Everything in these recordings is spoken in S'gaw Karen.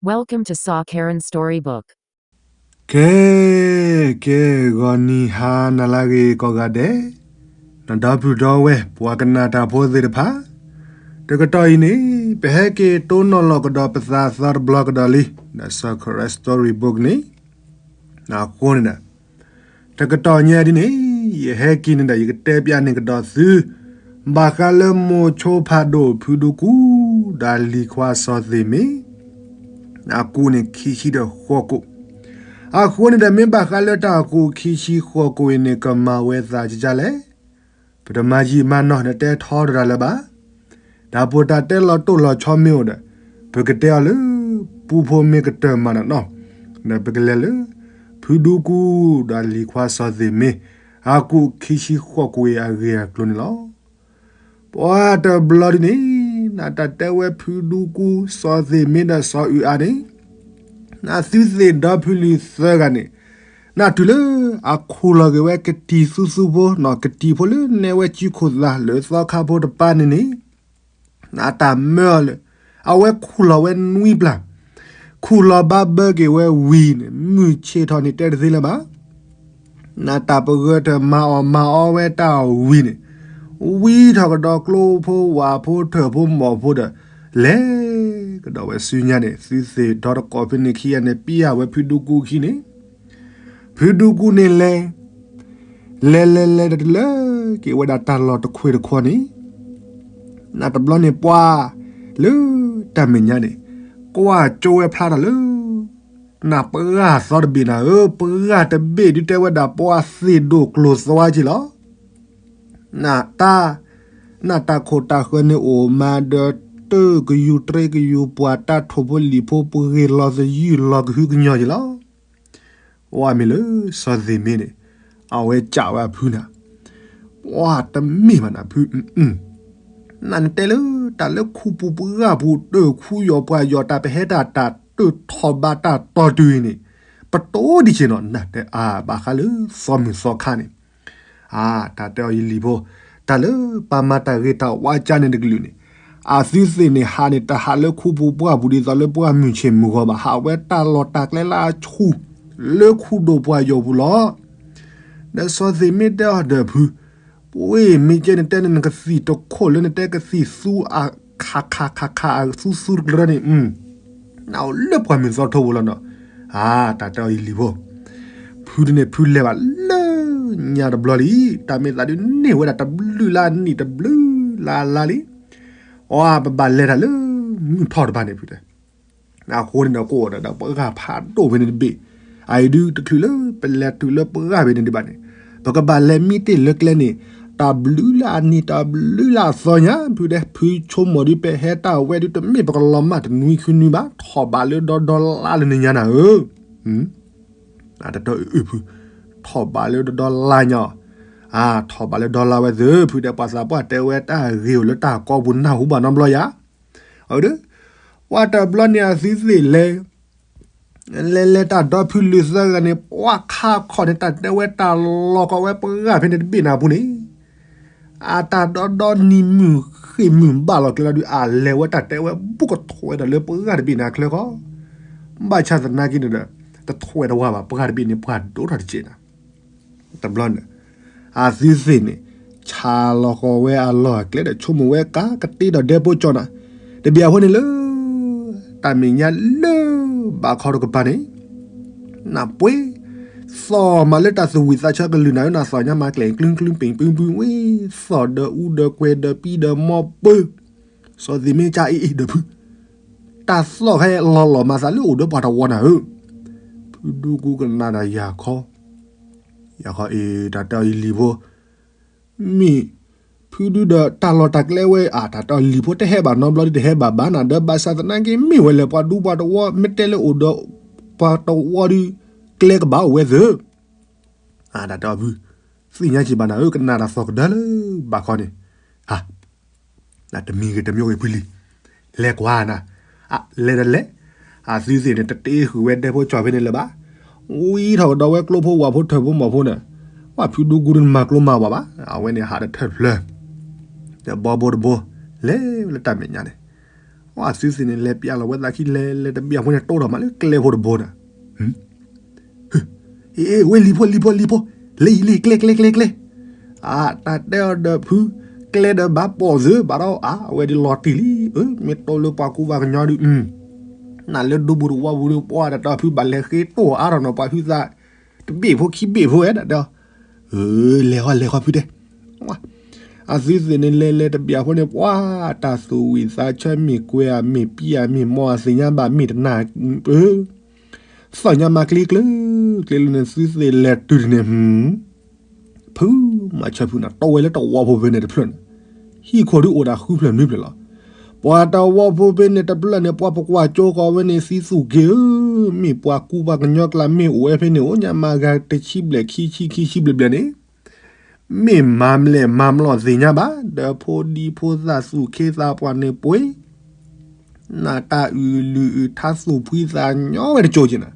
Welcome to Saw Karen Storybook. ကဲ, ကဲ, ဂီၤနံၤဟါနၤလၢအဂ့ၤကိးဂၤဒဲး, နဒီပုၢ်ဒီဝဲၢ်ပှၤကနၣ်တၢ်ဖိသ့ၣ်တဖၣ်, တကတီၢ်အံၤန့ၣ် ပဟဲက့ၤတိၢ်နီၣ်လီၤကဒီးပသးသီတဘျီကဒီးလံ, ဒီး Saw Karen Storybook န့ၣ် အဃိန့ၣ်ဒီး တကတီၢ်ညါဒ်န့ၣ် ယဟဲက့ၤန့ၣ်ဒီး ယကတဲပျးန့ၢ်ကဒီးသု ဘၣ်ဃးလၢမိၤဆိဖးဒိၣ်ဖုဒူကူ ဒီးလံၤခွါစီၤသ့ၣ်မ့ၢ် အကူးန့ၣ်ခံဆံဒီးဃိးကိၣ်, အဃိန့ၣ်ဒီး မ့ၢ်ဘၣ်ဃးလၢတၢ်အကူးခံဆံဃိးကိၣ်အံၤန့ၣ် ကမၤဝဲသးကကလဲၣ်, ပတမၤယံာ်မၤနီၢ် နတဲထီတရၤလၢၤဘၣ်. တၢ်ပီးတၢ်တဲလီၤတိၢ်လီၤဆီမ့ၢ်အိၣ်ဒီး ပကတဲအီၤလၢ ပူဖိမ့ၢ်ကတၢၢ်မၤနၢၤနီၢ်, ဒီးပကလဲၤလၢ ဖုဒူကူ ဒီးလံၤခွါစီၤသ့ၣ်မ့ၢ် အကူးခံဆံဃိးကိၣ်အံၤအဂ့ၢ်အကျိၤန့ၣ်လီၤ. ပှၤတဘျီဒ်န့ၣ် နတၢ်တဲဝဲဖုဒူကူ စီၤသ့ၣ်မ့ၢ်ဒီးစီၤအုးအါန့ၣ် နသုသ့ၣ်ဒီဖုလံၤသၢဂၤန့ၣ် နတုၤလၢအခူၣ်လီၤက့ၤဝဲကတံၤသူသူဖိ ကတံၤဖိလၢနဲဝဲစုခိၣ်သးလၢသီခါဖိတပၤန့ၣ်န့ၣ် နတၢ်မၢအီၤလၢ အဝဲခူၣ်လီၤဝဲနွံပျၢ်, ခူၣ်လီၤဘၣ်ဘၢက့ၤဝဲဝံၤန့ၣ် မုၢ်ဆ့ၣ်ထီၣ်န့ၣ်တဲတသ့လၢၤဘၣ်. နတၢ်ပဂၢၢ်တၢ်မၤအီၣ်မၤအီဝဲတၢ်ဝံၤန့ၣ် ဝံထီၣ်ကဒီးကျိဖိဝၣ်ဖိထၢၣ်ဖိမီၢ်ဖိဒီး လဲၤကဒီးဝဲဆူညါန့ၣ် သုသ့ၣ်ဒီတကိးဖဲန့ၣ်ခံဂၤန့ၣ် ပျၢ်ဝဲဖုဒူကူခံန့ၣ် ဖုဒူကူန့ၣ်လဲၤ လဲၤလဲၤလဲၤဒီးတလၢက့ၤဝဲဒၣ်တၢ်လီၢ်တခွ့ၣ်တခီန့ၣ် နတဘျီန့ၣ်ပှၤ လၢတၢ်မဲာ်ညါန့ၣ် ကွၢ်ကၠိဝဲဖျါတၢ်လၢ နပှၢ်သီတဘ့ၣ်နၤဧၢ, ပှၢ်တဘ့ၣ်ဒုးတဲဝဲဒၣ်ပှၢ်သ့ၣ်ဒိၣ်ကျိၤသွါက့လီၤ. နတၢ် နတၢ်ခိၣ်တၢ်ဃၢၤန့ၣ်အိၣ်မးဒီး တၢ်ကယူၤတြ့ကယူၤ ပှၤတၢ်ထိၣ်ဖိလံၣ်ဖိပဂ့ၤလီၤသယုၢ်လီၤကဟုကညီၤက့လီၤ. ဝဲမ့ၢ်လၢစီၤသ့ၣ်မ့ၢ်န့ၣ် အဝဲကးဝဲအဖုနၤ, ပှၢ်တမ့ၢ်ဘၣ်နဖု, နနတဲလၢတၢ်လၢခူပူၤပှၢ်ပူၤ တၢ်ခူယီၤပှၢ်ယီၤ တၢ်ပဟဲတၢ်တၢ်တၢ်ထီၣ်ဘးတၢ်တီၤတုၤအံၤန့ၣ် ပတိၢ်ဒံးက့နီၤ နတဲအါဘၣ်ဃးလၢသီမုၢ်သီခါန့ၣ် အါ တၢ်တဲအီၤယလံၤဖိ, တၢ်လၢပှၤမၤတၢ်ဂ့ၤတၢ်ဝါကါန့ၣ်တကလုာ်န့ၣ် အသုသ့ၣ်န့ၣ်ဟးန့ၣ် တဟးလၢခူပူၤပှၢ်ပူၤဒ်သိးလၢပှၢ်မုၢ်ဆ့ၣ်မုၢ်ဂီၤဘၣ်, ဟးဝဲတၢ်လီၢ်တၢ်ကျဲလၢအဆူၣ် လၢခူဒိၣ်ပှၢ်ယီၤပူၤလီၤ. ဒီးစီၤသ့ၣ်မ့ၢ်တဲအီၤဒီးဖု, ပဝဲမ့ၢ်ကဲနတဲန့ၣ် နကသံၣ်တခိၣ်လၢနတဲကသံၣ်သူအခးခးခးခးအသူသူတကလၢန့ၣ် နအိၣ်လၢပှၢ်မုၢ်သီထိပူၤလီၤနီၤ. အါ တၢ်တဲအီၤယလံၤဖိ, ဖုတန့ၣ်ဖုလဲၤဘၣ်လၢညါတဘျီလံ, တၢ်မ့ၢ်သးဒုးန့ၢ်ဝဲဒၣ်တဘျုးလၢအနံၣ်တဘျုးလၢအလါလံ. အါ ပဘၣ်လဲၤတၢ်လၢမုၢ်ထီၣ်တပၤန့ၣ်ဖုတဲ အဃိန့ၣ်ဒီးကအိၣ်ဒီးပှၢ်ဖးဒိၣ်ဖဲန့ၣ်တဘ့ၣ်, အအံၤဒုးတချုးလၢပလဲၤတုၤလၢပှၢ်ဖဲန့ၣ်ဒံးဘၣ်န့ၣ်, ပကဘၣ်လဲၤမံတ့ၢ်လၢကျဲန့ၣ်, တၢ်ဘျုးလၢအနံၣ်တၢ်ဘျုးလၢအသီညါ, ဖုတဲ ဖုဆိကမိၣ်ဒုး ပဟဲတၢ်ဝဲဒုး တမ့ၢ်ပကလီၤမၢ်တနွံခံနွံဘၣ်, ထီၣ်ဘးလၢဒီဒီလါလၢနညါနၤဧၢ. အတတီအုဖု, ထီၣ်ဘးလၢဒီဒီလါညါ, အါ ထီၣ်ဘးလၢဒီလါဝဲသ့ၣ်, ဖုတဲ ပှၤသးပှၢ်တဲဝဲတၢ်ဂ့ၤအိၣ်လၢတၢ်ကီပူၤနၢ်ဟူဘၣ်နီတဘျီယၤ အဒီး ပှၢ်တဘျီန့ၣ်အသုသ့ၣ်လဲၤ, လဲၤလဲၤတၢ်ဒီဖုလံၤသၢဂၤန့ၣ် ပှၢ်ခါခီၣ်န့ၣ် တၢ်တဲဝဲတၢ်လီၤကီးဝဲပှၢ်ဖဲန့ၣ်တဘ့ၣ်နၤပူၤန့ၣ်, အတၢ်ဒီဒီနံၤမုၢ်ဃ့ၢ်မုၢ်ဘၣ်လီၤကျဲလီၤဒုး အလဲၤဝဲတၢ်တဲဝဲဘူးကထွဲဒီးလၢပှၢ်တဘ့ၣ်န့ၣ်အချၢဃီ, ဘၣ်ဆၣ်သနာ်က့န့ၣ်ဒီး တထွဲတဝါဘၣ် ပှၢ်တဘ့ၣ်န့ၣ် ပှၢ်ဒိၣ်ထီၣ်တက့ၢ်နၤ တဘျီန့ၣ်, အသုသ့ၣ်န့ၣ် ဆါလီၤဃီၤဝဲအလီၢ်အကျဲဒီး ဆိကမိၣ်ဝဲကးကတ့ဒီးဒဲဖိကၠီနၤ, တဘျီအဃိန့ၣ်လၢ တၢ်မဲာ်ညါလၢ ဘးခီတကပၤန့ၣ်, နပှ့ၤ သီၣ်မးလၢတၢ်သဝံၣ်သးဆၢကလုၢ်နၤဧၢ, နသီၣ်ညါမၤကျဲၤကျုံကျုံပ့ၣ်ပူၤပူၤဝဲ, သီၣ်ဒီးအူဒီးကွဲၤဒီးပံဒီးမီပၢ်, စီၤသ့ၣ်မ့ၢ်ကၢအ့ၣ်အ့ၣ်ဒီးဖု တၢ်သီၣ်ခဲလီၤလီၤမၤသးလၢအိၣ်ဒီးပှၤတဝီနၤဧၢ, ဖုဒူကူကနၣ်ဒီးယၤခီ ယၤခီအ့ၣ် တၢ်တဲအီၤယလံၤဖိ, မ့ၢ်ဖုဒုဒီးတၢ်လီၢ်တၢ်ကျဲဝဲ အါ တၢ်တဲအီၤလံၤဖိ တဟဲဘၣ်နီတဘျီဒုး တဟဲဘၣ်ဘၣ်နၤဒီး ဘၣ်ဆၣ်သနာ်က့ မ့ၢ်ဝဲလဲၤပှၤဒူပှၤတဝီ မ့ၢ်တဲလၢအိၣ်ဒီးပှၤတဝီဒုး ကျဲကဘၣ်အိၣ်ဝဲသ့ၣ်, အါ တၢ်တဲအီၤဖု, သ့ၣ်ညါက့ၤဘၣ်နၤဧၢ, ကနၣ်တၢ်သီၣ်ကဒၢလၢ ဘးခီန့ၣ်, အါ တမံၤဂ့ၤတမံၤဂ့ၤဖုလံၤ, လဲၤကွၢ်နၤ, အါ လဲၤဒီးလဲၤ, အသုသ့ၣ်န့ၣ် တတ့ဃုာ်ဝဲဒဲဖိကၠီဖဲန့ၣ်လၢၤဘၣ်, ဝံထီၣ်ကဒီးဝဲကျိဖိဝၣ်ဖိထၢၣ်ဖိမီၢ်ဖိန့ၣ်, ပှၢ်ဖုဒူကူဒုးနမၤကျိမၤဝၣ်ဘၣ်, အဝဲန့ၣ်ဟးဒီးထၢၣ်ဖျၢၣ်, ဒီးဘီဘိတဘိ, လဲၤလၢတၢ်မဲာ်ညါန့ၣ်, အသုသ့ၣ်န့ၣ် လဲၤပျးလီၤဝဲသးခံ လဲၤလဲၤတဘျီဖိန့ၣ် တိၢ်ထီၣ်မးလၢကျဲဖိတဘိန့ၣ်, အ့ ဝဲလံၤဖိ လံၤဖိ လံၤဖိ, လဲၤအံၤလံၤ ကျဲ ကျဲ ကျဲ ကျဲ, အတၢ်တဲအီၤဒီးဖု, ကျဲဒီးဘၣ်ပိာ်သု ဘၣ်ဒီးအါ အဝဲဒ်လီၤတံၢ်လံ, အၢ မ့ၢ်တိၢ်လၢပှၤကူပှၤကညီဒုး, နၤလၢဒူပူၤတဝီပူၤဒီး ပှၤတၢ်တဲအီၤဖု ဘၣ်လဲၤဃ့တိၢ်အါထီၣ်နီၤ ပှၤဟုသး တဘ့ၣ်ဖိခံဘ့ၣ်ဖိဝဲ တၢ်တဲအီၤ, အၢ လဲၤဃီ လဲၤဃီဖုတဲ, အသုသ့ၣ်န့ၣ် လဲၤလဲၤတဘျီဖိန့ၣ် ပှၤတၢ်သူၣ်ဝံၣ်သးဆၢ မ့ၢ်ကွဲးဧါ မ့ၢ်ပံဧါ မ့ၢ်မီၢ်ဧါ သ့ၣ်ညါဘၣ် မ့ၢ်တနၢ် သီၣ်ညါမၤကျ့ကျၢၤ ကျ့လၢန့ၣ် သုသ့ၣ်လဲၤတုၤန့ၣ်, ဖုမၤဆၢဖုန့ၣ် တိၢ်ဝဲလၢတဝီဖိဖဲန့ၣ်တဖျၢၣ်န့ၣ်, ဟံၣ်ခိၣ်ဒုးအိၣ်ဒၣ်ဃုဖျၢၣ်နွံဖျၢၣ်လီၤ. ပှၤတဝီဖိဖဲန့ၣ်တဖျၢၣ်န့ၣ် ပှၤပကွၢ်ကၠိဃီၤဝဲန့ၣ် သံသူၣ်က့ၤဧၢ, မ့ၢ်ပှၤကူပှၤကညီကျါ မ့ၢ်အိၣ်ဝဲဖဲန့ၣ် အိၣ်ညါမၤဂၤတဆံဘျဲၣ်ခံဆံ ခံဆံဘျဲၣ်ဘျဲၣ်န့ၣ် မ့ၢ်မၤမလဲၣ်မၤမလီၤသ့ၣ်ညါဘၣ်, ဒီးဖိဒံဖိသၣ်သူၣ်ခ့သးပှၢ်န့ၣ်ပှ့ၤ, နတၢ်အုၣ်လုၣ်အုၣ်ထါသူၣ်ဖှံသးညီဝဲတကၠိက့ၤနၤ,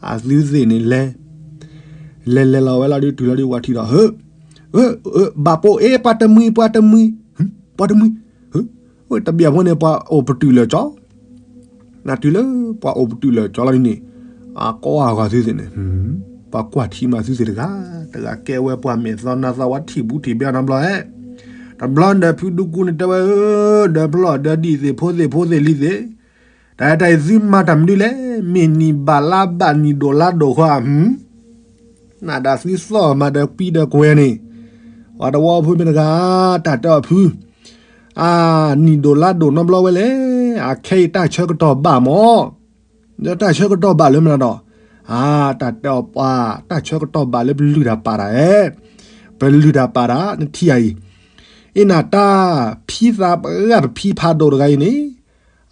အသုသ့ၣ်န့ၣ်လဲၤ, လဲၤလဲၤလီၤဝဲလီၤဒုးတုၤလီၤဒုးဝၤထံၣ်ဒီး ဟၢ, ဘၣ်ပိာ်အ့ ပှၤတမှံၤ ပှၤတမှံၤ, ပှၤတမှံၤ, တဘျီဖိန့ၣ် ပှၤအိၣ်ပတုာ်လၢာ်ကၠီ နတုၤလၢပှၤအိၣ်ပတုာ်လၢာ်ကၠီလီၤဒ်န့ၣ်, အကိးအဂီၤသုသ့ၣ်န့ၣ်, ပှၤကွၢ်ထံမးသုသ့ၣ်တဂၤ, တဂၤကဲဝဲပှၤမဲာ်သီနါသီဝဲထံၣ်ဘူးထံၣ်ဘဲနီတဘျီဧဲ, တဘျီဒီးဖုဒူကူန့ၣ်တဲဝဲ, ဒီးဖျီၣ်ဒီးဒံၣ်သ့ၣ်ဖိသ့ၣ်ဖိသ့ၣ်လံၤသ့ၣ်, တၢ်အဲၣ်တၢ်အံၤသုမၤတၢ်မနုၤလဲၣ်, မ့ၢ်နံၣ်ဘၣ်လါဘၣ်နံၣ်ဒိၣ်လါဒိၣ်ဃီဧါ, နဒၣ်သုသီၣ်မၤဒီးကွံဒီးကွဲၤန့ၣ်, ပှၤတဝီဖိမ့ၢ်တဂၤ, တၢ်တဲအီၤဖု အါ, နံၣ်ဒိၣ်လါဒိၣ်နီတဘျီဝဲလဲၣ်, အခဲအံၤတၢ်ဆၢကတီၢ်ဘၣ်မး, ဒီးတၢ်ဆၢကတီၢ်ဘၣ်လၢမနုၤဒီး, အါ, တၢ်တဲအီၤပှၤ, တၢ်ဆၢကတီၢ်ဘၣ်လၢပလုၢ်တၢ်ပာ်တၢ်ဧဲ, ပလုၢ်တၢ်ပာ်တၢ် နထံၣ်ဧါအံၤ, အ့နၤတၢ်, ဖံသးပှၢ်ဖံဖးဒိၣ်တဂၤအံၤန့ၣ်,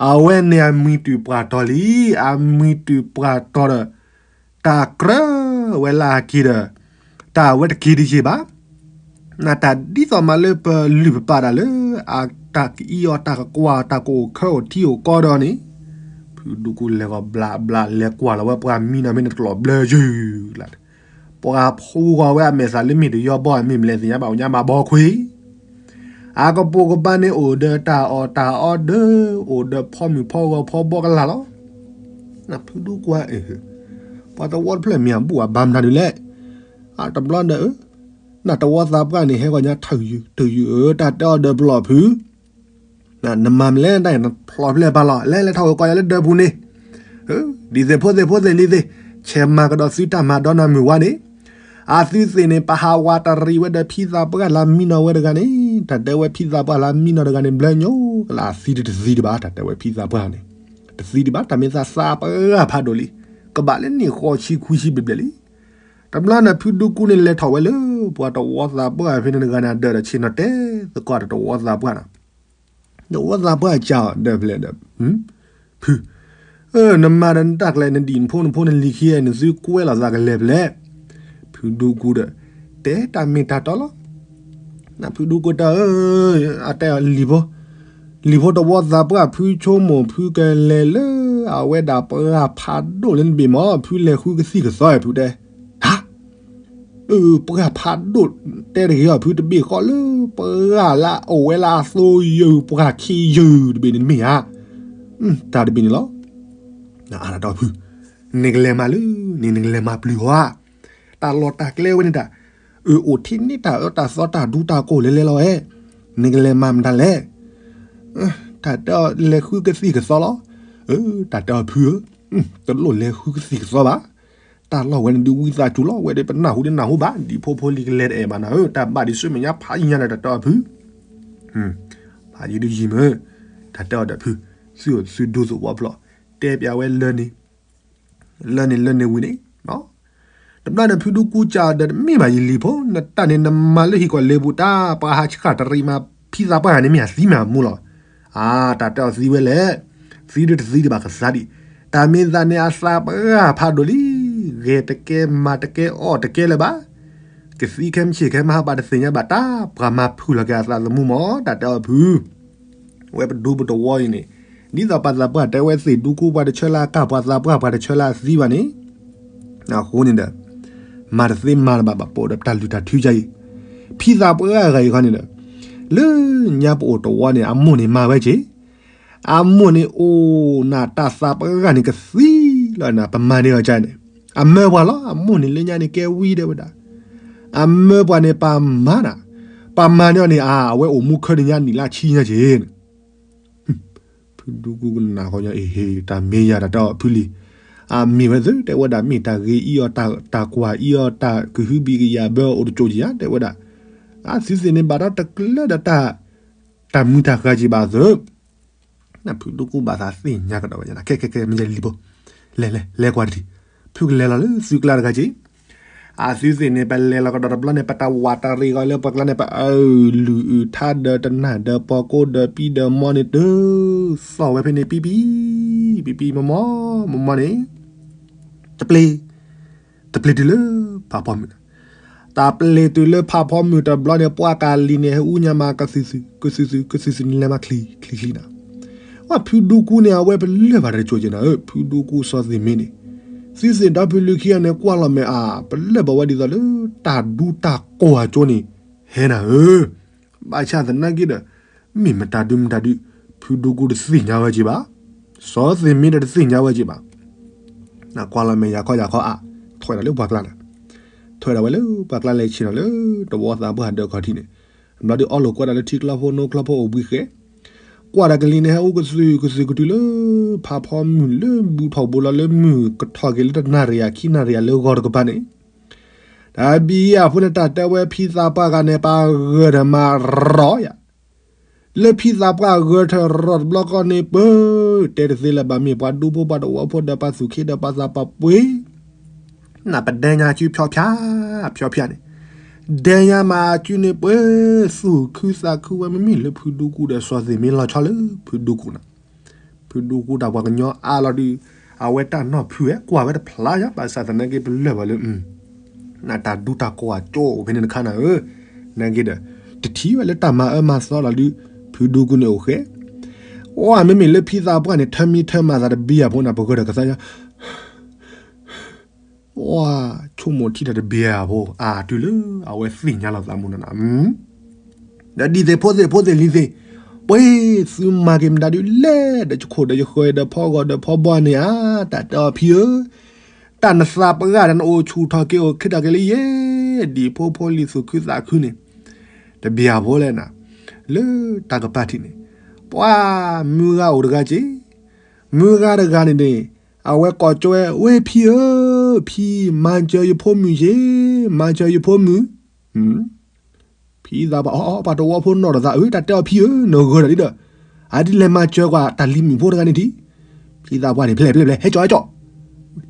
အဝဲန့ၣ်အမံၤတုၤပှၢ်တီၤလံ, အမံၤတုၤပှၢ်တီၤဒီး တၢ်ကြၢးဝဲလၢအက့ၤဒီး, တၢ်အဝဲတက့ၤတယံာ်ဘၣ်, နတၢ်ဒ်သိးမးလၢပလုၢ်ပပာ်တၢ်လၢ အတၢ်ကအံးအီၤတၢ်ကကွၢ်တၢ်ကအိၣ်ခၢအိၣ်ထံအိၣ်ကီဒီးန့ၣ်, ဖုဒူကူလဲၤဂီၤဘျးဘျး လဲၤကွၢ်လီၤဝဲပှၤမံနီၤဖဲန့ၣ်တကျိၤဘျၢယုၢ်လၢ်, ပှၤဖှူဂီၤဝဲအမဲာ်သးလၢမ့ၢ်တယီဘီ မ့ၢ်မလဲၣ်သ့ၣ်ညါဘၣ် အိၣ်ညါမၤဘီခွံ အကပိာ်ကပၤန့ၣ်အိၣ်ဒီးတၢ်အီၣ်တၢ်အီဒီး, အိၣ်ဒီးဖီမုၢ်ဖီဂီၤဖီဘီကလာ်လီၤ. နဖုဒူကွၢ်, ပှၤတဝီတဖျၢၣ်မ့ၢ်အဘူၣ်အဘါမတၤဒုးလဲၣ်. အတဘျီဒီး, နတဝီသးပှၢ်န့ၣ် ဟဲဂီၤညါထုးယုာ်ထုးယုာ်ဧၢ, တၢ်တဲအီၤဒီးပလီၢ်ဖု နမၤမလဲၣ်တၢ်အံၤ နဖျီဖျဲၣ်ပာ်လီၤ လဲၤလဲၤထီၣ်ဝဲကီၢ်ယၤလၢဒၢးပူၤန့ၣ်, ဒ်သိးဖိသ့ၣ်ဖိသ့ၣ်လံၤသ့ၣ်, ဆဲးမၤကဒီးသုတၢ်မၤဒီနၤမုၢ်ဝါန့ၣ်, အသုသ့ၣ်န့ၣ် ပဟးဝးတရံးဝဲဒီးဖံသးပှၢ်လၢမံနီၤဝဲတဂၤန့ၣ်, တၢ်တဲဝဲဖံသးပှၢ်လၢမံနီၤတဂၤန့ၣ် ဘျၢညိကလၢအသံတသံဒံးဘၣ်, တၢ်တဲဝဲဖံသးပှၢ်န့ၣ်, တသံဒံးဘၣ် တၢ်မ့ၢ်သးသးပှၢ်ဖးဒိၣ်လံ, ကဘၣ်လၢနံၣ်ဃိးဆံခွံဆံဘျဲၣ်ဘျဲၣ်လံ. တဘျီန့ၣ်ဖုဒူကူန့ၣ်လဲၤထီၣ်ဝဲလၢ ပှၤတဝီသးပှၢ်ဖဲန့ၣ်တဂၤန့ၣ် ဒၢးဒီးဆ့ၣ်နီၤတဲသကိးဒီးတဝီသးပှၢ်န့ၣ်, တဝီသးပှၢ်ကးအီၤဒီးဖဲလဲၣ်ဒီး, ဖု နမၤဒီးနတၢ်ကျဲၤ နဒံၣ်နဖိနဖိနလံၤခံ နသုကွဲလီၤသးကလဲၤဖဲလဲၣ်. ဖုဒူကူဒီး, တဲတၢ်မ့ၢ်တၢ်တီလီၤ. ဖုဒူကူတဲ, အတဲအီၤလံၤဖိ, လံၤဖိတဝီသးပှၢ် ဖုဆိကမိၣ်ဖုကလဲၤလၢ အဝဲဒၣ်ပှၢ်ဖးဒိၣ်လၢနဘ့ၣ်မး ဖုလဲၤဃုကသံၣ်ကသီ ဖုတဲ, ဟါ ပှၢ်ဖးဒိၣ် တဲတဂ့ၤအီၤ ဖုတဘ့ၣ်ဃီလၢ ပှၢ်လၢအအိၣ်ဝဲလၢအသိယုၢ် ပှၢ်ခံယုၢ်တဘ့ၣ်န့ၣ်တမ့ၢ်ဧါ. တၢ်တဘ့ၣ်န့ၣ်လီၤ. အါတၢ်ဖု, နကလဲၤမၤလၢ န့ၣ်နကလဲၤမၤပျုၤဟီဧါ. တၢ်လီၢ်တၢ်ကျဲဝဲန့ၣ်တၢ်, အၢ အိၣ်ထံန့ၢ်တၢ်အၢတၢ်သီတၢ်ဒူတၢ်ကိၢ်လဲၤလဲၤလီၤဧဲ, နကလဲၤမၤမတၤလဲၣ်. တၢ်တဲအီၤလဲၤဃုကသံၣ်ကသီလီၤ. တၢ်တဲအီၤဖုဧၢ, တလိၣ်လဲၤဃုကသံၣ်ကသီဘၣ်. တၢ်လီၢ်ဝဲန့ၣ်ဒုးဝံသးစူၤလီၤ ဝဲဒၣ်ပနၢ်ဟူဒ်နၢ်ဟူဘၣ် ဒ်ဖိဖိလံၤကလဲၤတအဲၣ်ဘၣ်နၤဧၢ တၢ်ဘၣ်ဒ်ဆူမဲာ်ညါဖးယံၤညါဒီးတၢ်တဲအီၤဖု, ဖးယံၤဒုးယံၤမ့ၢ်, တၢ်တဲအီၤဒီးဖု, သုအိၣ်သုဒူသဝီဖျိး, တဲပျးဝဲလၢန့ၣ်, လၢန့ၣ်လၢန့ၣ်ဝံၤန့ၣ် တဘျီန့ၣ်ဖုဒူကူစံးဒီး တမ့ၢ်ဘၣ်ယလံၤဖိ နတၢ်န့ၣ်နမၤလၢဟံၣ်ကီၢ်လ့ပူၤတၢ် ပှၤဟးဆှၣ်တရံးမၤဖံသးပှၢ်န့ၣ် မ့ၢ်အသံမ့ၢ်အမူလီၤ. အါ တၢ်တဲအီၤသံဝဲလဲၣ်, သံဒုးတသံဒံးဘၣ်ကသါဒံး, တၢ်မ့ၢ်သးန့ၣ်အသးပှၢ်ဖးဒိၣ်လံ, ဂဲၤတကဲမၤတကဲအီၣ်တကဲလၢၤဘၣ်. ကသံခဲမုၢ်ဆ့ၣ်ခဲမုၢ်ဟါဘၣ်တသ့ၣ်ညါဘၣ်တၢ် ပှၤမၤဖုၣ်လီၤက့ၤအသးသမူမး တၢ်တဲအီၤဖု ဝဲပဒူပတဝီအံၤန့ၣ်, ဒ်သိးပှၤသးပှၢ်တဲဝဲသ့ၣ်ဒူကူပှၤတဆၢလၢအကၢ် ပှၤသးပှၢ်ပှၤတဆၢလၢအသံဘၣ်န့ၣ်, အဃိန့ၣ်ဒီး, မၤတသ့မၤတဘၣ်ဘၣ် ပအိၣ်ဒီးတၢ်လုၢ်တၢ်ထုကါအံၤ, ဖံသးပှၢ်ဂၤအံၤခီန့ၣ်ဒီး, လၢညါပအိၣ်တဝီန့ၣ် အမိၢ်န့ၣ်မၤဝဲက့ၤ အမိၢ်န့ၣ်အိၣ်နၤတၢ်သးပှၢ်ဂၤန့ၣ်ကသံလီၤနၤ ပမၤန့ၢ်အီၤကန့ၣ်, အမၢပှၤလီၤ အမိၢ်န့ၣ်လၢညါန့ၣ်ကဲဝံၤဒဲဝဲဒၣ်, အမၢပှၤန့ၣ် ပမၤနၤ, ပမၤန့ၢ်အီၤန့ၣ် အဝဲအိၣ်မူခၢၣ်တညါနံၣ်လၢဆံညါက့ၤန့ၣ် ဖုဒူကူကနၣ်ဃီညါ အ့ဟ့ တၢ်မ့ၢ်ယၤတၢ်တဲအီၤဖုလံၤ, အမ့ၢ်ဝဲသ့ၣ်တဲဝဲဒၣ် မ့ၢ်တၢ်ဂ့ၤအံၤအီၤ တၢ်ကွၢ်အံၤအီၤ တၢ်ကဟုဘံၣ်ကယာ်ဘၢအီၤအိၣ်တကၠိၣ်ကယၤ တဲဝဲဒၣ်, အသုသ့ၣ်န့ၣ်ဘၣ်ဒီးတကျၢဒီးတၢ် တၢ်မုာ်တၢ်ဃၢၤက့ၤဘၣ်သၢ ဖုဒူကူဘၣ်သးသ့ၣ်ညါကဒီးဝဲ ခဲခဲခဲ မ့ၢ်ယလံၤဖိ, လဲၤလဲၤလဲၤကွၢ်တထံၣ်, ဖုကလဲၤလီၤလၢသုကျါတဂၤက့ၤ, အသုသ့ၣ်န့ၣ် ပလဲၤလီၤကဒီးတဘျီန့ၣ် ပတၢ်ဝးတၢ်ရ့းဂီၤလၢပှၤကျါန့ၣ် ပအုၣ်လုၢ်အုၣ်ထါဒီးတနၢ်ဒီးပီကိဒီးပံဒီးမီန့ၣ် တုၤသီၣ်ဝဲဖဲန့ၣ် ပံပံ, ပံပံမီမီ, မီမီန့ၣ်, တပျ့ၤ, တပျ့ၤတုၤလၢဖးဖီမုၢ် တၢ်ပျ့ၤတုၤလၢဖးဖီမုၢ်တဘျီန့ၣ် ပှၢ်ကလံၤန့ၣ် ဟဲအူညါမးကသုသု, ကသုသု, ကသုသုန့ၣ်လဲၤမးချံချံချံနၤ, ဝဲဖုဒူကူန့ၣ် အဝဲပလၢၢ်ဘၣ်တကၠိၣ်က့ၤနၤဧၢ, ဖုဒူကူစီၤသ့ၣ်မ့ၢ်န့ၣ်, သုသ့ၣ်ဒီဖုလုၢ်ခံဂၤန့ၣ် ကွၢ်လီၤမဲာ်အါ, ပလၢၢ်ဘၣ်ဝဲဒ်သိးလၢ တၢ်ဒူတၢ်ကိၢ်အကၠိန့ၣ် ဟဲနၤဧၢ, ဘၣ်ဆၣ်သနာ်က့ဒီး, မ့ၢ်မတၤဒုမတၤဒု, ဖုဒူကူတသ့ၣ်ညါဝဲက့ၤဘၣ်, စီၤသ့ၣ်မ့ၢ်ဒီးတသ့ၣ်ညါဝဲက့ၤဘၣ် ကွၢ်လီၤမဲာ်ယၤခီယၤခီအါ, ထွဲဒီးလၢပှၤကျါန့ၣ်, ထွဲဒီးဝဲလၢပှၤကျါလဲၤဆ့ၣ်နီၤလၢ တဝီသးပှၢ်ဒၢးခီၣ်ထံးန့ၣ်, ဘျီဒုးအီၣ်လိာ်ကွဲဒီးလၢထံကျီဖိနိကျီဖိအိၣ်ဘှံးဃဲ, ကွၢ်ဒီးကလံၤန့ၣ် ဟဲအူကသုၣ်ကသုၣ်ကတုၤလၢ ဖးဖီမုၢ်လၢဘူးထီၣ်ဘိလီၤလၢမုၢ်ကထီၣ်က့ၤလၢတနၣ်ရံၣ်ယၤခံနၣ်ရံၣ်ယၤလၢဂီၤတကပၤန့ၣ်, တၢ်ဘံယၤဖိန့ၣ် တၢ်တဲဝဲဖံသးပှၢ်ဂၤန့ၣ် ပှၤဂၢၢ်ထၢၣ်မၤရီယၤ လၢဖံသးပှၢ်ဂၢၢ်ထၢၣ်ရီတဘျီဃီန့ၣ် ပၢၤတဲတသ့လၢၤဘၣ် မ့ၢ်ပှၤဒူဖိပှၤတဝီဖိဒီးပှၤသူၣ်ခ့ဒီးပှၤသးပှၢ်ပှ့ၤ, နပဒဲညါစုဖျီဖျါ, ဖျီဖျါန့ၣ်, ဒဲညါမၤစုန့ၣ်ပှ့ၤ, သူၣ်ခုသးခုဝဲ မ့မ့ၢ်လၢဖုဒူကူဒီးစီၤသ့ၣ်မ့ၢ်လီၤဆီလၢဖုဒူကူန့ၣ်, ဖုဒူကူတၢ်ပှၤကညီအါလီၤဒုး, အဝဲတၢ်နီၢ်ဖုဧဲ ကွၢ်ဝဲတဖျါယါ ဘၣ်ဆၣ်သနာ်က့ပလၢၢ်ဘၣ်လၢ နတၢ်ဒူတၢ်ကိၢ်အကၠိအိၣ်ဖဲန့ၣ်တခါနၤဧၢ, နာ်က့ဒီး, တထံၣ်ဝဲလၢတၢ်မၤအၢမၤသီလီၤဒုး, ဖုဒူကူန့ၣ်အိၣ်ဃဲ, အိၣ်မ့မ့ၢ်လၢဖံသးပှၢ်န့ၣ် ထၢမံထၢမၤသးတဘံယၤဖိန့ၣ် ပဂၢၢ်ဒီးကသါညါ, အိၣ်ဆိကမိၣ်ထံၣ်တၢ်တဘံယၤဖိ အါတုၤလၢအဝဲသ့ၣ်ညါလီၤသးမူနၤနၤ ဒီးဒ်သိးဖိသ့ၣ်ဖိသ့ၣ်လံၤသ့ၣ်, ပှ့ၤသုမၤက့ၤမတၤဒုးလဲၣ် ဒီးယခိၣ်ဒီးယဃၢၤဒီးဖီဂီၤဒီးဖီဘီန့ၣ်ဧါ, တၢ်တဲအီၤဖံဧၢ, တၢ်နသးပှၢ်ဒီးနအိၣ်ဆူၣ်ထီၣ်က့ၤအိၣ်ခ့ထီၣ်က့ၤလၢယဲ, ဒ်ဖိဖိလံၤသူၣ်ခုသးခုန့ၣ်, တဘံယၤဖိလဲၣ်နၤ, လၢတၢ်ကပၤထံးန့ၣ်, ပှၤမုၢ်ဂၤအိၣ်တဂၤက့ၤ, မုၢ်ဂၤတဂၤန့ၣ်န့ၣ်, အဝဲကိးကၠိဝဲ ဝဲဖံဧၢ, ဖံ, မၤစၢၤယဖိမုၣ်က့ၤ, မၤစၢၤယဖိမုၣ် ဖံသးပှၢ်အီၣ်အီၣ် ပှၤတဝီဖိနီၢ်တသးဧၢ တၢ်တဲအီၤဖံဧၢ နဂၢၢ်ဒီးဒ်ဒီး, အဒ်လဲၤမၤစၢၤကွၢ်တၢ်လံၤမုၣ်ဖိတဂၤန့ၣ်ထံၣ်, ဖံသးပှၢ်န့ၣ် ဖျဲၣ်ဖျဲၣ်ဖျဲၣ် ဟဲကၠီၤဟဲကၠီၤ,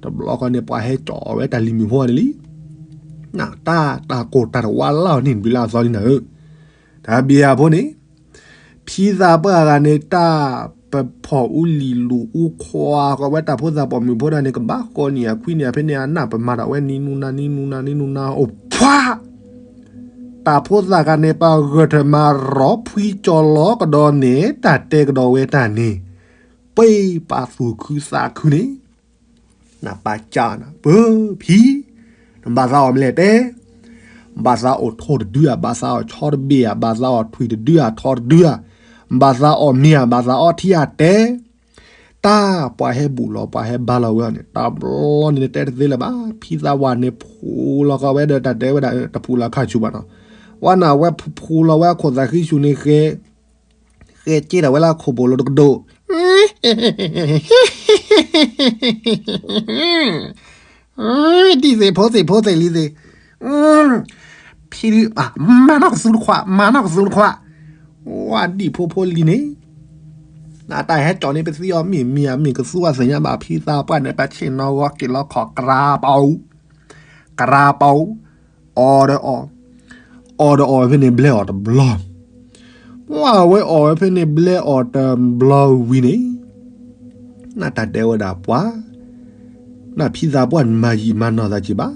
တဘျီဃီန့ၣ် ပှၤဟဲကၠီၤဝဲတၢ်လံၤမုၣ်ဖိန့ၣ်လံ, နတၢ်တၢ်ကိၢ်တၢ်တဝါလၢ်အီၤန့ၣ် နဘျုးလၢအသီလံနၤဧၢ, တၢ်ဘံယၤဖိန့ၣ် ဖံသးပှၢ်ဂၤန့ၣ် တၢ်ပဖီၣ်အူလံာ်လူၤအူခွါဃီဝဲတၢ်ဖိသၣ်ပိာ်မုၣ်ဖိတဂၤန့ၣ် ကဘၣ်ဃီနံၣ်အခွံနံၣ်အဖဲန့ၣ် အနၢ်ပမၤဒၣ်ဝဲနံၤနူနၤ နံၤနူနၤ နံၤနူနၤ အိၣ်ဖှါ, တၢ်ဖိသၣ်ဂၤန့ၣ် ပှၤဂၢၢ်ထၢၣ်မၤရီဖှံကၠီၤလီၤကဒီးန့ၣ် တၢ်တဲကဒီးဝဲတၢ်န့ၣ်, ပှ့ၤပှၤသူၣ်ခုသးခုန့ၣ် နပာ်ကၢ်နၤ ပၢၤဖံ, နဘၣ်သးအီၣ်မလဲၣ်တဲ, ဘၣ်သးအီၣ်ထိၣ်တဒုဧါ ဘၣ်သးအီၣ်ဆီတဘ့ၣ်ဧါ ဘၣ်သးအီၣ်ထွံၣ်တဒုဧါ ထိၣ်တဒုဧါ, ဘၣ်သးအီၣ်မ့ၤဧါ ဘၣ်သးအီၣ်ထံဧါတဲ, တၢ်ပှၤဟဲဘူးလီၤ ပှၤဟဲဘါလီၤဝဲအီၤန့ၣ် တဘျီန့ၣ်တဲတသ့လၢၤဘၣ် ဖံသးပှၢ်န့ၣ် ဖှူလီၤဃီဝဲဒီးတၢ်တဲဝဲဒၣ် တဖှူလီၤခါဆူၣ်ဘၣ်နီၤ, ဝဲန့ၣ်ဝဲဖှူလီၤဝဲအခိၣ်သးဃံဆူၣ်န့ၣ်ဃဲ ဃဲက့ၤဒၣ်ဝဲလၢခိၣ်ဘိလီၤတကဒိၣ်, ဒ်သိးဖိသ့ၣ်ဖိသ့ၣ်လံၤသ့ၣ်, ဖံဒုး, မၤနီၢ်ကသူတခွး မၤနီၢ်ကသူတခွး, ဝဲဒ်ဖိဖိလံၤန့ၣ်, နတၢ်ဟဲကၠီၤန့ၣ် ပသံအီၤမ့ၢ်မံၤဧါ မ့ၢ်ကသူအသ့ၣ်ညါဘၣ် ဖံသးပှၢ်န့ၣ် ပဆ့ၣ်နီၤဂီၤက့ၤလီၤခီၣ် ကရၤပီ ကရၤပီ, အီၣ်ဒီးအီၣ်, အီၣ်ဒီးအီၣ်ဝဲဖဲန့ၣ်ဘျဲအီၣ်တဘျီ, ပှၤဝဲအီၣ်ဝဲဖဲန့ၣ်ဘျဲအီၣ်တဘျီဝံၤန့ၣ်, နတၢ်တဲဝဲဒၣ်ပှၤ, နဖံသးပှၢ်န့ၣ်မၤယံာ်မၤနီၢ်သးက့ၤဘၣ်,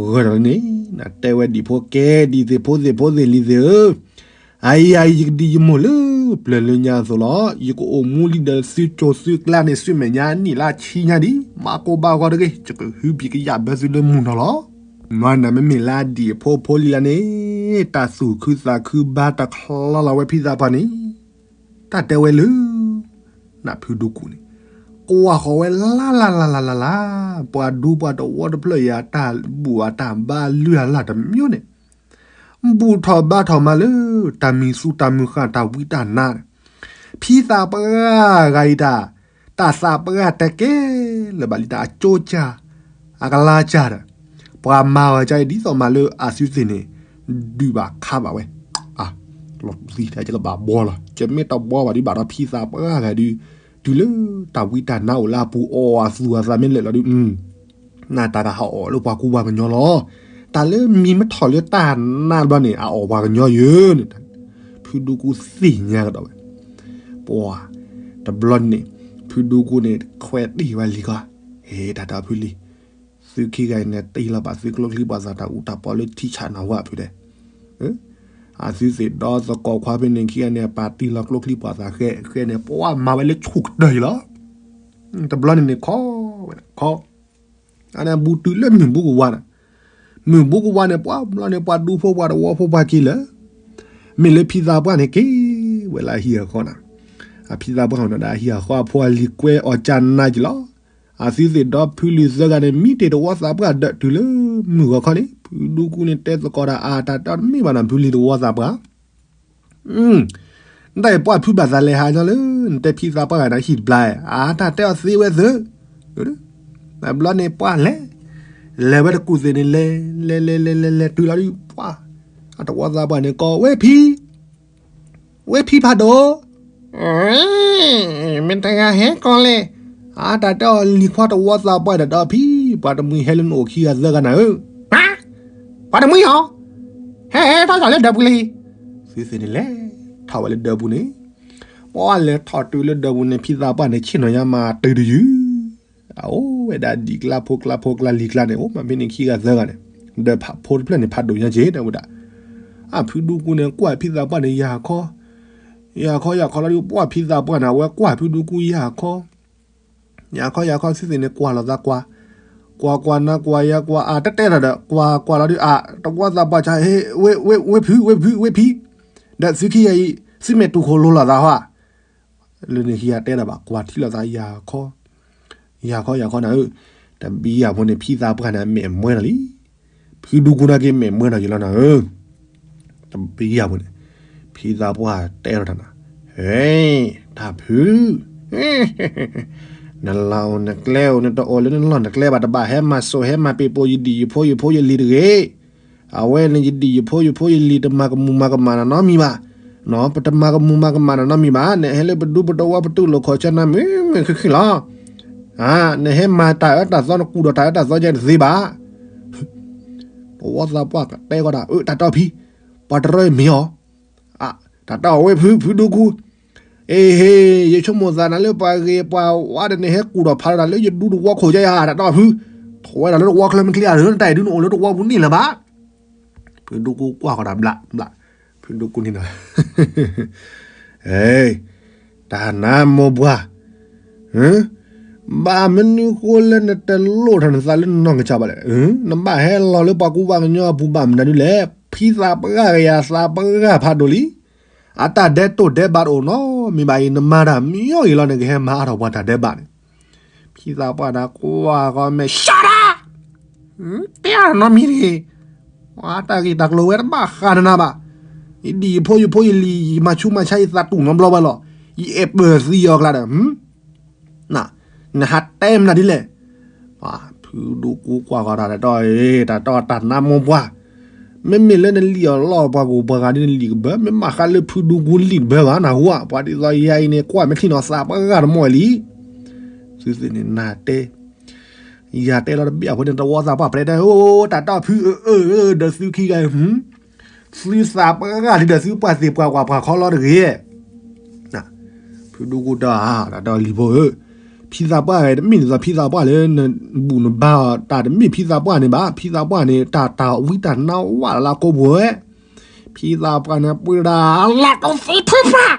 ဂၢၢ်ဒီးန့ၣ်, နတဲဝဲဒ်ဖိကဲ ဒ်သိးဖိသ့ၣ်ဖိသ့ၣ်လံၤသ့ၣ်ဧၢ အအံၤ ယကဒံးယမိၢ်လၢပျၢၤလၢညါအသိးလီၤ. ယကအိၣ်မူလံဒီးသုကၠိသုကျါန့ၣ် သုမဲာ်ညါနံၣ်လၢဆံညါဒံး, မၤကိၢ်ဘၣ်ဂီၤတဂ့ၤ, ယကဟုဘံၣ်ကယာ်ဘၢသုလၢမုၢ်နီၤလီၤ. မ့ၢ်နမ့မ့ၢ်လၢဒံးအဖိဖိလံၤလၢန့ၣ်, တၢ်သူၣ်ခုသးခုဘါတချီလီၤဝဲဖံသးပှၢ်န့ၣ်, တၢ်တဲဝဲလၢ နဖုဒူကူန့ၣ် ကွၢ်ဃီၤဝဲလၢ်လၢ်လၢ်လၢ်လၢ်လၢ်, ပှၤဒူပှၤတဝီတဖျၢၣ်အံၤ အတၢ်ဘူၣ်အတၢ်ဘါလုၢ်အလၢ်တမံၤန့ၣ်, ဘူၣ်ထီၣ်ဘါထီၣ်မးလၢ တၢ်မံၤသူတၢ်မုၢ်ဃၢ်တၢ်ဝံတၢ်နါန့ၣ်, ဖံသးပှၢ်ဂၤအံၤတၢ်, တၢ်သးပှၢ်တကဲလၢၤဘၣ်လံ တၢ်အကၠိကၢ် အကလါကၢ်ဒီး, ပှၤမၤဝဲကၢ်အံၤဒ်သိးမးလၢအသုသ့ၣ်န့ၣ် ဒုးဘၣ်ခါဘၣ်ဝဲ, လီၤသံထဲကဘၣ်ဘှီလီၤ ကမ့ၢ်တဘှီဘၣ်ဒုး ဘၣ်ဒီးဖံသးပှၢ်ဂၤဒုး, တုၤလၢတၢ်ဝံတၢ်နါအိၣ်လၢအပူၤအီၣ်အသူၣ်အသးမ့ၢ်လၢာ်လီၤဒုး, နတၢ်ကဟးအီၣ်လၢပှၤကူပှၤကညီလီၤ. တၢ်လၢမံၤမ့ၢ်ထီၣ်လၢတၢ်နါတဘျီန့ၣ် အအီၣ်ပှၤကညီယၢၤန့ၣ်, ဖုဒူကူသ့ၣ်ညါကဒီးဝဲ, ပှၤ, တဘျီန့ၣ်, ဖုဒူကူန့ၣ်ခွဲးတံၢ်ဝဲလံၤခီ, ဟ့ တၢ်တီဖုလံၤ, သုခံဂၤအံၤန့ၣ်တ့လီၤဘၣ်သုကျိချံပှၤသးတၢ်အူတၢ်ပီလၢထံဆးနၢ်ဝၣ်ဖုဒဲး အသုသ့ၣ်ဒီသကိးခွါဖဲန့ၣ်ခံဂၤန့ၣ် ပာ်တ့ၢ်လီၤကျိချံပှၤသးဃဲဃဲန့ၣ် ပှၤမၤဝဲလၢဆူၣ်ကတၢၢ်အံၤလီၤ. တဘျီန့ၣ်န့ၣ်ခီ, ဝဲခီ, အန့ၣ်ဘူးတုၤလၢမုၢ်ဘူးကဝါန့ၣ်, မုၢ်ဘူးကဝါန့ၣ် ပှၤဘျီန့ၣ် ပှၤဒူဖိပှၤတဝီဖိပှၤက့ၤလၢာ်, မ့ၢ်လၢဖံသးပှၢ်န့ၣ်က့ၤဝဲလၢအဟံၣ်အဃီန့ၣ်, အဖံသးပှၢ်န့ၣ်ဒီးအဟံၣ်အဃီအဖိအလံၤကွဲအီၤကၢ်နါက့ၤလီၤ. အသုသ့ၣ်ဒီဖုလံၤသၢဂၤန့ၣ် မံတ့ၢ်တဝီသးပှၢ်ဒီးတုၤလၢမုၢ်ဂီၤခီန့ၣ် ဖုဒူကူန့ၣ်တဲသကိးတၢ်အါ တၢ်တီတမ့ၢ်ဘၣ်နၤ ဖုလံၤတဝီသးပှၢ် နတၢ်အံၤပှၢ်ဖုဘၣ်သးလဲၤဟးညီလၢ နတဲဖံသးပှၢ်ဂၤန့ၣ်ဟံၣ်တဘျါ, အါတၢ်တဲအီၤသ့ဝဲသၢ, ဘျီန့ၣ်ပှၢ်လဲၤ, လဲၤဝဲတကူၣ်သ့ၣ်န့ၣ်လဲၤ, လဲၤလဲၤလဲၤလဲၤလဲၤတုၤလီၤဒုးပှၢ်, အတဝီသးပှၢ်န့ၣ်ကိးဝဲဖံ ဝဲဖံဖးဒိၣ်, မ့ၢ်တဂၤဟဲကီလဲၣ်, အါတၢ်တဲအီၤလံၤခွါတဝီသးပှၢ်ဒီးဒီဖံ, ပှၤတမှံၤဟဲလၢနအိၣ်ခံဂၤသၢဂၤနၤဧၢ, ပှၤတမှံၤအီၤ, ဟဲဟဲထီၣ်ထီၣ်လၢဒၢးပူၤလံ, သုသ့ၣ်န့ၣ်လဲၤထီၣ်ဝဲလၢဒၢးပူၤန့ၣ်, ပှၤလဲၤထီၣ်တုၤလၢဒၢးပူၤန့ၣ် ဖံသးပှၢ်န့ၣ် ဆ့ၣ်နီၤညါမၤတုၤတယုၢ် အအိၣ်ဝဲဒၣ်ဒံၣ်ကျါဖိကျါဖိကျါလံၤကျါန့ၣ် အိၣ်မးဖဲန့ၣ်ခံဂၤသၢဂၤန့ၣ်, ဒီးဖိတဖျၢၣ်န့ၣ် ဖးဒိၣ်ညါက့ၤတဲဝဲဒၣ်, အဖုဒူကူန့ၣ် ကွၢ်ဖံသးပှၢ်န့ၣ် ယၤခီ, ယၤခီယၤခီလီၤဒုး ပှၢ်ဖံသးပှၢ်န့ၣ် အဝဲကွၢ်ဖုဒူကူယၤခီ, ယၤခီယၤခီသုသ့ၣ်န့ၣ် ကွၢ်လီၤသးကွၢ်, ကွၢ်ကွၢ်နၤကွၢ်ယၤကွၢ် အတတဲတၢ်ဒီး ကွၢ်ကွၢ်လီၤဒုး အတဝီသးပှၢ်ဆါ ဝ့ဖု ဝ့ဖု ဝ့ဖံ, ဒီးသုခံဂၤအံၤ သုမဲာ်တူၢ်ခိၣ်လိၤလိာ်သးဟီဧါ လၢန့ၣ်ခံဂၤတဲတၢ်ဘၣ် ကွၢ်ထံလီၤသး ယၤခီ, ယၤခီယၤခီနၤဧၢ, တဘံယၤဖိန့ၣ် ဖံသးပှၢ်န့ၣ် အမဲာ်မွဲနီၤလံ, ဖုဒူကူနာ်က့ မဲာ်မွဲနီၤယလီၤနၤဧၢ, တဘံယၤဖိန့ၣ်, ဖံသးပှၢ်တဲထီၣ်တၢ်နၤ, ဟဲ, တၢ်ဖု နလီၤအိၣ်နကျဲအိၣ် နတအိၣ်လၢနလီၢ်နကျဲဘၣ် တဘၣ်ဟဲမၤစိးဟဲမၤပ့ၤပိာ်ယဒံၣ်ယဖိယဖိယလံၤတဂ့ၤ, အဝဲန့ၣ်ယဒံၣ်ယဖိယဖိယလံၤ တမၤကမူၤမၤကမၣ်နၤနီတမံၤဘၣ်, ပတမၤကမူၤမၤကမၣ်နၤနီတမံၤဘၣ်, နဟဲလၢပဒူပတဝီပတူၢ်လိာ်ခီၣ်ဆၢနၤမုာ်မုာ်ခုၣ်ခုၣ်လီၤ, နဟဲမၤတၢ်အၢတၢ်သီ နကူၣ်ဒီးတၢ်အၢတၢ်သီယဲတသ့ဘၣ်, တဝီသးပှၢ်တဲဃီတၢ် အၢ တၢ်တီဖံ, ပှၤတရၢအံၤမ့ၢ်အီၤ, တၢ်တီဝဲဖု ဖုဒူကူ, အ့ဟ့ၣ် ယဆိကမိၣ်သးနၤလၢပှၤဂ့ၤပှၤဝါဒီး နဟဲကူၣ်ဒီးဖးဒီးတၢ်လၢယဒူတဝီခိၣ်ယါယါ တၢ်တီဖု, ထီၣ်ဝဲဒၣ်လၢတဝီချၢမ့ၢ်ချ့ဧါ နတၢ်အံၤဒုးနအိၣ်လၢတဝီပူၤန့ၣ်လၢၤဘၣ်, ဖုဒူကူကွၢ်ဃီတၢ်ဘျးဘျး, ဖုဒူကူန့ၣ်ဒီး တၢ်နါမိၢ်ပှၢ်, ဘၣ်မနုၤဃိလၢနတလိၣ်ထီၣ်နသးလၢနနီၢ်ကစၢ်ဘၣ်လဲၣ်, နဘၣ်ဟဲလီၤလၢပှၤကူပှၤကညီအပူၤဘၣ်မနုၤဒ်လဲၣ်, ဖံသးပှၢ်ဂၤယၤသးပှၢ်ဂၤဖးဒိၣ်လံ, အတၢ်ဒဲးတိၢ်ဒဲးဘးတအိၣ်နီတမံၤဘၣ်အံၤ နမၤတၢ်မံအီၤဂ့ၤလီၤ နကဟဲမၤအါထီၣ်ပှၤတၢ်ဒဲးဘးန့ၣ်, ဖံသးပှၢ်န့ၣ်ကွၢ်ဃီမဲာ် ရှါဒၣ် တဲအါနီတမံၤတဂ့ၤ, တၢ်ဂ့ၢ်တၢ်ကျိၤဝဲတဘၣ်ဃးနၤဘၣ်, ယဒံၣ်ယဖိယဖိယလံၤ ယမၤဆူးမၤဆါ ယသးတူၢ်နီတဘျီဘၣ်လီၤ, ယအဲၣ်ပၢၢ်သံအီၤကျါဒီး, နဟးတဲမနုၤဒ်လဲၣ်, ဖုဒူကူကွၢ်ဃီတၢ်တတီအံၤ တၢ်တီတၢ်နါမိၢ်ပှၢ်, မ့မ့ၢ်လၢနလံၣ်အီၤလီၢ်ပှၤကူၣ်ပှၤဂၤဒ်နလံၣ်ကဘၢ မ့ၢ်ဘၣ်ဃးလၢဖုဒူကူလံၣ်တဘၢဘၣ် နၢ်ဟူဧါ, ပှၤဒ်သိးယၤအံၤန့ၣ် ကွၢ်မ့ၢ်ထံၣ်နီၤသးပှၢ်ဂၤတမီၢ်လံ, သုသ့ၣ်န့ၣ်နတဲ ယၤတဲလီၤတဘ့ၣ်အဖိန့ၣ် တဝီသးပှၢ်ပျဲတဲ အိၣ် တၢ်တီဖုအၢ ဒီးသုခံဂၤ, သုသးပှၢ်ဂၤဒ်ဒီးသုပှၢ်သ့ၣ်ပှၢ်ဝၣ်ပှၢ်ခီလီၤတဂ့ၤ, ဖုဒူကူတၢ် တၢ်တီလံၤဖိဧၢ, ဖံသးပှၢ်ဂၤတမ့ၢ်ဒ်သိးဖံသးပှၢ်လၢနဘူၣ်နဘါအီၤ တၢ်တမ့ၢ်ဖံသးပှၢ်န့ၣ်ဘၣ်, ဖံသးပှၢ်န့ၣ် တၢ်တၢ်ဝံတၢ်နါဝၣ်လၢကိးပူၤဝဲ, ဖံသးပှၢ်န့ၣ် ပှ့ၤဒၣ်လၢကသ့ဖုပှၢ်,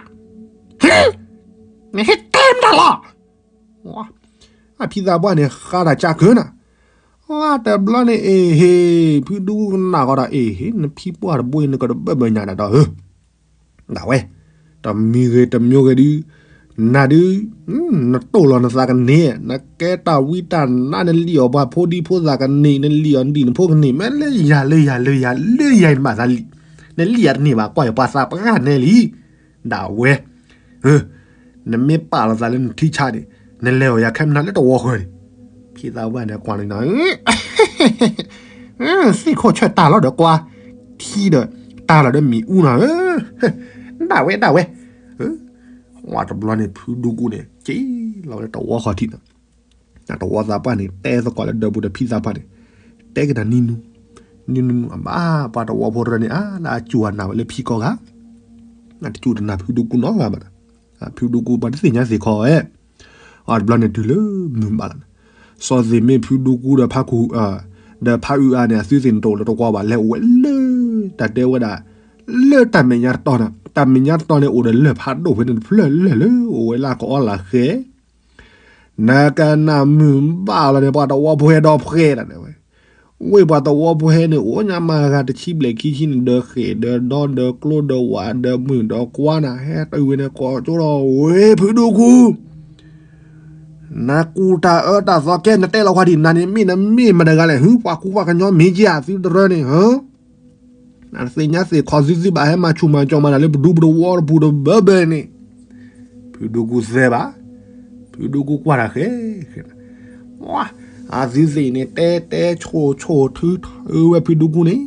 နဟဲတဲမတၤလီၤ အဖံသးပှၢ်န့ၣ် ဃါတၢ်ကၢ်ကၢနၤ, တဘျီန့ၣ် အ့ဟ့ၣ် ဖုဒူကနၣ်ဃီဒီး အ့ဟ့ၣ် နဖံပှၢ်တဘိအံၤ နကတဘၢၣ်ဘၢၣ်ညါဒၣ်ဒီးဧၢ, ဒၣ်ဝဲ, တမံၤဂ့ၤတမျိုးဂ့ၤဒုး, နၤဒုး, နတိၢ်လီၤနသးကန့ၢ်, နကဲတၢ်ဝံတၢ်နါ နလံၣ်အီၣ်ပှၤဖိဒံဖိသၣ်ကန့ၢ်, နလံၣ်အီၣ်ဒံၣ်နဖိကန့ၢ်, မ့ၢ်လၢယၤလၢယၤလၢယၤလၢယၤ နဘၣ်သးလံၣ်, နလံၣ်ယၤတန့ၢ်ဘၣ် ကွၢ်ယပှၤသးပှၢ်နဲလံ, ဒၣ်ဝဲ နမ့ၢ်ပာ်လီၤသးလၢနထံဆးန့ၣ်, နလဲၤအီၣ်ယၤခဲမနၤလၢတဝီဃၢၤန့ၣ်, ဖံသးပှၢ်န့ၣ်ကွၢ်လီၤနီၤ, သ့ၣ်ခိၣ်ဆၢၣ်တၢ်လီၤဒီးကွၢ်, ထံဒီးတၢ်လီၤဒီးမံၤအူနီၤ, ဒၣ်ဝဲဒၣ်ဝဲ, ဝဲတဘျီန့ၣ် ဖုဒူကူန့ၣ် က့ၤလီၤဝဲလၢတဝီဃီထံးနီၤ, တဝီသးပှၢ်န့ၣ် တဲသကိးလၢဒၢးပူၤဒီးဖံသးပှၢ်န့ၣ်, တဲက့ၤတၢ်နံၤနူ, နံၤနူနူ အဘၣ် ပှၤတဝီဖိတရၢန့ၣ် အါလၢအစူၢ်အနာ်ဝဲလၢဖံကီၢ်ဂၤ, အတစူၢ်တနာ်ဖုဒူကူနီတဂၤဘၣ်, ဖုဒူကူပှၤတသ့ၣ်ညါသ့ၣ်ခီဧါ, အတဘျီန့ၣ်တုၤလၢမုၢ်ဘၣ်လီၤန့ၣ်, စီၤသ့ၣ်မ့ၢ်ဖုဒူကူဒီးဖးခူ, ဒီးဖးအုးအါန့ၣ် အသုသ့ၣ်နတအိၣ်လၢတဝီဘၣ် လဲၤအိၣ်ဝဲလၢ တၢ်တဲဝဲဒၣ် လၢတၢ်မဲာ်ညါတတီၤန့ၣ်, တၢ်မဲာ်ညါတတီၤန့ၣ် အိၣ်ဒီးလၢၢ်ဖးဒိၣ်ဖဲန့ၣ်တဖျၢၣ်လၢၢ်လၢ အိၣ်ဝဲလၢကအီလၢဃဲ နကနၣ်မုၢ်ဘၣ်လီၤန့ၣ် ပှၤတဝီဖိဟဲဒီဖှဲးတၢ်န့ၣ်ဝဲ, ဝ့ၢ်ပှၤတဝီဖိဟဲန့ၣ် အိၣ်ညါမၤဂၤတဆံဘျဲၣ်ခံဆံန့ၣ် ဒီးဃဲၣ်ဒီးဒီဒီးကျိဒီးဝးဒီးမုၢ်ဒီးကွါနၤ ဟဲတုၤဝဲန့ၣ် ကိးကၠိဒီး ဝ့ၢ်ဖုဒူကူ နကူၣ်တၢ်အၢတၢ်သီကဲ နတဲလီၤဝဲဒ်နၤန့ၣ် မ့ၢ်နမ့ၢ်မတၤတဂၤလဲၣ် ဟု ပှၤကူပှၤကညီမ့ၢ်က့ၤသုတရၢန့ၣ် ဟၢ နတသ့ၣ်ညါသ့ၣ်ခီသုသုဘၣ် ဟဲမၤဆူၣ်မၤကၠီမၤတၢ်လၢပဒူပတဝီတပူၤတဘၢဘၢန့ၣ်, ဖုဒူကူသဲဘၣ်, ဖုဒူကူကွၢ်တၢ်ဃဲ, အသုသ့ၣ်န့ၣ် တဲတဲဆိၣ်ဆိၣ်ထုထုဝဲဖုဒူကူန့ၣ်,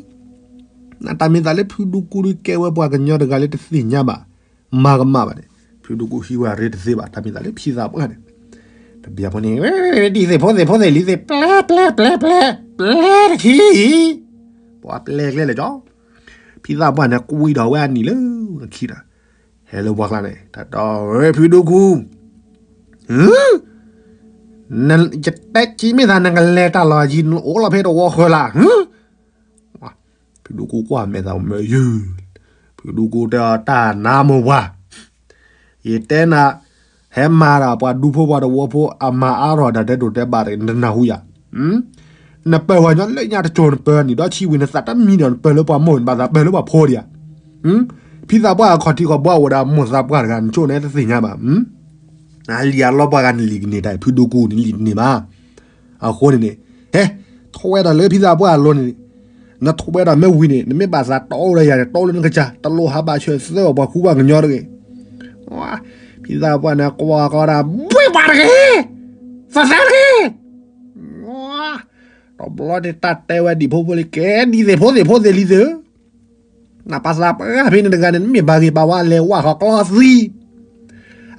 နတၢ်မ့ၢ်သးလၢဖုဒူကူဒုးကဲဝဲပှၤကညီတဂၤလၢတသ့ၣ်ညါဘၣ်, မၤကမၣ်ဘၣ်န့ၣ်, ဖုဒူကူဟံးဝဲအရ့တသ့ဘၣ် တၢ်မ့ၢ်သးလၢဖံသးပှၢ်န့ၣ်, တဘျီဖိန့ၣ်, ဒ်သ့ၣ်ဖိသ့ၣ်ဖိသ့ၣ်လံၤသ့ၣ် ပျဲပျဲပျဲပျဲ, ပျဲတခံ, ပှၤပျဲကျဲလဲၣ်ကၠီ, ဖံသးပှၢ်န့ၣ် ကွံဒီးဝဲအနံၣ်လၢခံဒီး, ဟဲလၢပှၢ်ကျါန့ၣ် တၢ်တီ ဖုဒူကူ ယတဲကံမ့ၢ်သး နကလဲၤတၢ်လီၢ်ယံၤ နအိၣ်လီၤဖဲတဝီဃၢၤလၢ်, ဖုဒူကူကွၢ်မဲာ်သးမၢယုၢ်, ဖုဒူကူတဲအီၤတၢ်နါမိၢ်ပှၢ်, ယတဲနၤ, ဟဲမၤတၢ်ပှၤဒူဖိပှၤတဝီဖိ အမၤအါထီၣ်တၢ်တဲတိာ်တဲဘၣ်တဂ့ၤ နတနၢ်ဟူယၤ, နပၢၢ်ပှၤကညီလၢညါတကၠိၤ နပၢၢ်နံၣ်ဒီဆံဝံၤ နသးတမံဒီး နပၢၢ်လၢပှၤမိၢ်န့ၣ် ဘၣ်သးပၢၢ်လၢပှၤဖိဒံးဧါ, ဖံသးပှၢ်အခီၣ်ထံးခီၣ်ဘှီအိၣ်ဝဲဒၣ်မိၢ်သးပှၢ်တဂၤ နဆိၣ်န့ၢ်တသ့ၣ်ညါဘၣ်, အလံၤအလီပှၤဂၤနလံၤကန့ၢ်တၢ် ဖုဒူကူန့ၣ်လံၤတန့ၢ်ဘၣ်, အဃိန့ၣ်န့ၣ်, ဟဲ, ထိးဝဲဒၣ်လၢဖံသးပှၢ်အလိၤန့ၣ်, နထိးဝဲဒၣ်မ့ၢ်ဝံၤန့ၣ် နမ့ၢ်ဘၣ်သးတီအိၣ်ဒီးယၤန့ၣ် တီလၢနကစၢ် တလိၣ်ဟးဘၣ်ဆၢၣ်သၢအီၣ်ပှၤဃူပှၤကညီတဂ့ၤ, ဖံသးပှၢ်န့ၣ် ကွၢ်ကီဒၣ် ဘှ့ၣ်ပှၤတဂ့ၤ, သးသးတဂ့ၤ တဘျီန့ၣ် တၢ်တဲဝဲဒံးဖိဖိလံၤ ကဲဒ်သ့ၣ်ဖိသ့ၣ်ဖိသ့ၣ်လံၤသ့ၣ်ဧၢ, နပာ်သးပှၢ်ဖဲန့ၣ်တဂၤန့ၣ် နမ့ၢ်ဘၣ်ဂ့ၤဘၣ်ဝါလဲၤဝၣ်ဃီၤကျီသံ,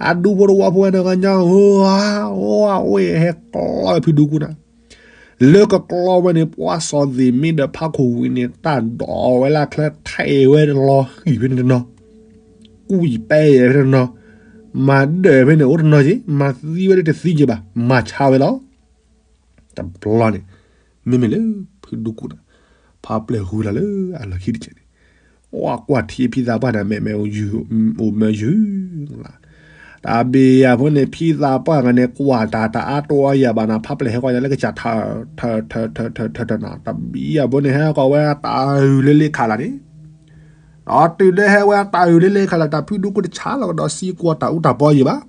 အဒူဖိတဝီဖိဝဲန့ၣ်ကညီဧၢ, အိၣ်ဟဲကျီဝဲဖုဒူကူနၤ, လၢကကျီဝဲန့ၣ် ပှၤစီၤသ့ၣ်မ့ၢ်ဒီးဖးခိၣ်ဝံၤန့ၣ် တၢ်ဒိးဝဲလၢချၢထဲးဝဲလီၤဃံၣ်ဖဲန့ၣ်တနီၤ, ကူၣ်ယံာ်ပဲယဲၢ်ဖဲန့ၣ်တနီၤ, မၤဒၢၣ်ဖဲန့ၣ်အိၣ်တနီၤက့ၤ မၤသံဝဲဒၣ်တသံက့ၤဘၣ် မၤဆါဝဲလီၤ တဘျီန့ၣ်, မ့မ့ၢ်လၢဖုဒူကူန့ၣ်, ဖးပျဲၢ်ဃုာ်လီၤလၢအလီၢ်ခံတက့ၢ်န့ၣ်, ဝဲကွၢ်ထံဖံသးပှၢ်န့ၣ် မဲာ်မဲာ်အိၣ်မၢယုၢ်လီၤ, တၢ်ဘံယၤဖိန့ၣ် ဖံသးပှၢ်ဂၤန့ၣ် ကွၢ်တၢ်တအါတီအါယၤဘၣ်နၤ ဖးပျဲၢ်ဟဲကွၢ်ညါလၢကစၢ်ထၢၣ်ထၢၣ်ထၢၣ်ထၢၣ်ထၢၣ်ထၢၣ်နၤ တၢ်ဘံယၤဖိန့ၣ် ဟဲကွၢ်ဝဲတၢ်အုၣ်လၢလ့ခးလၢ်န့ၣ် ဒီးတုၤလၢဟဲဝဲတၢ်အုၣ်လၢလ့ခးလၢ် တၢ်ဖုဒူကူတဆါလီၤကဒီးစံကွၢ်တၢ်အူတၢ်ပီယံၤဘၣ်,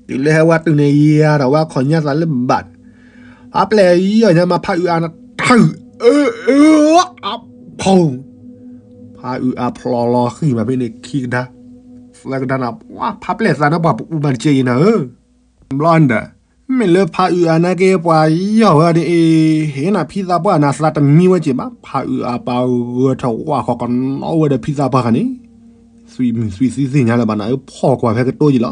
တုၤလၢဟဲဝဲတုၤန့ၣ် ယၤဒီးဝဲခီၣ်ညါသးလၢဘၣ်န့ၣ်, ဖးပျဲၢ်ယီၢ်ညါမး ဖးအုၣ်အါနၤ ထုၣ်အၢအၢအဖီ, ဖးအုၣ်အါဖျိးလီၤဃံၣ်မးဖဲန့ၣ် ခံကဒါ, သၢကဒါနၤ ပှၤဖးပျဲၢ်သးနၢ်ပှၤပအူမၤတကဲအံၤနၤဧၢ, ဘျီန့ၣ်ဒီး, မ့ၢ်လၢဖးအုၣ်အါနာ်က့ ပှၤယီၢ်ဝဲဒ်အံၤ, ဟ့ၣ်နၤဖံသးပှၢ်နၤသးတမံဝဲက့ၤဘၣ်, ဖးအုၣ်အါပာ်ဂၢၢ်ထီၣ်ဝၣ်ဃီၤကနီၣ်ဝဲဒီးဖံသးပှၢ်ခါန့ၣ်, သွံၣ်မုၢ်သွံၣ်သံသ့ၣ်ညါလၢၤဘၣ်နၤဧၢ ဖီၣ်ကွၢ်ဖဲကတိၤယံၤလီၤ,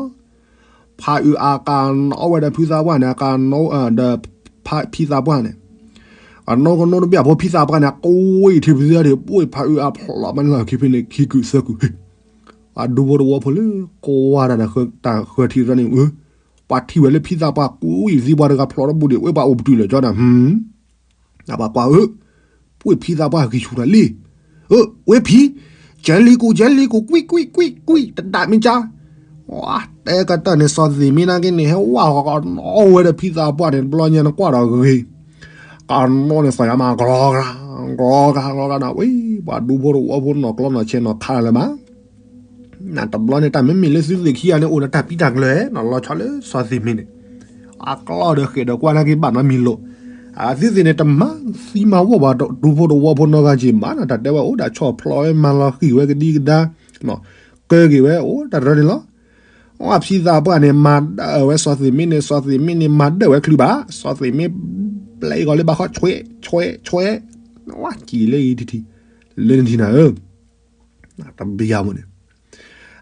ဖးအုၣ်အါကနီၣ်ဝဲဒီးဖံသးပှၢ်န့ၣ် ကနီၣ်ဒီး, ဖံသးပှၢ်န့ၣ်, အနီၢ်ကနီၣ်တဘ့ၣ်ဖိဖံသးပှၢ်န့ၣ် ကွံာ်ထံဖုသၢဒီး ပှ့ၢ်ဖးအုၣ်အါဖျိးမးလၢခံဖဲန့ၣ် ခံကုာ်သၢကုာ်, အဒူဖိတဝီဖိလၢ ကွၢ်တၢ်ဒီးတၢ်ဃၢၤထံရၢန့ၣ်, ပှၤထံၣ်ဝဲလၢဖံသးပှၢ်ကွံာ်ယံာ်သံပှၤတဂၤဖျိးတဘူၣ်ဒီး ဝဲပှၤအိၣ်ပတုာ်လၢာ်ကၠီနၤ, ပှၤကွၢ်ဧၢ, ပှ့ၢ်ဖံသးပှၢ်ဂံၢ်ဆူၣ်တၢ်လံ, ဧၢ, ဝဲဖံ, ကဲလံကူး ကဲလံကူး ကွံာ်ကွံာ်ကွံာ်ကွံာ် တဒၣ်မ့ၢ်ကါ, တဲကတၢၢ်န့ၣ် စီၤသ့ၣ်မ့ၢ်နာ်က့န့ၣ် ဟဲဝၣ်ဃီၤကနီၣ်ဝဲဒီးဖံသးပှၢ်န့ၣ် တဘျီညါနကွၢ်ဒီးဂ့ၤ, ကနီၣ်န့ၣ် စီၤယါမး ကလီကလီကလီကလီနၤ ဝဲ, ပှၤဒူဖိတဝီဖိနီၢ်ကျီနီၢ်ဆဲးနီၢ်ခးလၢၤမး တဘျီန့ၣ် တၢ်မ့မ့ၢ်လၢသုသ့ၣ်ခံဂၤန့ၣ် အိၣ်ဒီးတၢ်ပံတၢ်ကျၢၤနီၤ လီၤဆီလၢစီၤသ့ၣ်မ့န့ၣ် အကျီၢ်ဒီးဃဲၣ်ဒီးကွၢ်နာ်က့ဘၣ်နီတမံၤလိာ်, အသုသ့ၣ်န့ၣ် တမၤသံမၤဝီၢ်ဘၣ်ဒူဖိတဝီဖိနီတဂၤက့ၤဘၣ်နီၤ တၢ်တဲဝဲအိၣ်ဒီးဆီၣ်ဖျီဝဲ မၤလီၤဃံၤဝဲကဒံကဒါ ကၢက့ၤဝဲအိၣ်တရၢန့ၣ်လီၤ. အဖံသးပှၢ်န့ၣ် မၤဒၢဝဲစီၤသ့ၣ်မ့န့ၣ် စီၤသ့ၣ်မ့န့ၣ် မၤဒၢဝဲချုးဘၣ် စီၤသ့ၣ်မ့ ပျဲအံၤဂီၤလၢဘၣ်ဃီ ဆွဲ ဆွဲ ဆွဲ ဝဲကံၤလၢအံၤထံထံ လၢနထံနၤဧၢ တဘျီဖိန့ၣ်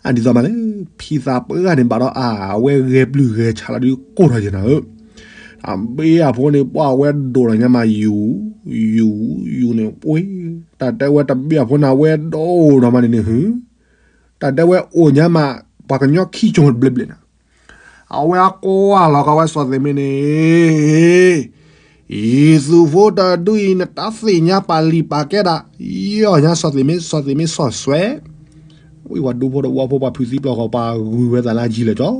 အဒ်သိးမးလၢ ဖံသးပှၢ်န့ၣ်ဘၣ်ဒီးအါ အဝဲဂဲၤပျုၢ်ဂဲၤဆးလီၤဒုးကိၢ်ထီၣ်က့ၤနၤဧၢ, တၢ်ဘျီဖိန့ၣ် ပှၢ်ဝဲဒိၣ်ထီၣ်ညါမး ယူၤ ယူၤ ယူၤန့ၣ် ပှ့ၤ တၢ်တဲဝဲတၢ်ဘျီဖိန့ၣ် အဝဲဒိၣ်ထီၣ်မးန့ၣ်န့ၣ်ဟု တၢ်တဲဝဲအိၣ်ညါမး ပှၤကညီခံကၠိတဘျဲၣ်ဘျဲၣ်န့ၣ် အဝဲအကိးဝဲလီၤကီဝဲစီၤသ့ၣ်မ့န့ၣ် ယံၤ သုးဖိတဒူၣ်အံၤ နတၢ်သ့ၣ်ညါပာ်လံာ်ပာ်ကဲဒၣ် ယီၢ်ညါစီၤသ့ၣ်မ့ စီၤသ့ၣ်မ့စီၤစွဲ ဝံၤပှၤဒူဖိတဝီဖိပှၤဖုးသံပျီၢ်ဃီ ပှၤဂုၤဝဲသးလၢအယံၤလၢာ်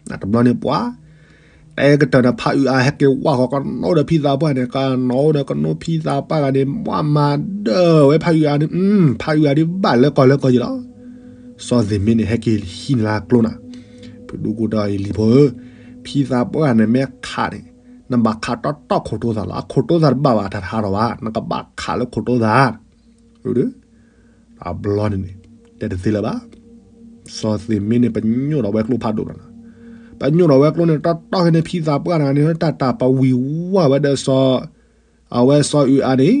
ကၠီ တဘျီန့ၣ်ပှၤ တဲကတၢၢ်န့ၣ် ဖးအုးအါဟဲက့ၤဝၢ်ဃီၤကနိဒီးဖံသးပှၢ်န့ၣ် ကနိဒီးဖံသးပှၢ်ဂၤန့ၣ် ကနိဖံသးပှၢ်ဂၤန့ၣ် မၤမၤဒၢဝဲဖးအုးအါန့ၣ် ဖးအုးအါဒ်ဘၣ်လၢကီၢ်လၢကီၢ်ယံၤလီၤ. စီၤသ့ၣ်မ့န့ၣ် ဟဲက့ၤဟံးန့ၢ်လၢကျိနၤ ဖုဒူကိတၢ်အံၤလံၤဖိဧၢ, ဖံသးပှၢ်န့ၣ်မ့ၢ်ခးန့ၣ် နဘၣ်ခးတီတီခိၣ်တိသးလီၤ. အခိၣ်တိသးတဘၣ်ဘၣ် တၢ်တဟးထီၣ်ဘၣ် နကဘၣ်ခးလၢခိၣ်တိသး တဘျီန့ၣ်န့ၣ် တဲတသ့လၢၤဘၣ်. စီၤသ့ၣ်မ့န့ၣ် ပညိၣ်ဒီးဝဲကျိဖးဒိၣ်လီၤ. ပညိၣ်ဒီးဝဲကျိန့ၣ် တီတီခဲန့ၣ် ဖံသးပှၢ်တဂၤန့ၣ် တၢ်တၢ်ပဝံၤဝၢ်ဝဲဒီးစီၤ အဝဲစီၤအုးအါန့ၣ်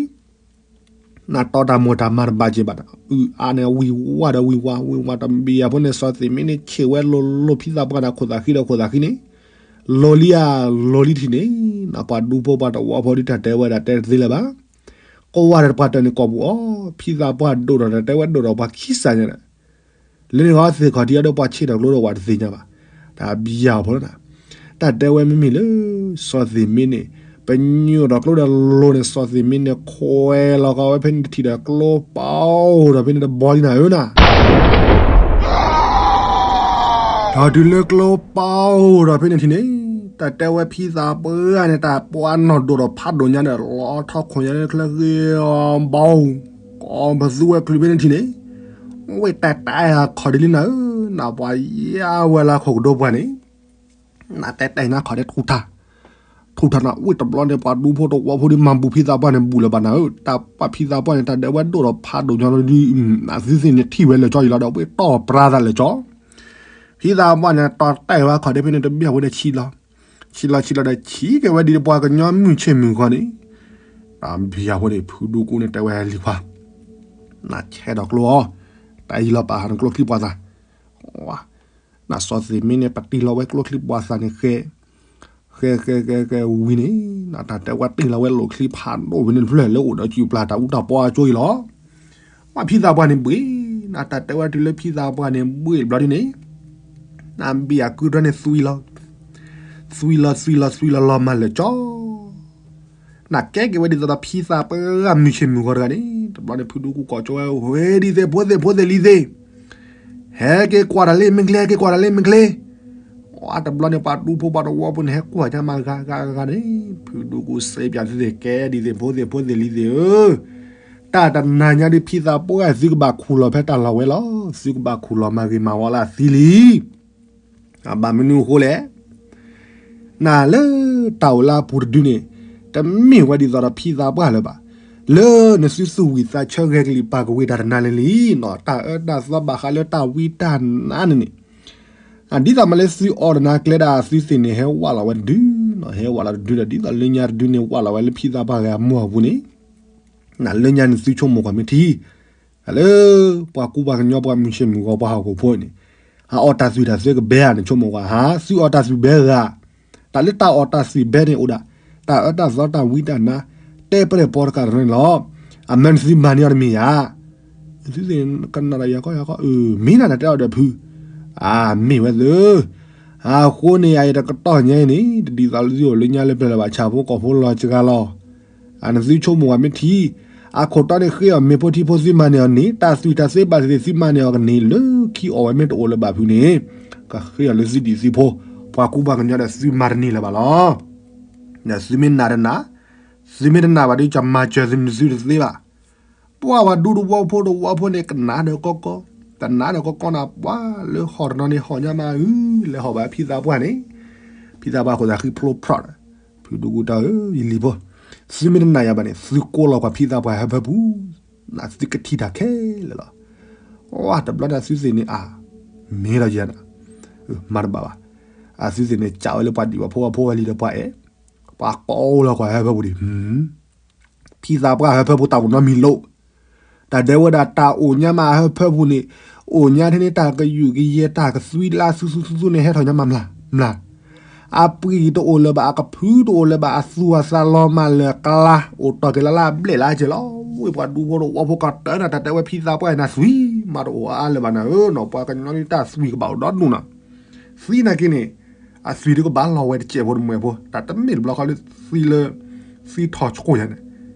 နတီတၢ်မိၢ်တၢ်မါတဘၣ်က့ၤဘၣ်န့ၣ် အုးအါန့ၣ် ဝံၤဝၢ်ဒီးဝံၤဝၢ် ဝံၤဝၢ်တဘျီဖိန့ၣ် စီၤသ့ၣ်မ့န့ၣ် ဆ့ၣ်ဝဲလိၤလိၤ ဖံသးပှၢ်န့ၣ် ခိၣ်သးဃံဒီးခိၣ်သးဃံန့ၣ် လိၤလံဧါ လိၤလံထံၣ်န့ၣ် နပှၤဒူဖိပှၤတဝီဖိဒ်တၢ်တဲဝဲဒၣ်တဲတသ့လၢၤဘၣ်. ကိးဝဲဒီးပှၤတၢၢ်န့ၣ်ကိာ်ပူၤအီၤ ဖံသးပှၢ်ဒိၣ်ဒီးတၢ်တဲဝဲဒိၣ်ဒီးပှၤခံစၢ်ညါန့ၣ် လၢန့ၣ်ဂီၢ်သ့ၣ်ခီၣ်ထံးအီၤဒီးပှၤဆ့ၣ်ထီၣ်ကျိဒီးဝဲတသ့ၣ်ညါဘၣ်. တၢ်ဘျီဖိလီၤ. တၢ်တဲဝဲမ့မ့ၢ်လၢ စီၤသ့ၣ်မ့န့ၣ် ပညိၣ်ဒီးကျိဒီးလိၤန့ၣ် စီၤသ့ၣ်မ့န့ၣ် ခွဲးလီၤကီဝဲဖဲန့ၣ်တထံၣ်ဒီးကျိပီဒီးဖဲန့ၣ်တဘီလံနၤဧၢနၤ ဒီးတုၤလၢကျိပီဒီးဖဲန့ၣ်ထံၣ်န့ၣ် တၢ်တဲဝဲဖံသးပှၢ်န့ၣ် တၢ်ပှၢ်နီၢ်ဒိၣ်ဒီးဖးဒိၣ်ညါဒီး လီၤထီၣ်ခိၣ်ညါလၢချၢဃ့အီၤဘီ ကိးပသူဝဲချုးဖဲန့ၣ်ထံၣ်န့ၣ် ဝ့ၢ်တဲတဲအခီၣ်ဒ့လံနၤဧၢ, နပှၤယါဝဲလၢခိၣ်ကဒိပှၢ်န့ၣ် နတဲတဲနၤခီၣ်ဒ့ထူၣ်ထါ, ထူၣ်ထါနၤ ဝ့ၢ်တဘျီန့ၣ် ပှၤဒူဖိတဝီဖိဒ်မၤဘူးဖံသးပှၢ်န့ၣ် ဘူးလၢၤဘၣ်နၤဧၢ, တၢ်ပှၢ်ဖံသးပှၢ်န့ၣ် တၢ်ဒဲးဝဲဒိၣ်ဒီးဖးဒိၣ်ညီလီၤဒုး အသုသ့ၣ်န့ၣ်ထံၣ်ဝဲလၢာ်ကၠီယံၤလီၤဒီး ဝ့ၢ်တီၢ်ပြါသးလၢာ်ကၠီ ဖံသးပှၢ်န့ၣ် တီတဲဝဲခီၣ်ဒ့ဖဲန့ၣ်တဘျီဖိန့ၣ်ဆံးလီၤ, ဆံးလီၤဆံးလီၤဒီးဆံးက့ၤဝဲဒ်ပှၤကညီမုၢ်ဆ့ၣ်မုၢ်ဂီၤန့ၣ်, တၢ်ဘျီဖိန့ၣ် ဖုဒူကိန့ၣ်တဲဝဲလံၤခွါ နဆဲးဒီးကျိအီၤ, တၢ်ယံၤလီၤပာ်ဟးနကျိချံပှၤသး, နစီၤသ့ၣ်မ့န့ၣ် ပတ့ၢ်လီၤဝဲကျိချံပှၤသးန့ၣ်ဃဲ ဃဲဃဲဃဲဃဲဝံၤန့ၣ် နတၢ်တဲဝဲတ့ၢ်လီၤဝဲလိာ်ချံဖးဒိၣ်ဝံၤန့ၣ်တဖျၢၣ်လၢအိၣ်ဒီးစုပျၢ်တၢ်အူတၢ်ပီအကၠိအံၤလီၤ. ပှၢ်ဖံသးပှၢ်န့ၣ်ဘှ့ၣ်, နတၢ်တဲဝဲတုၤလၢဖံသးပှၢ်န့ၣ်ဘှ့ၣ်တဘျီဒ်န့ၣ်, နဘံၣ်အကုတၢ်န့ၣ်သွံလီၤ, သွံလီၤသွံလီၤသွံလီၤလီၤမၤလၢာ်ကၠီ နကဲက့ၤဝဲဒ်သိးဒီးဖံသးပှၢ်မုၢ်ဆ့ၣ်မုၢ်ဂီၤတဂၤန့ၣ် တဘျီန့ၣ် ဖုဒူကိကိးကၠိဝဲ ဝဲဒ်သ့ၣ်ဖိသ့ၣ်ဖိသ့ၣ်လံၤသ့ၣ်, ဟဲက့ၤကွၢ်တၢ်လၢမ့ၢ်ကျဲ ဟဲက့ၤကွၢ်တၢ်လၢမ့ၢ်ကျဲ, အတဘျီန့ၣ် ပှၤဒူဖိပှၤတဝီဖိန့ၣ် ဟဲကွၢ်ညါမးဂၤဂၤဂၤန့ၣ် ဖုဒူကိစ့ပၠးသ့ၣ်သ့ၣ် ကဲဒ်သ့ၣ်ဖိသ့ၣ်ဖိသ့ၣ်လံၤသ့ၣ်ဧၢ, တၢ်တနၤညါဒ်ဖံသးပှၢ် သုကဘၣ်ခူၣ်လီၤဖဲတၢ်လီၢ်ဝဲလီၤ, သုကဘၣ်ခူၣ်လီၤမၤဂ့ၤမၤဝါလၢအသံလံ ဘၣ်မနုၤအဃိလဲၣ်, နလၢတၢ်အိၣ်လၢအပူၤတဒုန့ၣ် တမ့ၢ်ဝဲဒ်သိးဒီးဖံသးပှၢ်လၢၤဘၣ်, လၢနသုသူၣ်ဝံၣ်သးဆၢဂဲၤကလံၣ်ပာ်ကဝ့ၤတၢ်တနၤန့ၣ်လံနီၤ, တၢ်အၢတၢ်သီဘၣ်ဃးလၢတၢ်ဝံတၢ်နါန့ၣ်န့ၣ်, ဒ်သိးမးလၢသုအီၣ်တနၤကျဲဒၣ်သုသ့ၣ်န့ၣ် ဟဲဝးလီၤဝဲတဒုနီၤ, ဟဲဝးလီၤတဒုဒီး ဒ်သိးလၢညါတဒုန့ၣ် ဝးလီၤဝဲလၢဖံသးပှၢ်ဂဲၤအမိၢ်အပူၤန့ၣ် နလၢညါန့ၣ်သုဆိကမိၣ်ကွၢ်မ့ၢ်ထံ, လၢ ပှၤကူပှၤကညီပှၤမုၢ်ဆ့ၣ်မုၢ်ဂီၤပှၤဟီၣ်ခိၣ်ဖိန့ၣ်, ဟးအီၣ်တၢ်သွံၣ်တၢ်သၢကဘဲဧါန့ၣ် ဆိကမိၣ်ကွၢ်, ဟးသုအီၣ်တၢ်သွံၣ်ဘဲဂၤ, တၢ်လၢတၢ်အီၣ်တၢ်သွံၣ်ဘဲန့ၣ်အိၣ်ဒၣ်, တၢ်အၢတၢ်သီတၢ်ဝံတၢ်နါ, တဲပရဲၣ်ပီတကးတရၢန့ၣ်လီၤ, အမၢနသုမၤန့ၢ်အီၤတမ့ၢ်ဧါ, သုသ့ၣ်ကနၣ်ဒီးယၤကီယၤကီ, မ့ၢ်နၤနတဲအီၤဒီးဖု, အမ့ၢ်ဝဲသု အဃိန့ၣ် အအံၤတကတီၢ်ညါအံၤန့ၣ် တဒ်သိးလၢသုအိၣ်လၢညါလၢပျၢၤလၢၤဘၣ် ဆၣ်ဖိကီၢ်ဖိလီၤစှၤလီၤ, အနသုဆိကမိၣ်ဝဲမ့ၢ်ထံ, အခိၣ်တီန့ၣ်ဃ့အီၤမ့ၢ်ဖိထံဖိသုမၤန့ၢ်အီၤန့ၣ် တၢ်သွံၣ်တၢ်သၢဘၣ်သ့ၣ်သ့ၣ်သုမၤန့ၢ်အီၤကန့ၢ်လၢခံအီၣ်ဝဲမ့ၢ်တအိၣ်လၢၤဘၣ်ဖုန့ၣ်, ကဃ့အီၤလၢသုဒံၣ်သုဖိ, ပှၤကူပှၤကညီဒီးသုမၤတန့ၢ်လၢၤဘၣ်လီၤ. ဒီးသုမ့ၢ်နာ်တနာ်, သုမ့ၢ်တနာ်ဘၣ်ဒီးကမၤစၢၤသုန့ၣ်သုတသ့ဘၣ်. ပှၤပှၤဒူတဝီဖိတဝီဖိန့ၣ် ကနၣ်ဒီးကီကီ တနၤဒီးကီကီနၤပှၤလၢဟီၣ်တနီၤန့ၣ်ဟီၣ်ညါမးဧၢ, လဲၤဟီၣ်ဘၣ်ဖံသးပှၢ်န့ၣ်, ဖံသးပှၢ်အဃိသတးဃံဖျိဖျိဒီး, ဖုဒူကူတၢ်ဧၢ, ယလံၤဖိ, သုမ့ၢ်တနာ်ယၤဘၣ်န့ၣ် သုကိးလီၤကွၢ်ဖံသးပှၢ်ဟၢဖၢပူၤ, နသုကထံၣ်တၢ်ခဲလၢာ်လီၤ. အတဘျီန့ၣ်အသုသ့ၣ်န့ၣ် အမ့ၢ်ဒီးယၤနၤ, မၤတဘၣ်ဘၣ်. အသုသ့ၣ်န့ၣ် ကးဝဲလၢပှၤဒံၣ်ပှၤဖိဝဲဖိဝဲလံဒီးပှၤအဲၣ်, ပှၤကိးလီၤကွၢ်ဟၢဖၢပူၤဒံး ဖံသးပှၢ်ဟၢဖၢပူၤတၢ်အိၣ်နီတမံၤလီၤ. တၢ်ဒဲးဝဲဒၣ်တၢ်အိၣ်ညါမးဟၢဖၢပူၤန့ၣ်, အိၣ်ညါထဲန့ၣ်တၢ်ကယူးကယဲၢ်တၢ်ကသွံလၢအသူသူသူသူန့ၣ် ဟဲထီၣ်ညါမးမျး, မျး, အပှ့ၤတအိၣ်လၢၤဘၣ် အကဖုတအိၣ်လၢၤဘၣ် အသူၣ်အသးလီၤမၢ်လၢၤကျါ, အိၣ်တီၢ်က့ၤလၢ်လၢ်ဘျဲၣ်လၢ်ကဲလီၤ. ဝ့ၢ်ပှၤဒူဖိတဝီဖိကတၢၢ်နၤ တၢ်တဲဝဲဖံသးပှၢ်နၤသွံၣ်မးတအိၣ်အါလၢၤဘၣ်နၤဧၢနီၤ, ပှၤကညီန့ၣ်တၢ်သွံၣ်ကဘၣ်အိၣ်ဒီဒူၣ်နီၤ. သွံၣ်နာ်က့န့ၣ်, အသွံၣ်ဒုကဘၣ်လီၤဝဲတစဲးဖိတမှဲၤဖိ, တၢ်တမ့ၢ်တဘျီဃီလၢသွံၣ်လၢ, သွံၣ်ထီၣ်ဆှိၣ်ယၤန့ၣ်,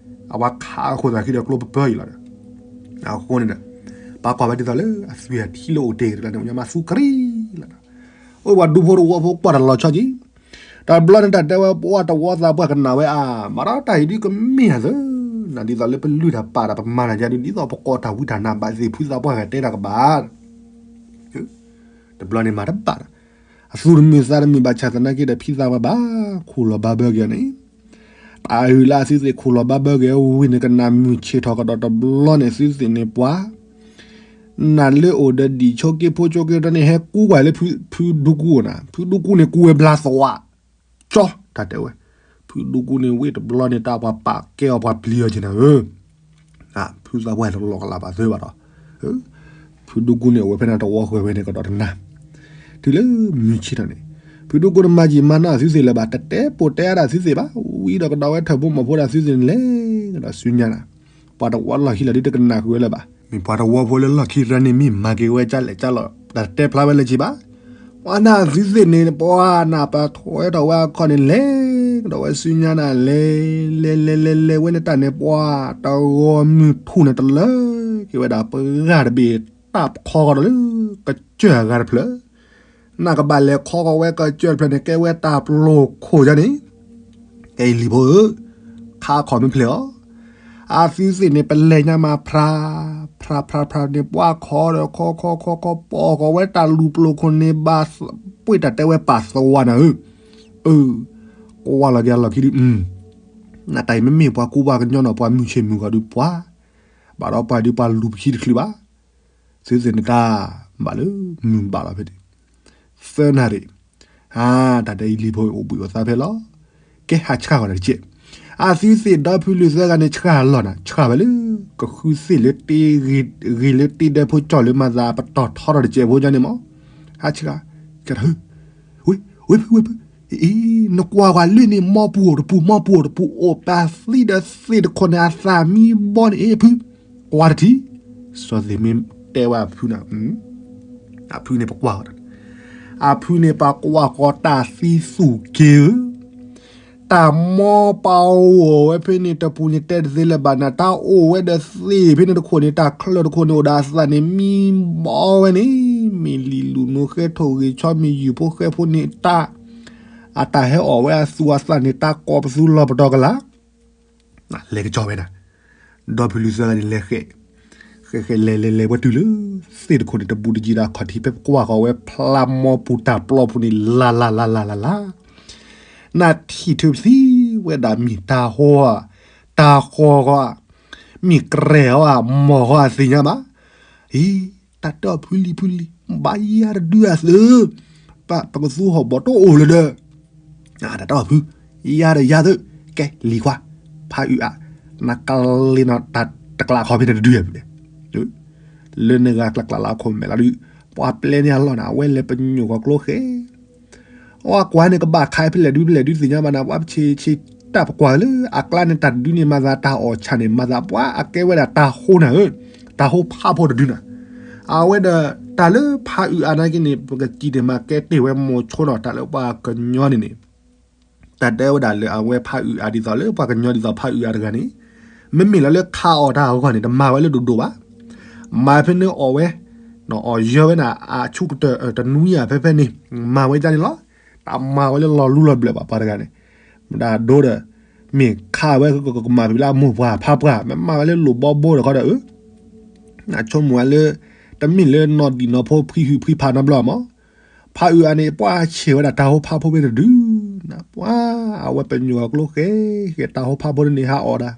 အဝဲခးအဃိသတးဃံဒီးကျိပပၢၢ်အံၤလီၤဒီး, အဃိန့ၣ်ဒီး, ပှၤကွၢ်ဝဲဒ်သိးလၢအသွံၣ်အထံလၢအိၣ်တ့ၢ်ကတၢၢ်န့ၣ် အိၣ်ညါမးသူကရံလီၤ. အိၣ်ပှၤဒူဖိတဝီဖိကွၢ်တၢ်လီၤဆီက့ၤ, တဘျီန့ၣ်တၢ်တဲဝဲပှၤတဝီသးပှၢ်ကနၣ်ဝဲအါ, မၤဒီးတၢ်အံၤဒုကမ့ၢ်ဧါသၢ, နၤဒ်သိးလၢပလုၢ်တၢ်ပာ်တၢ်ပမၤတၢ်ယါဒု ဒ်သိးပကိးတၢ်ဝံတၢ်နါဘၣ်သ့ၣ် ဖုသးပှၢ်ဂၤတဲတၢ်ကဘၣ် တဘျီန့ၣ်မၤတဘၣ်ဒီး, အသူၣ်တမုာ်သးတမုာ်ဘၣ်ဆၣ်သနာ်က့ဒီး ဖံသးပှၢ်ဘၣ်ခူၣ်လီၤဘၣ်ဘၢက့ၤအီၤန့ၣ်, တၢ်အုၣ်လၢအသုသ့ၣ်ခူၣ်လီၤဘၣ်ဘၢက့ၤအဝံၤန့ၣ် ကနၣ်မုၢ်ဆ့ၣ်ထီၣ်ကဒီးတဘျီန့ၣ် သုသ့ၣ်န့ၣ်ပှၤ နၢ်လၢအိၣ်ဒီးဒံၣ်ဆိက့ဖိဆိက့တၢ်န့ၣ် ဟဲကူကွၢ်လၢဖုဒူကူအီၤနၤ, ဖုဒူကူန့ၣ်ကူဝဲဘျါသဝး, ကၠီ တၢ်တဲဝဲ, ဖုဒူကူန့ၣ်ဝ့ၢ်တဘျီန့ၣ် တၢ်ပှၤပာ်ကဲအီၤပှၤပျံၤအီၤက့ၤနၤဧၢ ဖုသးပှၢ်တလီၤကလးဘၣ်သၢဘၣ်ဒီး, ဖုဒူကူန့ၣ် အဝဲဖဲန့ၣ်တဝီဃၢၤဝဲန့ၣ်ကဒီးတနၤ, တုၤလၢမုၢ်ဆ့ၣ်ထီၣ်န့ၣ်, ဖုဒူကူန့ၣ်မၤယံာ်မၤနီၢ်အသုသ့ၣ်လၢၤဘၣ်, တတဲပိာ်တဲအါဒၣ်သုသ့ၣ်ဘၣ်, ဝံၤဒီးကဒီးဝဲထၢၣ်ဖိမီၢ်ဖိဒၣ်သုသ့ၣ်န့ၣ်လဲၤကဒီးဆူညါနၤ, ပှၤတဝီလီၢ်ခံလီၤဒ်တကနၣ်ဃုာ်ဝဲလၢၤဘၣ်, မ့ၢ်ပှၤတဝီဖိလၢလီၢ်ခံတရၢန့ၣ်မ့ၢ်မၤက့ၤဝဲကလဲၣ်ကလီၤ, တၢ်တတဲဖျါဝဲလၢၤဘၣ် ပှၤနၢ်သုသ့ၣ်န့ၣ် ပှၤနၢ်ပၢၢ်ထွဲထီၣ်ဝဲအခီၣ်န့ၣ် လဲၤကဒီးဝဲဆူညါနၤ လဲၤ, လဲၤလဲၤလဲၤလဲၤဝဲန့ၣ်တၢ်န့ၣ် ပှၤတဂီၤမုၢ်ထူၣ်န့ၣ်တလၢက့ၤဝဲဒၣ် ပှၤဂၤတဘ့ၣ်တၢ်ခီကီဒီးလၢ ကစၢၢ်အဂၤတဖျၢၣ်, နၢ်ကဘၣ်လဲၤခီကီဝဲကစၢၢ်တဖျၢၣ်န့ၣ် ကဲဝဲတၢ်ပျီခိၣ်ယါန့ၣ် ကဲအံၤလံၤဖိဧၢ, ခါခီမ့ၢ်ဖျဲးအီၤ, အသုသ့ၣ်န့ၣ် ပလဲၤညါမးဖြါ, ဖြါဖြါဖြါန့ၣ် ပှၤခီဒီးခီခီခီခီ ပိာ်ဃီၤဝဲတၢ်လူၤပျိၤခိၣ်န့ၣ်ဘၣ်, ပှ့ၤတၢ်တဲဝဲပာ်သဝီနၤဧၢ, အၢ, ကွၢ်လီၤက့ၤအလီၢ်ခံဒု, နတၢ်အံၤမ့မ့ၢ်ပှၤကူပှၤကညီနီၤ ပှၤမုၢ်ဆ့ၣ်မုၢ်ဂီၤဒု ပှၤ ဘၣ်ဒီးပှၤဒုးပှၤလူၤပခံတချုးဘၣ်, သုသ့ၣ်န့ၣ်တၢ်ဘၣ်လၢမုၢ်ဘၣ်လီၤဖဲန့ၣ်, သၢနၣ်ရံၣ်, တၢ်တဲအံၤလံၤဖိအိၣ်ဘှံးအိၣ်သါဖဲလီၤ, ကဲဟးဆှၣ်ဃီၤနၤတက့ၢ်, အသုသ့ၣ်ဒီဖုလုၢ်သၢဂၤန့ၣ် ဆှၣ်လီၤနၤ ဆှၣ်ဝဲလၢ ကဃုသ့ၣ်လၢတ့ ဂ့ၤလၢတ့ဒၢဖိကၠီၣ်လၢမၤသးပတီၢ်ထီထီၣ်တကဲးဖိကၠီန့ၣ်မး, ဟးဆှၣ်, ဝ့ၢ်ဖုဝ့ၢ်ဖု, အံၤ နကွၢ်ကွၢ်လၢန့ၣ် မီပူၤအိၣ်တပူၤ မီပူၤအိၣ်တပူၤ အိၣ်ပာ်သံဒီးသ့ၣ်တခိၣ်န့ၣ် အသၣ်မံဘီန့ၣ် အ့ၣ်ဖု, ကွၢ်တထံၣ်, စီၤသ့ၣ်မ့ၢ်တဲဝဲအဖုန့ၣ်, အဖုန့ၣ်ပကွၢ်ဃီၤ, အဖုန့ၣ်ပကွၢ်ဃီၤတၢ်သံသူၣ်က့ဧၢ တၢ်မီပာ်အိၣ်ဝဲဖဲန့ၣ်တပူၤန့ၣ် တဲတသ့လၢၤဘၣ်နၤ တၢ်အိၣ်ဝဲဒီးသ့ၣ်ဖဲန့ၣ်တခိၣ်န့ၣ် တၢ်ချၢၣ်တခိၣ်န့ၣ် အိၣ်ဒီးအသၣ်န့ၣ်မံဘီဝဲန့ၣ်, မ့ၢ်လံာ်လူၤနိဃဲထိၣ်ဂ့ၤဆီ မ့ၢ်ယုၢ်ဖိဃဲဖိန့ၣ် တၢ်, အတၢ်ဟဲအီၣ်ဝဲအသူအသၣ်န့ၣ် တၢ်ကိးပသူလီၤပတီၢ်ကလာ် လဲၤကစီၤဝဲဒၣ်, ဒီဖုလုၢ်သၢဂၤန့ၣ်လဲၤဃဲ, ဃဲဃဲလဲၤလဲၤလဲၤဝဲတုၤလၢ သ့ၣ်တခိၣ်န့ၣ် တဘူးတယံၤဒီးအခီၣ်ထံး ဖဲပကွၢ်ဃီၤဝဲဖျါမီပူၤတၢ်ပျီပူၤန့ၣ် လၢ်လၢ်လၢ်လၢ်လၢ်လၢ်, နထံၣ်ထုးပသံဝဲဒၣ်မ့ၢ်တၢ်ဟီဧါ, တၢ်ဃီၤဃီဧါ, မ့ၢ်ကြဲၤဃီဧါ မီၢ်ဃီဧါသ့ၣ်ညါဘၣ်, အံၤ, တၢ်တဲအီၤဖုလံၤဖုလံၤ ဘၣ်ယါတဒုအသု, ပကသူဟီၣ်ဘီၣ်တအိၣ်လၢၤဒီး တၢ်တဲအီၤဖု, ယါဒီးယါသု, ကဲလံၤခွါ, ဖးအုးအါ, နကလ့နီၤတၢ်တကျးခီဖဲန့ၣ်တဒုယါဖု, လၢနဂၤကျးကျးလၢအခိၣ်မဲာ်လီၤဒုး, ပှၤပျဲန့ၢ်အလီၢ်န့ၣ် အဝဲလဲၤပညိၣ်ဃီၤကျိဃဲ အကွၢ်န့ၣ် ကဘၣ်ခါဖဲလဲၣ်ဒုဖဲလဲၣ်ဒုသ့ၣ်ညါဘၣ်နၤ ပှၤပဆ့းဆ့တၢ်ပကွၢ်လၢအကျါန့ၣ် တၢ်တဒုန့ၣ် မၤသးတၢ်အီၣ်ဆၣ်န့ၣ် မၤသးပှၤအကဲဝဲဒၣ်တၢ်ဟိနၤဧၢ, တၢ်ဟိဖးဖိတဒုနၤ, အဝဲဒီးတၢ်လၢဖးအုးအါနာ်က့န့ၣ် ပကစံးန့ၣ် မၤကဲတ့ၢ်ဝဲမိၤဆိနီၤ တၢ်လၢပှၤကညီန့ၣ်န့ၣ် တၢ်တဲဝဲဒၣ်လၢအဝဲဖးအုးအါဒ်သိးလၢပှၤကညီဒ်သိးဖးအုးအါတဂၤန့ၣ်, မ့မ့ၢ်လီၤလၢခးအီၣ်တၢ်အဂီၢ်န့ၣ် တမၤဝဲလၢဒိၣ်ဒိၣ်ဘၣ်, မၤဖဲန့ၣ်အီၣ်ဝဲ, အီၣ်ယၢဝဲန့ၣ် အဆူၣ်ကတၢၢ်တနွံယါဖဲဖဲန့ၣ်, မၤဝဲဒ်န့ၣ်လီၤ, တမၤဝဲလၢလီၤလူလီၤဘျၢၣ်ဘၣ်ပှၤတဂၤန့ၣ်, မတၤဒိဒီး, မ့ၢ်ခးဝဲကမၤဖဲလၢအမိၢ်ပှၢ်ဖးပှၢ် မ့ၢ်မၤဝဲလၢလိၣ်ဘီဘိဒီးခီဒီးအၢ အဆိကမိၣ်ဝဲလၢ, တၢ် တမ့ၢ်လၢနီၢ်ဒံၣ်နီၢ်ဖိဖှံဟုၣ်ဖှံဖးနီတဘျီမး, ဖးအုးအါန့ၣ် ပှၤဆဲးဝဲဒၣ်တၢ်ဟိဖးဖိဖဲတဒု, နပှၤ အဝဲပညိၣ်အကျိဃဲဃဲ တၢ်ဟိဖးဖိန့ၣ်ဟးအီၣ်ဒၣ်,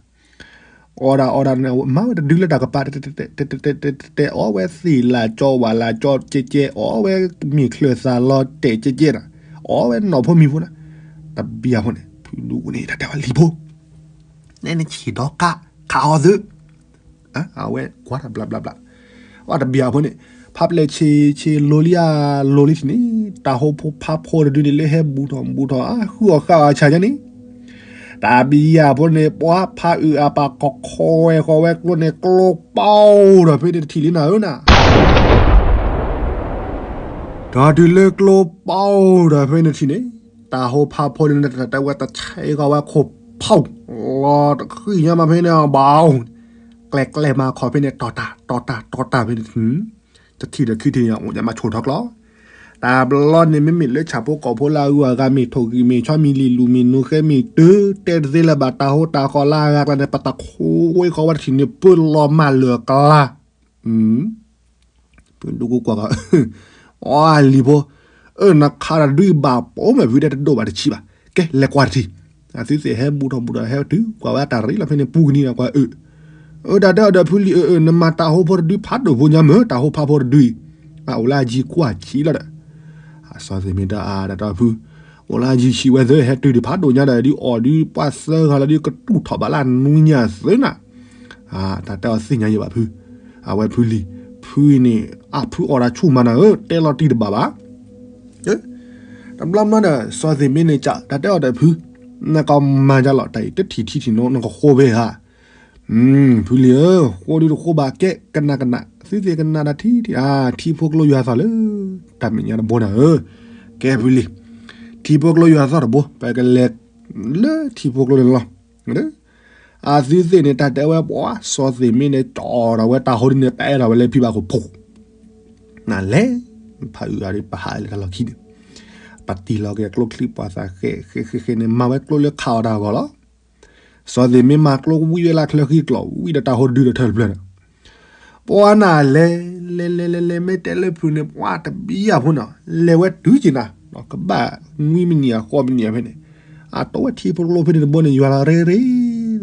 အီၣ်ဒၣ်အီၣ်ဒၣ်န့ၣ် မၤဝဲတဒုလၢတၢ်ကပၤ တဲတဲတဲတဲတဲ အီၣ်ဝဲသ့ၣ်လၢကၠီဝၣ်လၢကၠီကဲကဲ အီၣ်ဝဲမ့ၢ်ချၢၣ်သးလီၤတဲာ်ကဲကဲနၤ, အီၣ်ဝဲနီၢ်ဖိမံၤဖိနၤ, တဘျီဖိန့ၣ် ဖုဒူကန့ၣ် တၢ်တဲဝဲလံၤဖိ နဲနဆံးဒီကါ ခးအီၤသု, အဝဲကွၢ်တၢ်ဘျးဘျးဘျး, အတဘျီဖိန့ၣ် ဖးပျဲၢ်ဆ့ဆ့လိၤလံဧါ, လိၤလံထံၣ်န့ၣ် တၢ်ဟိဖးဖိတဒုန့ၣ် လၢဟဲဘူးထီၣ်ဘူးထီၣ် အဃုအီၣ်ဃာ်အီၤဆၣ်ညါန့ၣ်, တၢ်ဘျီဖိန့ၣ် ပှၤဖးအုးအါပာ်ခီၣ်ခီဝဲဃီဝဲကျိန့ၣ် ကျိပီဒီးဖဲန့ၣ်တထံၣ်လံနၤဧၢနၤ ဒီးတုၤလၢကျိပီဒီးဖဲန့ၣ်ထံၣ်န့ၣ်, တၢ်ဟိဖးဖိန့ၣ် တၢ်တဲဝဲတဆဲးဃီဝဲခိၣ်ဖီၣ်, လီၤတဃံၣ်ညါမးဖဲန့ၣ်ဘၣ်, ကျဲကျဲမးခီၣ်ဖဲန့ၣ် တီၢ်တၢ်တီၢ်တၢ်တီၢ်တၢ်ဖဲန့ၣ်, တထံၣ်ဒီးခံထံၣ်န့ၣ် အိၣ်ညါမးဆိၣ်ထီၣ်ကျီ, တၢ်ဘျီန့ၣ် မ့မ့ၢ်လၢဆၣ်ဖိကီၢ်ဖိလၢအဂုၤအဂၤမ့ၢ်ထိၣ်ဂံၢ်မ့ၢ်ဆီမံၤလံၤလူၤမ့ၢ်နူၤဃဲမ့ၢ်တုၤ တဲတသ့လၢၤဘၣ်တၢ်ဟိတၢ်ဃီလၢအဂၤကျါန့ၣ် ပတၢ်ခိးဝဲဃီဝဲတထံၣ်န့ၣ် ပၢလီၤမၢ်လၢာ်ကျါ ဖုဒူကူကွၢ်ကီး, အီလံၤဖိ, အၢ နခးတၢ်ဒုးဘၣ်ပိာ်မ့ၢ်ဖုဒဲတဒိၣ်ဘၣ်တဆံးဘၣ်, ကဲလဲၤကွၢ်တထံၣ်, အသုသ့ၣ်ဟဲဘူးထီၣ်ဘူးထီၣ်ဟဲတုၤကွၢ်ဝဲတၢ်ရ့လီၤဖဲန့ၣ်ပူၤကနံၤဒီးကွၢ်အၢ, အၢ တၢ်တဲအီၤဒီးဖုလံၤအၢ နမၤတၢ်ဟိဖိတဒုဖးဒိၣ်ဖိညါမ့ၢ် တၢ်ဟိဖးဖိတဒုအံၤ, အအိၣ်လၢအယံၤကွၢ်ဆံးလီၤဒီး အစီသ့ၣ်မ့ၢ်တၢ်အါဒၣ်တၢ်ဖု, အိၣ်လၢအယံၤဆံးဝဲသ့ၣ် ဟဲတုၤဒံးဖးဒိၣ်ညါဒီး ဒ်အီၣ်ဒုးပှၢ်သၢဂၤလီၤဒုး ကတူၢ်ထီၣ်ဘၣ်လၢအနွံညါသ့နၤ, တၢ်တဲအီၤသ့ၣ်ညါယံၤဘၣ်ဖု, အဝဲဖုလံၤ, ဖုအံၤန့ၣ် အဖုအီၣ်တၢ်ဆူၣ်မးနၤဧၢ တဲလီၤတံၢ်တဘၣ်ဘၣ်, တဘျီမးဒီး စီၤသ့ၣ်မ့ၢ်န့ၣ် တၢ်တဲအီၤဒီးဖု, နကမၤဒ်လီၤ တၢ်အံၤတထံၣ်ထံၣ်ထံၣ်နီၤ နကဃိဝဲဧါ, ဖုလံၤဧၢ, ဃိဒုတဃိဘၣ်ကဲ ကနၣ်ကနၣ် သုသ့ၣ်ကနၣ်တၢ်ထံၣ်ထံၣ်ဧါ, ထံဖိကျိယွၤသီၣ်လၢ တၢ်မဲာ်ညါတဘိနၤဧၢ, ကဲဖုလံၤ, ထံဖိကျိယွၤသီၣ်တဘိ ပကလဲၤ လၢထံဖိကျိန့ၣ်လီၤ, အသုသ့ၣ်န့ၣ် တၢ်တဲဝဲပှၤ စီၤသ့ၣ်မ့ၢ်န့ၣ် ကၠီထီၣ်ဝဲတၢ်ဟိဒ်န့ၣ် ပအဲၣ်ထီၣ်ဝဲလၢဖံဘၣ်ခိၣ်ဖိ, နလဲၤ, ဖးအုးအါဒ်ပဟးလၢတၢ်လီၢ်ခံန့ၣ်, ပတံၢ်လီၤက့ၤကျိချံပှၤသးဃဲ ဃဲဃဲဃဲန့ၣ် မၤဝဲကျိလၢခးအီၤတၢ်အဂီၢ်လီၤ, စီၤသ့ၣ်မ့ၢ်မၤကျိဝံဝဲလၢချၢဃံကျိာ် ဝံဒီးတၢ်ဟိဒုဒီးထၢၣ်တဖျၢၣ်န့ၣ် ပှၤနၤလဲၤ လဲၤလဲၤလဲၤလဲၤ မ့ၢ်တဲလၢဖုန့ၣ် ပှၤတဘံယၤဖိန့ၣ် လဲၤဝဲတုၤက့ၤနၤ ကဘၣ်နွံမံးနံးအဃိးမံးနံးဖဲန့ၣ် အတိဝဲထံဖိကျိဖဲန့ၣ်တဘိန့ၣ် ယွၤလီၤရ့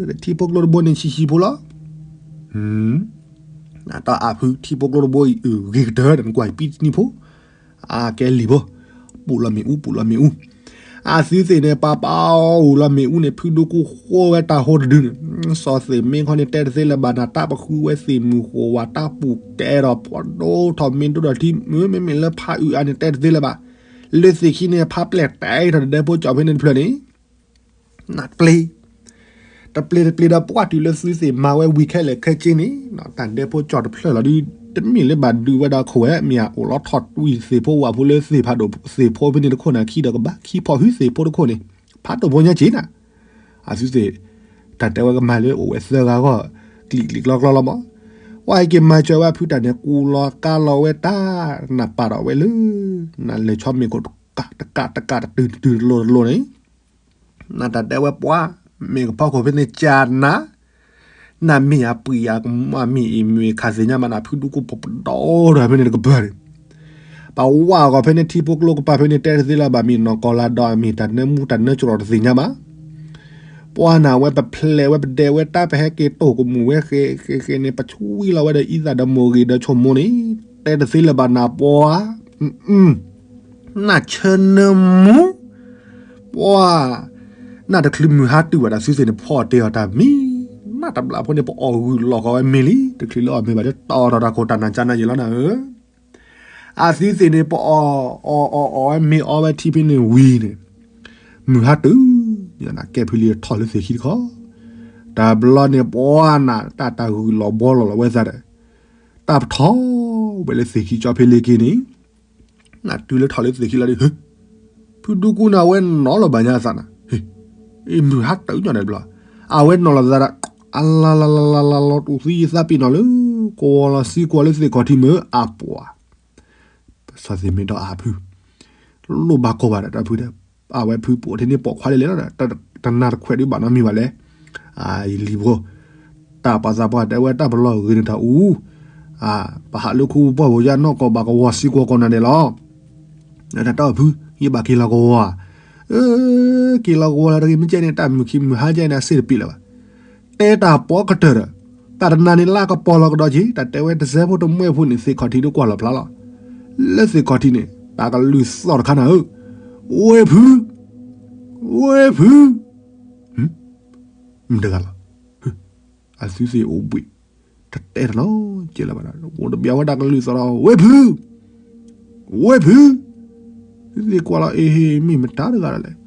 ရ့ ထံဖိကျိတဘိန့ၣ်ဆံးဆံးဖိလီၤ အတၢ်အါဖုထံဖိကျိတဘိအံၤ ဂ့ၤကတၢၢ်ဒီးနကွၢ်အံၤပံတနံၤဖိ အကဲလံာ်ဖိ ပူၤလီၤမ့ၣ်အူ ပူၤလီၤမ့ၣ်အူ အသုသ့ၣ်န့ၣ် ပာ်ပာ်အီၤအူၤလီၤမ့ၣ်အူန့ၣ် ဖုဒိၣ်ကူဃိဝဲတၢ်ဟိတဒုန့ၣ် စီၤသ့ၣ်မ့ၢ်ခီန့ၣ် တဲတသ့လၢၤဘၣ်နၤ တၢ်ပဃုဝဲသ့ၣ်မုၢ်ဃိးဝါ တၢ်ပူၤတဲဒီးဖီဒိၣ်ထီၣ်မ့ၢ်ဒိၣ်ဒီးထံ မ့မ့ၢ်လၢဖးအုးအါန့ၣ် တဲတသ့လၢၤဘၣ် လၢသ့ၣ်ခံန့ၣ် ဖးပျဲၢ်တဲထီၣ်ဒဲဖိကၠီဖဲန့ၣ်တဖျၢၣ်န့ၣ် နပျ့ၤ တပျ့ၤတပျ့ၤဒီးပှၢ်တုၤလၢသုသ့ၣ်မၤဝဲဝံၤခဲလၢာ်ခဲဆ့န့ၣ် တၢ်ဒဲဖိကၠီတဖျၢၣ်လီၤဒုး တမ့ၢ်လၢဘၣ်ဒုးဝဲဒၣ်ခိၣ်ဝဲ မ့ၢ်အအိၣ်လီၤထီၣ်တွံၢ်သ့ၣ်ဖိဝၣ်ဖိလၢသ့ၣ်ဖးဒိၣ်သ့ၣ်ဖိဖဲန့ၣ်တခိၣ်န့ၣ် ခံဒီးကဘၣ်ခံဖီၣ်ဟုသ့ၣ်ဖိတခိၣ်န့ၣ် ဖးဒိၣ်ဖိညါက့ၤနၤ အသုသ့ၣ် တၢ်တဲဝဲကမၤလၢအိၣ်ဝဲသၢဂၤဂီၢ် ကျံးကျံးကျီကျီလီၤမး ပှၤဟဲက့ၤမၤစၢၤဝဲဖုတၢ်န့ၣ် ကူလီၤကါလီၤဝဲတၢ် နပာ်ထီၣ်ဝဲလၢ နလဲၤဆီမ့ၢ်ခိၣ်တကးတကးတကးတတုၤတတုၤတလိၤတလိၤန့ၣ် နတၢ်တဲဝဲပှၤ မ့ၢ်ကဖီခိၣ်ဖဲန့ၣ်ကၢ်နၤ နမ့ၢ်အပှံၤအမ့ၢ်အံၤမ့ၢ်ခးသ့ၣ်ညါမးနဖုဒူကူပပဒီဒီးဖဲန့ၣ်တကပၤန့ၣ် ပဝၢ်ဂီၤဖဲန့ၣ်ထံဖိကျိကပၤဖဲန့ၣ် တဲတသ့လၢၤဘၣ်မ့ၢ်နီၢ်ကီၢ်လၢဒီးမ့ၢ်တၢ်နၢမူတၢ်နၢကရီတသ့ၣ်ညါဘၣ် ပှၤနၤဝဲပဖျဲးဝဲပဒဲးဝဲတၢ်ပဟဲက့ၤတိၢ်ကမူၣ်ဝဲဃဲဃဲဃဲန့ၣ် ပဆူဝံလီၤဝဲဒီးအံသၣ်ဒီးမိၢ်ဂ့ၤဒီးဆိမိၣ်န့ၣ် တဲတသ့လၢၤဘၣ်နၤပှၤ နဆၢနၢမူ ပှၤ နတချုးမုၢ်ဟါတုၤဘၣ်ဒီးသုသ့ၣ်န့ၣ် ဖီၣ်တဲအီၤတၢ်မံၤ နတဘျီဖိန့ၣ် ပအီၣ်ဂုၢ်လီၤဃီဝဲမ့ၤလံ တချုးလၢအီၣ်မ့ၤဘၣ်ဒီး တီၢ်ထီၣ်တၢ်ခိၣ်တၢ်နၤကၢ်နၤယံၤလီၤနၤဧၢ အသုသ့ၣ်န့ၣ် ပအီၣ်အီၣ်အီၣ်အီၣ်ဝဲမ့ၤ အီဝဲထံဖဲန့ၣ်ဝံၤန့ၣ် မုၢ်ဟါတုၤ ကဲဖုလံထီၣ်လၢသ့ၣ်ခံတခီ တဘျီန့ၣ် ပှၤနၤ တၢ်တၢ်ဂုၢ်လီၤဘှီလီၤလီၤဝဲသးဒီး တၢ်ပထီၣ်ဝဲလၢသ့ၣ်ခံကၠီဖဲလ့ၤက့ၤန့ၣ် နတုၤလၢထီၣ်လၢသ့ၣ်ခံလီၤဒီး ဖုဒူကူန့ၣ် အဝဲနီၤလီၤဘၣ်ညါအသးနၤ မုၢ်ဟါတုၤညါန့ၣ်တဘျီ အဝဲနီၤလီၤသးဒီး အလၤလၤလၤလၤလၤလီၤတူၢ်သံယသးပ့ၤနီၣ်လၢ ကဝီၤလီၤစံကွၢ်လၢသ့ၣ်ခီၣ်ထံးမ့ၢ်အပှၤ စီၤသ့ၣ်မ့ၢ်ဒီးအဖု လိၣ်ဘၣ်ကိးဘၣ်ဒီးတၢ်ဖုဒီး အဝဲဖုပိာ်ထဲန့ၣ်ပိာ်ခွါလဲၣ်လဲၣ်လီၤဒီး တနၤတခွဲးဒုးဘၣ်နီတမံၤဘၣ်လဲၣ် အယလံၤဖိ တၢ်ပှၤသးပှၢ်တဲဝဲတၢ်ပလီၢ်ဂ့ၤန့ၣ်တၢ်အူ ပဟးလၢခူပှၢ်ပူၤယါနီၢ်ကီၢ်ဘၣ်ကဝီၤစ့ၢ်ကီးကိးနၤဒဲးလီၤ. တၢ်တဲအီၤဖု ယဘၣ်က့ၤလီၤကဝီၤဧါ. အၢ က့ၤလီၤကဝီၤလီၤတဂ့ၤ မ့ၢ်ကဲန့ၣ် တၢ်မုာ်ခံမုာ်ဟါကဲန့ၣ် အစ့ၣ်တပ့ၣ်လၢၤဘၣ်. တဲတၢ်ပီကတၢၢ်ဒီး တၢ်တနၤန့ၣ်လၢကပီၤလီၤကဒီးက့ၤ တၢ်တဲဝဲတစဲးဖိတမှဲၣ်ဖိန့ၣ် သ့ၣ်ခီၣ်ထံးဒုးကွၢ်လီၤဖျါလီၤ. လၢသ့ၣ်ခီၣ်ထံးန့ၣ် တၢ်ကလုၢ်သီၣ်တခါနၤဧၢ, ဝ့ၢ်ဖု, ဝ့ၢ်ဖု, မတဂၤလီၤ. အသုသ့ၣ်အိၣ်ဘှံး တတဲတၢ်နီတစဲးလၢၤဘၣ်ဒီး အိၣ်တဘျီဝဲတၢ်ကလုၢ်သီၣ်ဒီး ဝ့ၢ်ဖု, ဝ့ၢ်ဖု, သုသ့ၣ်ကွၢ်လီၤ အ့ဟ့ မ့ၢ်မတၤတဂၤဒီးလဲၣ်.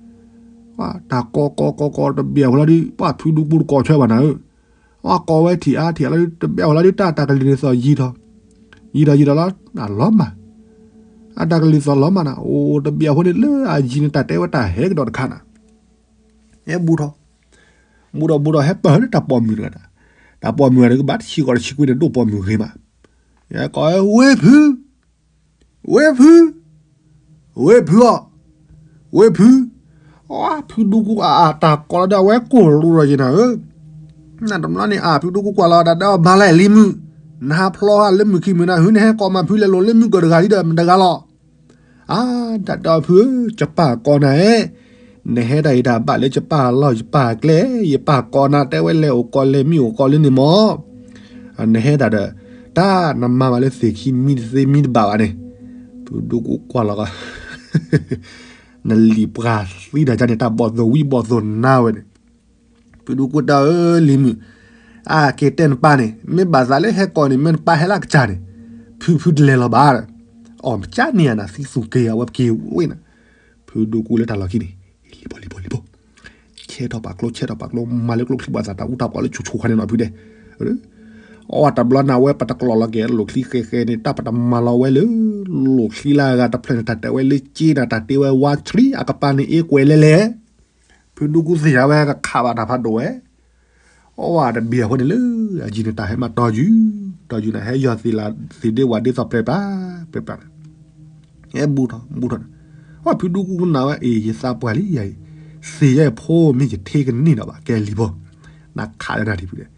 တၢ်ကိးကိးကိးကိးတဘျီဝဲလီၤဒုး ပှၤဖုဒူကူတကိးဆွဲဘၣ်နၤဧၢ, အကိးဝဲထံၣ်အါထံၣ်အါလီၤဒုး တဘျီဝဲလီၤဒုး တၢ်တၢ်ကလုၢ်န့ၣ်သီၣ်ယံၤထီၣ်, ယံၤထီၣ်ယံၤထီၣ်လီၤ အလီၤမၢ်, အတၢ်ကလုၢ်သီၣ်လီၤမၢ်နၤ အိၣ်တဘျီအဃိန့ၣ် လၢအယံၤန့ၣ် တၢ်တဲဝဲတၢ်ဟဲကဒီးတခါနၤ ဟဲဘူးထီၣ်, ဘူးထီၣ်ဘူးထီၣ် ဟဲပၢၢ်လၢတၢ်ပိာ်မုၣ်တဂၤ, တၢ်ပိာ်မုၣ်တဂၤန့ၣ် ကဘၣ်တဆံဃီးတဆံကွံန့ၣ် ဒိၣ်ပိာ်မုၣ်ဂ့ၤမး, ကိးဝဲ ဝ့ၢ်ဖု, ဝ့ၢ်ဖု, ဝ့ၢ်ဖုအီၤ, ဝ့ၢ်ဖု, အဖုဒူကူအါအါ တၢ်ကိးလီၤဒီးအဝဲကိၢ်ရူဒီးယနၤဧၢ, နတဘျီန့ၣ် အဖုဒူကူကွၢ်လီၤ တၢ်တဲအီၤဘၣ်လဲၣ်လံမုၣ်, နဟးဖျီဟးလၢမုၢ်ခံမုၢ်နၤ ဟုနဟဲကိးမၤဖုလဲၤလိာ်လၢမုၢ်ကၢၢ်တဂၤလံဒီး မတဂၤလီၤ အါ တၢ်တဲအီၤဖုဧၢ, ယပၢ်ကိးနၤဧၢ, နဟဲတၢ်အံၤတၢ်ဘၣ်လၢယပၢ်လီၢ်ယပၢ်ကျဲ, ယပၢ်ကိးနၤတဲဝဲလဲၤအိၣ်ကီးလဲၤမံအိၣ်ကီးလၢန့ၣ်မၢ်, နဟဲတၢ်ဒီး တၢ်နမၤဘၣ်လၢသ့ၣ်ခံမံတသ့မံတဘၣ်ဘၣ်န့ၣ်, ဖုဒူကူကွၢ်လီၤကီး နလံၤပှၤသံတၢ်ကါန့ၣ် တၢ်ဘီၣ်သိၣ်ဝံဘီၣ်သိၣ်နါဝဲန့ၣ်, ဖုဒူကူတဲအီၤ လံၤမုၣ်, အက့ၤတဲနပၢ်န့ၣ် မ့ၢ်ဘၣ်သးလၢဟဲကိးန့ၣ် မ့ၢ်နပၢ်ဟဲလၢကစၢ်န့ၣ်, ဖုဖုတလဲၤလီၤဘၣ်, အီၣ်မကၢန့ၣ်ဧါနၤ သံသူၣ်က့ၤအဝဲပက့ၤဝ့ၢ်နၤ, ဖုဒူကူလၢတၢ်လီၢ်ခံန့ၣ်, လံၤဘီလံၤဘီလံၤဘီ, ဆဲထီၣ်ပာ်ကျိ ဆဲထီၣ်ပာ်ကျိ မၤလၢကျိချံဘၣ်သးတၢ်အူတၢ်ပီးလၢဆိဆိခါန့ၣ်နီၤဖုဒဲး အီၣ်တဘျီနၤဝဲပတကျိာ်လီၤက့ၤလိာ်ချံဃဲဃဲန့ၣ် တၢ်ပတမၤလီၤဝဲလၢ လိာ်ချံလၢအဂၤတဖျၢၣ်န့ၣ် တၢ်တဲဝဲလၢက့နၤ တၢ်တဲဝဲဝါဆှံ အကပၤန့ၣ်အ့ကွဲးလဲၣ်လဲၣ်, ဖုဒူကူသ့ၣ်ညါဝဲကခးဘၣ်တၢ်ဖးဒိၣ်ဝဲ, အီၣ်ဝဲတဘ့ၣ်အဃိန့ၣ်လၢ အယံၤန့ၣ်တၢ်ဟဲမၤတီယုၢ်, တီယုၢ်န့ၣ် ဟဲယီၤသ့ၣ်လးသ့ၣ်ဒ့ဝၣ်ဒ့သီၣ်ပြဲးပြး, ပြဲးပြးန့ၣ် ဟဲဘူးထီၣ်ဘူးထီၣ်န့ၣ်, အီၣ်ဖုဒူကူကနၣ်ဝဲ အ့ၣ် ယသးပှၢ်လံယၤအံၤ, သ့ၣ်ယဲၢ်ဖိမ့ၢ်ယထ့ကန့ၢ်ဒီးဘၣ် ကဲလံၤဖိ, နခးလၢနၤထံၣ်ဖုဒဲး,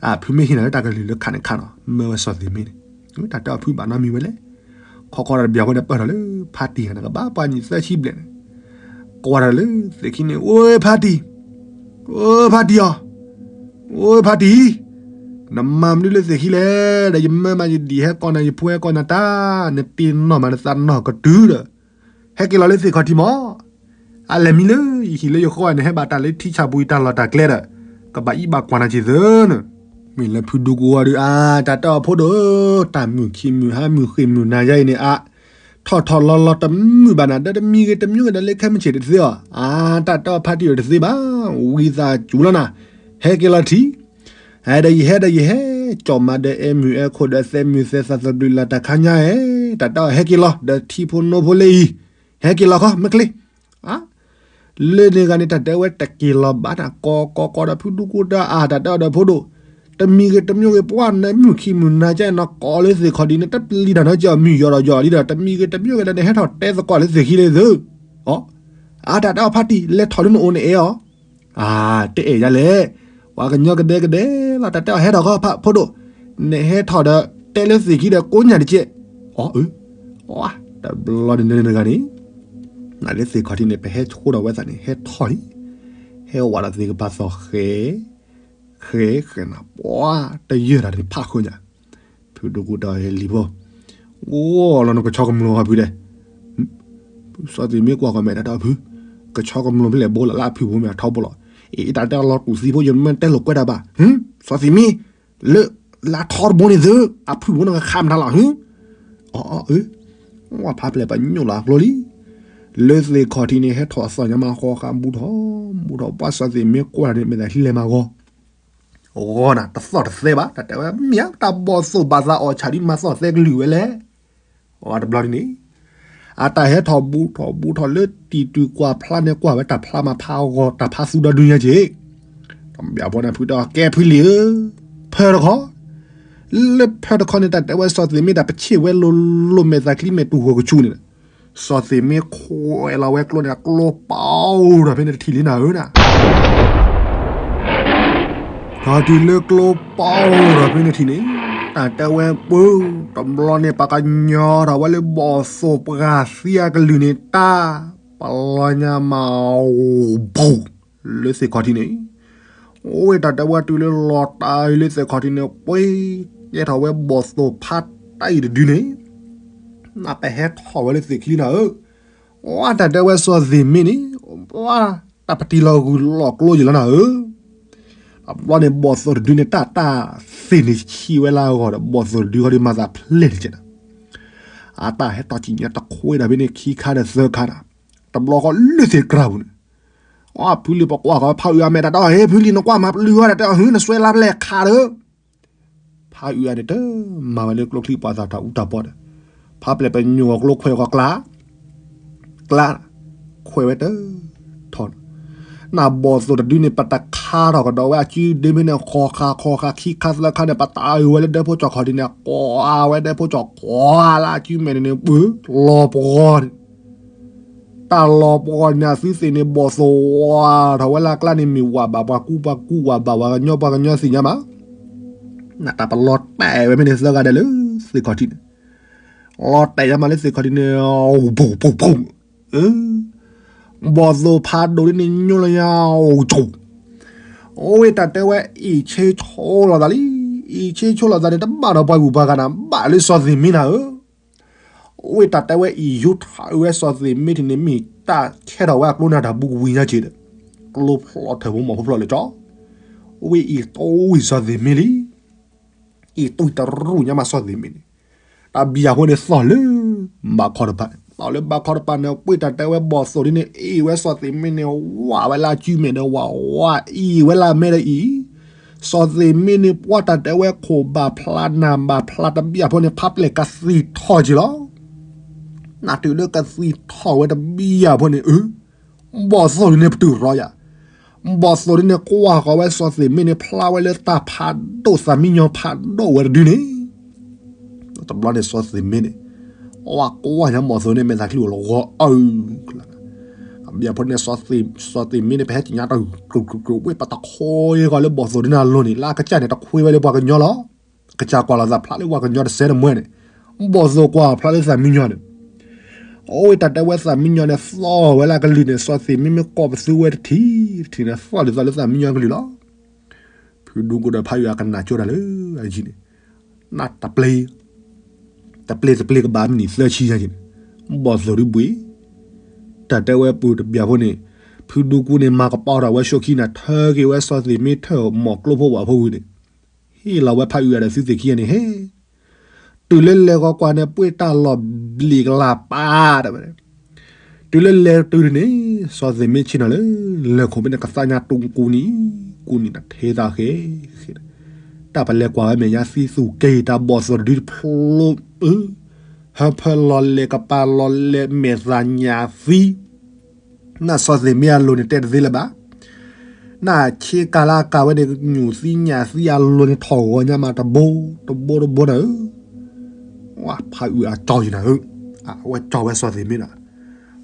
အဖုမ့ၢ်ဟ့ၣ်နၤလၢတၢ်ကလုၢ်လၢခးန့ၣ်ခးနီၤ မၢဝဲစီၤသ့ၣ်မ့ၢ်န့ၣ်, တၢ်တဲအီၤဖုဘၣ်နီတမံၤဝဲလဲၣ်, ခီခီတဘျီဝဲန့ၣ်ပၢၢ်ထီၣ်လၢဖါတံၢ်ဂၤန့ၣ် ကဘၣ်ပှၤနံၣ်သၢဆံဘျဲၣ်န့ၣ်, ကွၢ်ထီၣ်လၢသ့ၣ်ခံန့ၣ် အိၣ်ဖါတံၢ်, အိၣ်ဖါတံၢ်အီၤ, အိၣ်ဖါတံၢ် နမၤမနုၤလၢသ့ၣ်ခံလဲၣ်, ဒီးယမၢမးယဒံၣ်ဟဲကိးနၤ ယဖိဟဲကိးနၤတၢ်, နတ့နီၢ်မးနသးနီၢ်ကတုၤဒီး, ဟဲက့ၤလီၤလၢသ့ၣ်ခီၣ်ထံးမး, အလဲၤမံလၢယဟံၣ်လၢယဃီန့ၣ် ဟဲဘၣ်တၢ်လၢထံဆၣ်ပူၤအံၤတၢ်လီၢ်တၢ်ကျဲဒီး, ကဘၣ်အံၣ်ဘၣ်ကွၢ်နၤက့ၤသၢနၤ, မ့ၢ်လၢဖုဒူကူအီၤဒုး အါ တၢ်တဲအီၤဖိဒိၣ်ဧၢ, တၢ်မုာ်ခံမုာ်ဟါမုာ်ဃ့ၢ်မုာ်နၤယါအံၤန့ၣ် အါ ထီၣ်ထီၣ်လီၤလီၤတမုာ်ဘၣ်နၤ ဒီးတမံၤဂ့ၤတမံၤဂ့ၤဒီးလၢခဲမုၢ်ဆ့ၣ်တသ့အီၤ, အါ တၢ်တဲအီၤဖါတံၢ်အီၤတသ့ဘၣ်, ဝံသးစူၤလီၤနၤ, ဟဲက့ၤလီၤထံး, ဟဲဒီးယဟဲဒီးယဟဲ, ကၠီၣ်မးဒီးအဲၣ်မုာ်အဲၣ်ခိၣ်ဒီးသဲမုာ်သဲသးသဘျုးလၢတၢ်ခါညါဧၢ, တၢ်တဲအီၤဟဲက့ၤလီၤ ဒီးထံဖိနိဖိလၢအံၤ, ဟဲက့ၤလီၤခီ မ့ၢ်ချ့ လၢန့ၣ်ဂၤန့ၣ် တၢ်တဲဝဲတက့ၤလီၤဘၣ်နၤ ကိးကိးကိးဒီးဖုဒူကူတၢ်အါ တၢ်တဲအီၤဒီးဖိဒိၣ်, တမံၤဂ့ၤတမံၤဂ့ၤ ပှၤနမုာ်ခံမုာ်နၤကဲနၤကိးလၢသ့ၣ်ခီၣ်ဒံးန့ၣ် တပျံၤတၢ်နီက့ၤအီၤ မုာ်ယီၤဒီးယီၤလံဒီး တမံၤဂ့ၤတမံၤဂ့ၤဒီး နဟဲထီၣ်တဲသကိးလၢသ့ၣ်ခံလၢသု, အါ တၢ်တဲအီၤဖါတံၢ် လဲၤထီၣ်လၢနအိၣ်နအဲၣ်အီၤ, အါ တအဲၣ်ယါလဲၣ်, ပှၤကညီကဒဲကဒဲလီၤ တၢ်တဲအီၤဟဲထီၣ်ခီဖးဖိဒိၣ်, နဟဲထီၣ်ဒီးတဲလၢသ့ၣ်ခံဒီးကိးညၣ်တကဲး, အီ အၢ တဘျီန့ၣ်နဂၤန့ၣ် နလၢသ့ၣ်ခီၣ်ထံးန့ၣ် ပဟဲဆိဒီးဝဲသးန့ၣ် ဟဲထီၣ်လံ, ဟဲဝဲဒီးသ့ၣ်ကပၤသီၣ်ဃဲ, ဃဲဃဲနၤ ပှၤတယၢၢ်တၢ်န့ၣ်ဖးဃုာ်ညါ, ဖုဒိၣ်ကူတဲလံၤဖိ, အိၣ်လီၤနကဆီကမျိၢ်ဟီဖုဒဲး, စီၤသ့ၣ်မ့ၢ်ကွၢ်ကီၢ်မဲာ်တၢ်တဲအီၤဖု, ကဆီကမျိၢ်ဖဲလဲၣ်ဘိလီၤလၢအဖုဘိမ့ၢ်အထီဘိလီၤ, အ့ၣ်တၢ်တဲအီၤလီၤတူၢ်သံဖိယမ့ၢ်တဲလိာ်ကွဲတၢ်ဘၣ်, စီၤသ့ၣ်မ့ၢ် လၢ လၢအထီတဘိန့ၣ်သု, အဖုဘိန့ၣ်ကခးမတၤလီၤဟု, အီ အီ အၢ ဝဲဖးပျဲၢ်ပညိၣ်လီၤအကျိလံ, လၢသ့ၣ်ခီၣ်ထံးန့ၣ် ဟဲထီၣ်အသီၣ်ညါမးဃီဃာ်ဘူးထီၣ်, ဘူးထီၣ် ပှၤစီၤသ့ၣ်မ့ၢ်ကွၢ်န့ၣ် မ့ၢ်သးဟံးလဲၤမးဂီၤ, ဂီၤနၤ တသီၣ်တသဲဘၣ် တၢ်တဲဝဲမ့ၢ်ဧါ တၢ်ဘီၣ်သိၣ်ဘၣ်သးအီၣ်ဆၣ်ဒ်မၤသီၣ်သဲကလုာ်ဝဲလဲၣ် အဝဲတဘျီဒ်န့ၣ်, အတၢ်ဟဲထီၣ်ဘူးထီၣ်ဘူးထီၣ်လၢတံၢ်တုၤကွၢ်ဖျါန့ၣ် ကွၢ်ဝဲတၢ်ဖျါမၤဖးအဂီၢ် တၢ်ဖးသူဒီဒုညါက့ၤ, တဘျီဖိန့ၣ်ဖုတဲအီၤ ကဲဖုလံၤဧၢ, ဖၢတခီ, လၢဖၢတခီန့ၣ် တၢ်တဲဝဲစီၤသ့ၣ်မ့ၢ်ဒၣ်ပဆ့ၣ်ဝဲလိၤလိၤမဲာ်သၣ်ချံမဲာ်တူၢ်ဃီၤကဆူန့ၣ်, စီၤသ့ၣ်မ့ၢ်ခွဲးလီၤဝဲကျိန့ၣ် ကျိပာ်အိၣ်ဒီးဖဲန့ၣ်တထံၣ်လံနၤဧၢနၤ ထီၣ်တုၤလၢကျိပာ်အိၣ်ဒီးဖဲန့ၣ်ထံၣ်န့ၣ် တၢ်တဲဝဲပူၤ တဘျီန့ၣ် ပှၤကညီထီၣ်ဝဲလၢဘီၣ်သိၣ်ပှၢ်သံအကလုၢ်န့ၣ် တၢ်ပလီညါမး ဘူးလၢသ့ၣ်ခီၣ်ထံးန့ၣ်, အိၣ်ဝဲတၢ်တဲဝဲတုၤလၢလီၤတၢ်အံၤလၢသ့ၣ်ခီၣ်ထံးန့ၣ် ပှ့ၤကဲထီၣ်ဝဲဘီၣ်သိၣ်ဖးတၢ်အံၤတဒုန့ၣ်, နပဟဲထီၣ်ဝဲလၢသ့ၣ်ခံလံနၤဧၢ, ဝဲတၢ်တဲဝဲစီၤသ့ၣ်မ့ၢ်န့ၣ်, ဝဲတၢ်ပတံၤလီၤဂုာ်လီၤကျိယံာ်လီၤနၤဧၢ တဘျီန့ၣ် ဘီၣ်သိၣ်တဒုန့ၣ် တၢ်တၢ်သ့ၣ်န့ၣ်ဆံးဝဲလၢအဂီၢ်ဒီး ဘီၣ်သိၣ်တဒုဃီဒီးမၤသးဖျဲၣ်န့ၣ်ကဲနၤ, အတၢ်ဟဲထီၣ်ဆံးညါတခွဲဒၣ်ဖဲန့ၣ် ခံခါဒီးသၢခါနၤ, တဘျီဃီလၢသ့ၣ်တကြၢးပူၤန့ၣ်, အဖုလံၤပကွၢ်ဃီဖးအုးအမဲာ်တၢ်တဲအီၤ ဟ့ ဖုလံၤနကွၢ်မၤပျုၤဝဲတၢ်တဲအီၤ ဟု နစွဲလါဖျဲၣ်ခးဒီး ဖးအုးအန့ၣ်တမၤဝဲလၢကျိချံပှၤသးတၢ်အူတၢ်ပီဒီး, ဖးပျဲၢ်ပညိၣ်အကျိခွဲးဃီကျါ, ကျါ, ခွဲးဝဲတထီၣ်, နဘီၣ်သိၣ်တဒုန့ၣ် ပတခါထီၣ်ကဒီးဝဲအစုဒ့မ့ၢ်န့ၣ် ဃီၤဃာ်ဃီၤဃာ်ခံခါသၢခါန့ၣ် ပတၢ်အုးဝဲလၢဒဲဖိကၠီၣ်ခီၣ်ထံးန့ၣ် ကွၢ်ဝဲဒဲဖိကၠီၣ်ကွၢ်လၢအစုမဲာ်န့ၣ်န့ၣ် ပှၤလီၤပှီၤန့ၣ် တၢ်လီၤပှီၤန့ၣ် အသုသ့ၣ်န့ၣ် ဘီၣ်သိၣ်ဝါထီၣ်ဝဲလၢအကျါန့ၣ် မ့ၢ်ဝးဘၣ်ပှၤကူပှၤကူဝးဘၣ်ဝၤကညီပှၤကညီသ့ၣ်ညါမး, နတၢ်ပလီၤတဲာ်ဝဲမ့ၢ်န့ၣ်သၢဂၤဒဲးလၢသ့ၣ်ခီၣ်ထံးန့ၣ်, လီၤတဲာ်ညါမးလၢသ့ၣ်ခီၣ်ထံးန့ၣ်, ဘီၣ်သိၣ်ဖးဒိၣ်ဒ်န့ၣ်ညိလီၤညါ, အိၣ်ဝဲတၢ်တဲဝဲအံၤဆ့ဆိလိာ်သးလံ, အံၤဆ့ဆိလိာ်သးန့ၣ် တဘၣ်ဒီးပှၤဂုၤပှၤဂၤနၤ ဘၣ်လၢစီၤသ့ၣ်မ့ၢ်နၤဧၢ အိၣ်ဝဲတၢ်တဲဝဲအံၤယူထးအုးဝဲစီၤသ့ၣ်မ့ၢ်ထံးန့ၣ် မ့ၢ်တၢ်ခဲထီၣ်ဝဲအကျိနၤတၢ်ဘူးကဝံၤညါက့ၤဒီး, ကျိဖျီထၢၣ်ဖိမီၤဖိဖျီလၢကၠီ, အိၣ်ဝဲအံၤတီဝံၤစီၤသ့ၣ်မ့ၢ်လံ, အံၤတီတရူၢ်ညါမးစီၤသ့ၣ်မ့ၢ်န့ၣ်, တၢ်ဘံၣ်အဖိန့ၣ်သီၣ်လၢ ဘးခီတပၤန့ၣ် သီၣ်လၢဘးခီတပၤန့ၣ် ပှ့ၤတၢ်တဲဝဲဘီၣ်သိၣ်ဒ်န့ၣ် အ့ၣ်ဝဲစီၤသ့ၣ်မ့ၢ်န့ၣ် ဝးဝဲလၢအစုမဲာ်ဒီးဝးဝး အ့ၣ်ဝဲလၢအမဲာ်ဒီးအံၤ စီၤသ့ၣ်မ့ၢ်န့ၣ် ပှၤတၢ်တဲဝဲခိၣ်ဘၣ်ဖျါနၢ်ဘၣ်ဖျါတဘံၣ်အဖိန့ၣ် ဖးပျဲၢ်ကသံၣ်ထီၣ်က့ၤလီၤ. နတုၤလၢကသံၣ်ထီၣ်ဝဲတဘံၣ်အဖိန့ၣ် အၢ ဘီၣ်သိၣ်ဒ်န့ၣ်ပတုာ်ရီယၤ, ဘီၣ်သိၣ်ဒ်န့ၣ် ကွၢ်ဃီၤဝဲစီၤသ့ၣ်မ့ၢ်န့ၣ် ဖျါဝဲလၢတၢ်ဖးဒိၣ်သးမံညီၤဖးဒိၣ်ဝဲတဒုန့ၣ် တဘျီန့ၣ်စီၤသ့ၣ်မ့ၢ်န့ၣ် အဝဲကွၢ်ညါဘီၣ်သိၣ်န့ၣ် မဲာ်သးချံအိၣ်လီၤဂီၤအၢ ဘံၣ်အဖိန့ၣ် စီၤသ့ၣ်မ့ၢ်န့ၣ် ပဟဲက့ၤညါတၢ် ကြိးကြိးကြိး ဝ့ၢ်ပတခွဲဃီၤလၢဘီၣ်သိၣ်ဒ်န့ၣ်အလိၤန့ၣ် လၢအကစၢ်န့ၣ် တခွဲဝဲလၢပှၤကညီလီၤ. ကစၢ်ကွၢ်လီၤသးဖျါလၢပှၤကညီတစဲးတမှဲန့ၣ် ဘီၣ်သိၣ်ကွၢ်ဖျါလၢသးမံညီၤန့ၣ် အိၣ်ဝဲတၢ်တဲဝဲသးမံညီၤန့ၣ် သီၣ်ဝဲလၢအကလုၢ်န့ၣ် စီၤသ့ၣ်မ့ၢ်မ့ၢ်ကိးပသူဝဲတထံၣ်တထံၣ်န့ၣ် သီၣ်ဒ်သိးလၢသးမံညီၤကလုၢ်လီၤ. ဖုဒူကိဒီးဖးယွၤကနၣ်ကၠိတၢ်လၢအယံၤန့ၣ် နတပျ့ၤ တပျ့ၤတပျ့ၤကဘၣ်မနံၤသၢဆံညါက့ၤန့ၣ် ဘီၣ်သိၣ်ဒုဘှံး တၢ်တဲဝဲပူၤတဘံၣ်ဖိန့ၣ် ဖုဒူကူန့ၣ် မၤကပီၤထီၣ်ဝဲဆိခံနၤ ထၢက့ၤဝဲစီၤသ့ၣ်မ့ၢ်ထၢၣ်မီၢ်ကျိဖိဝဲအဖိဝံၤန့ၣ် ဟ့ၣ်လီၤဝဲဖးအုးအဒီးသုသ့ၣ်ခံဂၤန့ၣ် ဟဲ တုၤလၢလဲၤဂီၤကွၢ်န့ၣ် ပှ့ၤတၢ်လီၤဘျံးကလၤပၢ်တဲဝဲ တုၤလၢလဲၤတုၤန့ၣ် စီၤသ့ၣ်မ့ၢ်ဆ့ၣ်နီၤလၢ လဲၤခိၣ်ဖဲန့ၣ် ကသးညါတူၢ်ကူနံၤ ကူနံၤနၤထဲသးဃဲ ဃဲ တၢ်ပလဲၤကွၢ်ဝဲမဲာ်ညါသံသူၣ်က့ၤ တၢ်ဘီၣ်သိၣ်တဒုတဖျိ ဟၢဖၢလီၤလဲၤကပၤလီၤလဲၤမဲာ်သးညါသံ နစီၤသ့ၣ်မ့ၢ်အလိၤန့ၣ် တဲတသ့လၢၤဘၣ်. နဆ့ကၤလၢအကၤဝဲန့ၣ် ညူၣ်သံညၣ်သံအလိၤန့ၣ် ထီၣ်ဂီၤညါမးတဘိ တဘိတဘိနၤဧၢ ဖးအုးအကၠီယံၤနၤဧၢ အဝဲကၠီဝဲစီၤသ့ၣ်မ့ၢ်နၤ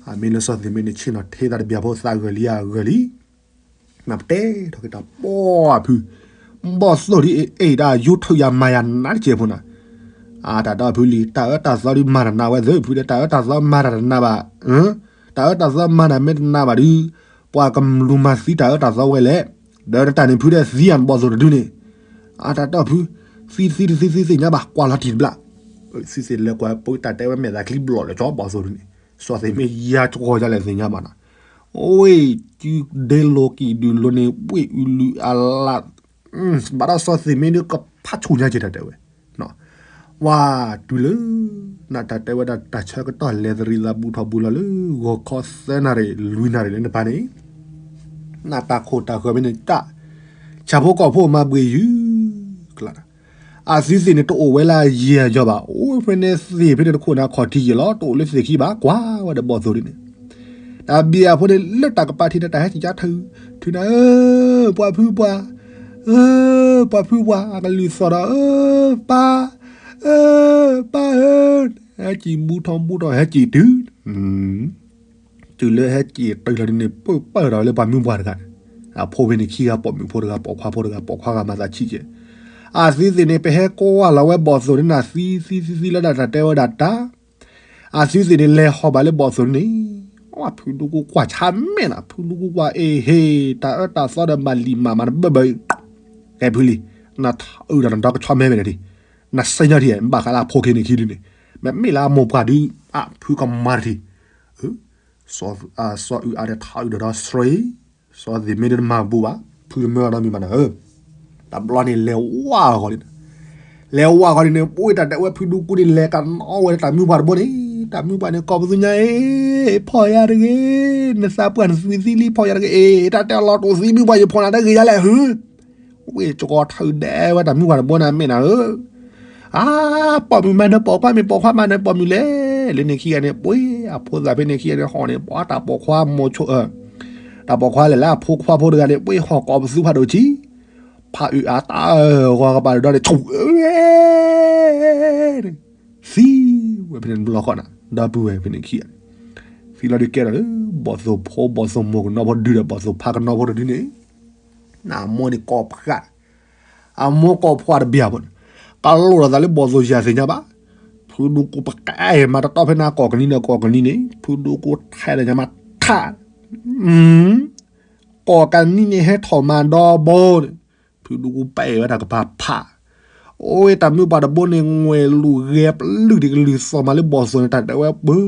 အမ့ၢ်လၢစီၤသ့ၣ်မ့ၢ်န့ၣ် ဆ့ၣ်နီၤထဲသးတဘံၣ်ဖိသးဂၢၢ်လံအဂၢၢ်လံ နပတဲထီၣ်က့ၤတၢ်ပီအဖု ဘီၣ်သိၣ်ဒ်အံၤ အ့ၣ်ဒၣ်ယူထုးယၤမၤယၤနးတကဲးဖိနၤ အတၢ်ဒီးဖုလံၤ တၢ်အၢတၢ်သီဒ်မၤတနးဝဲသ့ၣ်ဖုဒီး တၢ်အၢတၢ်သီမၤတၢ်တနးဘၣ် တၢ်အၢတၢ်သီမၤတၢ်မ့ၢ်တနးဘၣ်ဒုး ပှၤကလူၤမၤသံတၢ်အၢတၢ်သီဝဲလဲၣ် ဒီးနတၢ်န့ၣ်ဖုဒီးသံယၤနဘီၣ်သိၣ်တဒုန့ၣ် အတၢ်ဒီးဖု သံသံတသံသံသ့ၣ်ညါဘၣ် ကွၢ်လီၤတံၢ်တဘျၣ် သုသ့ၣ်လဲၤကွၢ်ပတၢ်တဲဝဲမဲာ်သးချံဘျီၣ်လၢကၠီဘီၣ်သိၣ်ဒုန့ၣ် စီၤသ့ၣ်မ့ၢ်ယါကီယါလဲၣ်သ့ၣ်ညါဘၣ်နၤ အိၣ်ဝဲစုဒ့လိၤကံၣ်ဒုးလိၤန့ၣ် ဝ့ၢ်အုလုၤအလး ဘၣ်ဒီးစီၤသ့ၣ်မ့ၢ်ဒုးကဖးဆူၣ်ညါက့ၤတၢ်တဲဝဲ ဝၤတုၤလၢ နတၢ်တဲဝဲဒၣ် တၢ်ဆၢကတီၢ်လဲၤသရံးသးဘူးထီၣ်ဘူးလီၤလၢ ဂီၤခီသၢနၣ်ရံၣ် လွံၢ်နၣ်ရံၣ်လၢနပၤန့ၣ် နတၢ်ခိၣ်တၢ်ဃၢၤမ့ၢ်န့ၣ် တၢ်ဆၣ်ဖိကီၢ်ဖိမၤဘှံးယုၢ် ကျါ အသုသ့ၣ်န့ၣ် တအိၣ်ဝဲလၢအယံၤအယီၤဘၣ် အိၣ်ဖဲန့ၣ်သ့ၣ်ဖဲန့ၣ်တခိၣ်န့ၣ် အခီၣ်ထံးယံာ်လီၤ တအိၣ်လၢသ့ၣ်ခံဘၣ် ကွၢ်ဝဲဒီးဘီၣ်သိၣ်ဒ်န့ၣ် တၢ်ဘံၣ်အဖိန့ၣ် လၢတၢ်ကပၤထံးန့ၣ် တၢ်ဟဲက့ၤကါထုး ထုးနၤဧၢ ပှၤဖုပှၤ ဧၢ ပှၤဖုပှၤ အကလုၢ်သီၣ်ဒီး ဧၢ ပၢ် ဧၢ ပၢ်ဧၢ ဟဲက့ၤဘူးထီၣ်ဘူးထီၣ် ဟဲက့ၤတုၤ တုၤလၢဟဲက့ၤတုၤလီၤဒ်န့ၣ် ပၢၢ်ပၢၢ်ဒီးလၢပှၤမုၣ်ပှၢ်တဂၤန့ၣ် အဖိဖဲန့ၣ်ခံဂၤ ပိာ်မုၣ်ဖိတဂၤ ပိာ်ခွါဖိတဂၤ ပိာ်ခွါဂၤမၤသးဆံးကဲ အသုသ့ၣ်န့ၣ် ပဟဲကွၢ်လီၤဝဲဘီၣ်သိၣ်န့ၣ်နၤ သံသံသံသံလီၤဒၣ်တၢ်တဲဝဲဒၣ်တၢ်, အသုသ့ၣ်န့ၣ် လဲၤဟီၣ်ဘၣ်လၢဘီၣ်သိၣ်န့ၣ်, ဖုဒူကူကွၢ်ဆါမဲာ်နၤ, ဖုဒူကူကွၢ်အ့ၣ်ဟ့ၣ် တၢ်အၢတၢ်သီဒီးမၤလံာ်မၤမၤတဘၢဘၢအံၤ, ကဲဖုလံ, နထးအုးဒီးနဒီကဆီမဲာ်မဲာ်န့ၣ်ဒံး, နစံၣ်ညီၣ်ထံၣ် ဘၣ်ဃးလၢအဖိခံန့ၣ်ခံဒုန့ၣ်, မ့မ့ၢ်လၢအမိၢ်ပှၢ်ဒုး အဖုကမၤတထံၣ် စီၤအုးအါဒီးထးအုးဒီးဒီးစှ့, စီၤသ့ၣ်မ့ၢ်ဒုးတမၤဘူးဘၣ်, ဖုတမၢအီၤဒီးမံၤဘၣ်နၤဧၢ, တဘျီန့ၣ်လဲၤဝါဃီလံ, လဲၤဝါဃီလံန့ၣ် ပှ့ၤတၢ်တဲဝဲဖုဒူကူန့ၣ် လဲၤကနီၣ်ဝဲတၢ်မုၢ်ပှၢ်တဘိန့ၣ်, တၢ်မုၢ်ပှၢ်န့ၣ် ကိးပသူညါအ့ၣ်, ဖီၣ်ယၤတဂ့ၤ, နသးပှၢ်နသွံၣ်သံလံဖီၣ်ယၤတဂ့ၤ, အ့ၣ် တၢ်တဲအလီၤတိၢ်သံမုၢ်ပှၢ်ယဖီၣ်နၤတဂ့ၤယၤလဲၣ်ဟု ဝ့ၢ်ကီထၢဒဲးဝဲတၢ်မုၢ်ပှၢ်တဘိန့ၣ် မ့ၢ်နၤဧၢ, အါ, ပိာ်မုၣ်မၤနၢၤပိာ်ခွါ မ့ၢ်ပိာ်ခွါမၤနၢၤပိာ်မုၣ်လဲၣ်, လၢန့ၣ်ခံဂၤန့ၣ် ပှ့ၤအဖိသၣ်ဖဲန့ၣ်ခံဂၤန့ၣ် ဟီၣ်န့ၣ် ပှၤတၢ်ပိာ်ခွါမိၤဆိ, တၢ်ပိာ်ခွါလဲၣ်လၢအဖိခွါဖိတဂၤန့ၣ် ပှ့ၤဟီၣ်ကိးပသူဖးဒိၣ်ဆံ, ဖးအုးအါတၢ်ဂီၤကပၤတဒီန့ၣ် ဆူၣ် သံဝဲဖဲန့ၣ်တဘျီဃီနၤ, ဒီပုၢ်ဝဲၢ်ဖဲန့ၣ်ခံဂၤန့ၣ်, သံလီၤဒုးကဲထီၣ်လၢ ဘီၣ်သိၣ်ဖိ ဘီၣ်သိၣ်မိၢ်ကနီဖိဒုဒီး ဘီၣ်သိၣ်ဖါကနီဖိတဒုန့ၣ်, နမိၢ်န့ၣ်ကိးဖှး, အမိၢ်ကိးဖှးတဘျီဖိန့ၣ်, ကလိၣ်ဒီးသးလၢဘီၣ်သိၣ်ယၤသ့ၣ်ညါဘၣ်, ဖုဒူကူပကအဲၣ်မၤတတီဖဲန့ၣ် ကိးကနံၤဒီးကိးကနံၤန့ၣ် ဖုဒူကူထဲဒီးညါမးထး ကိးကနံၤန့ၣ်ဟဲထီၣ်မၤဒီဘိန့ၣ်, ဖုဒူကူပအဲၣ်ဝဲတၢ်ကပၤဖး, အိၣ်ဝဲတၢ်မုၢ်ပှၢ်တဘိန့ၣ် ငွဲၣ်လူၤဂဲၤပလုၢ်ဒံးကလုၢ်သီၣ်မးလၢဘီၣ်သိၣ်န့ၣ် တၢ်တဲဝဲပၢ,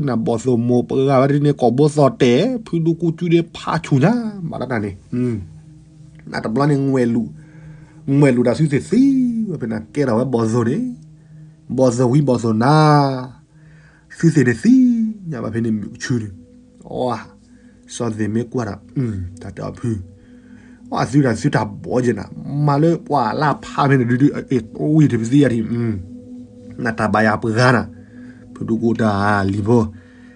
နဘီၣ်သိၣ်မိၢ်ပှၢ်ဝဲဒ်န့ၣ် ကိာ်ဘိသီၣ်တဲာ် ဖုဒူကူစုဒ့ဖးဆူၣ်ညါ, မၤတၢ်န့ၣ်, နတဘျီန့ၣ် ငွဲၣ်လူၤတၢ်သုသ့ၣ်သံဝဲဖဲန့ၣ် ကဲထီၣ်ဝဲဘီၣ်သိၣ်န့ၣ်, ဘီၣ်သိၣ်ဝံဘီၣ်သိၣ်နၤ သုသ့ၣ်န့ၣ်သံညါဘၣ်ဖဲန့ၣ်မုၢ်ကဆူန့ၣ်, အ, စီၤသ့ၣ်မ့ၢ်ကွၢ်ဒီး, တၢ်တဲအီၤဖု, အသုတၢ်သုတၢ်ဘီယဲနၤ, မၤလၢပှၤလၢအဖးဖဲန့ၣ်ဒုဒု, အ့ၣ် တဝံၣ်တပသံယၤထံၣ်, နတၢ်ဘၣ်ယၤပှၤနၤ, ဖုဒူကူတၢ်လံၤဖိ,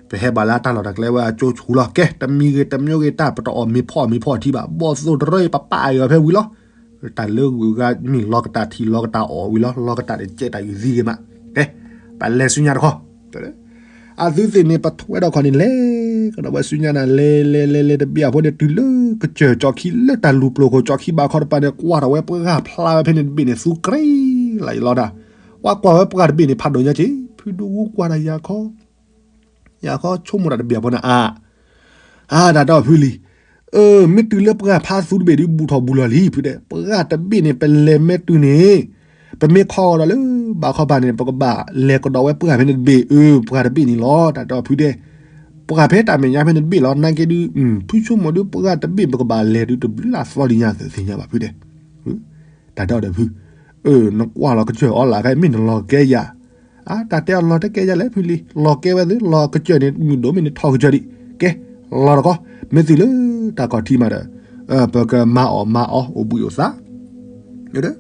ပဟဲဘၣ်လၢအတၢ်လီၢ်တၢ်ကျဲဝဲအကၠိဆူၣ်လီၤ ကဲ တမံၤဂ့ၤတမံၤဂ့ၤ တၢ်ပတအီၣ်မ့ၤဖီအီၣ်မ့ၤဖီအီၣ်ထံဘၣ်, ဘီၣ်သိၣ်တရၢအံၤ ပပာ်အဂ့ၤအီၤဖဲဝံၤလီၤ တၢ်လၢဂုၤဂၤမ့ၢ်လီၤကတၢ်ထံၣ်လီၤကတၢ်အီၣ်ဝံၤလီၤ လီၤကတၢ်တကဲတၢ်ဂုၤသံဂ့ၤမး, ကဲ, ပလဲၤဆူညါတခီ, အသုသ့ၣ်န့ၣ် ပထွဲဒီးခီၣ်န့ၣ်လဲၤ, ကဒီးဝဲဆူညါနၤ လဲၤလဲၤလဲၤလဲၤတဘျီအဖိန့ၣ် တုၤလၢကစၢၢ်ကၠီခံလၢတၢ်လူၤပျိၢ်ခိၣ်ကၠီခံဘးခီတပၤန့ၣ် ကွၢ်ထီၣ်ဝဲပှၤဖျါဝဲဖဲန့ၣ်တဘ့ၣ်န့ၣ် သူကြ့လၢ်ယလီၤဒၣ်, ပှၤကွၢ်ဝဲပှၤတဘ့ၣ်န့ၣ် ဖးဒိၣ်ညါက့ၤ ဖုဒူကူကွၢ်တၢ်ယၤခီ ယၤခီဆိကမိၣ်တၢ်တဘ့ၣ်အဖိန့ၣ် အါ, အါ တၢ်တီၢ်ဖုလံ, အၢ မ့ၢ်တုၤလၢပှၤဖးသူတဘ့ၣ်ဒုး ဘူးထီၣ်ဘူးလီၤလံ ဖုတဲ, ပှၤတဘ့ၣ်န့ၣ် ပလဲၤမ့ၢ်တုၤန့ၣ်, ပမ့ၢ်ခီဂီၤဒီးလၢ ဘးခီဘးန့ၣ် ပကဘၣ်လဲၤကဒီးဝဲပှၤဖဲန့ၣ်တဘ့ၣ်, အၢ ပှၤတဘ့ၣ်န့ၣ်လီၤ တၢ်တီၢ်ဖုတဲ, ပှၤဖဲတၢ်မဲာ်ညါဖဲန့ၣ်တဘ့ၣ်လီၤ နာ်က့ဒုး, ဖုဆိကမိၣ်ဒုး ပှၤတဘ့ၣ်ပကဘၣ်လဲၤဒုးတဘျုးလၢအသီလံညါသ့ၣ်ညါဘၣ်ဖုတဲ, တၢ်တီၢ်ဒီးဖု, အၢ နကွၢ်လီၤကစၢၢ်အီလၢ်ခဲ မ့ၢ်နလီၤကဲယၤ အါ တၢ်တဲအီၤလီၤတကဲယၤလဲၣ်ဖုလံ, လီၤကဲဝဲသ့ၣ် လီၤကစၢၢ်န့ၣ် မုၢ်ဒိၣ်မ့ၢ်န့ၣ်ထီၣ်ကစၢၢ်ဒံး, ကဲ လီၤတကီ, မ့ၢ်သုလၢတၢ်ခီၣ်ထံးမးဒီး, ပကမၤအီၣ်မၤအီအိၣ်ဘှံးအိၣ်သါ,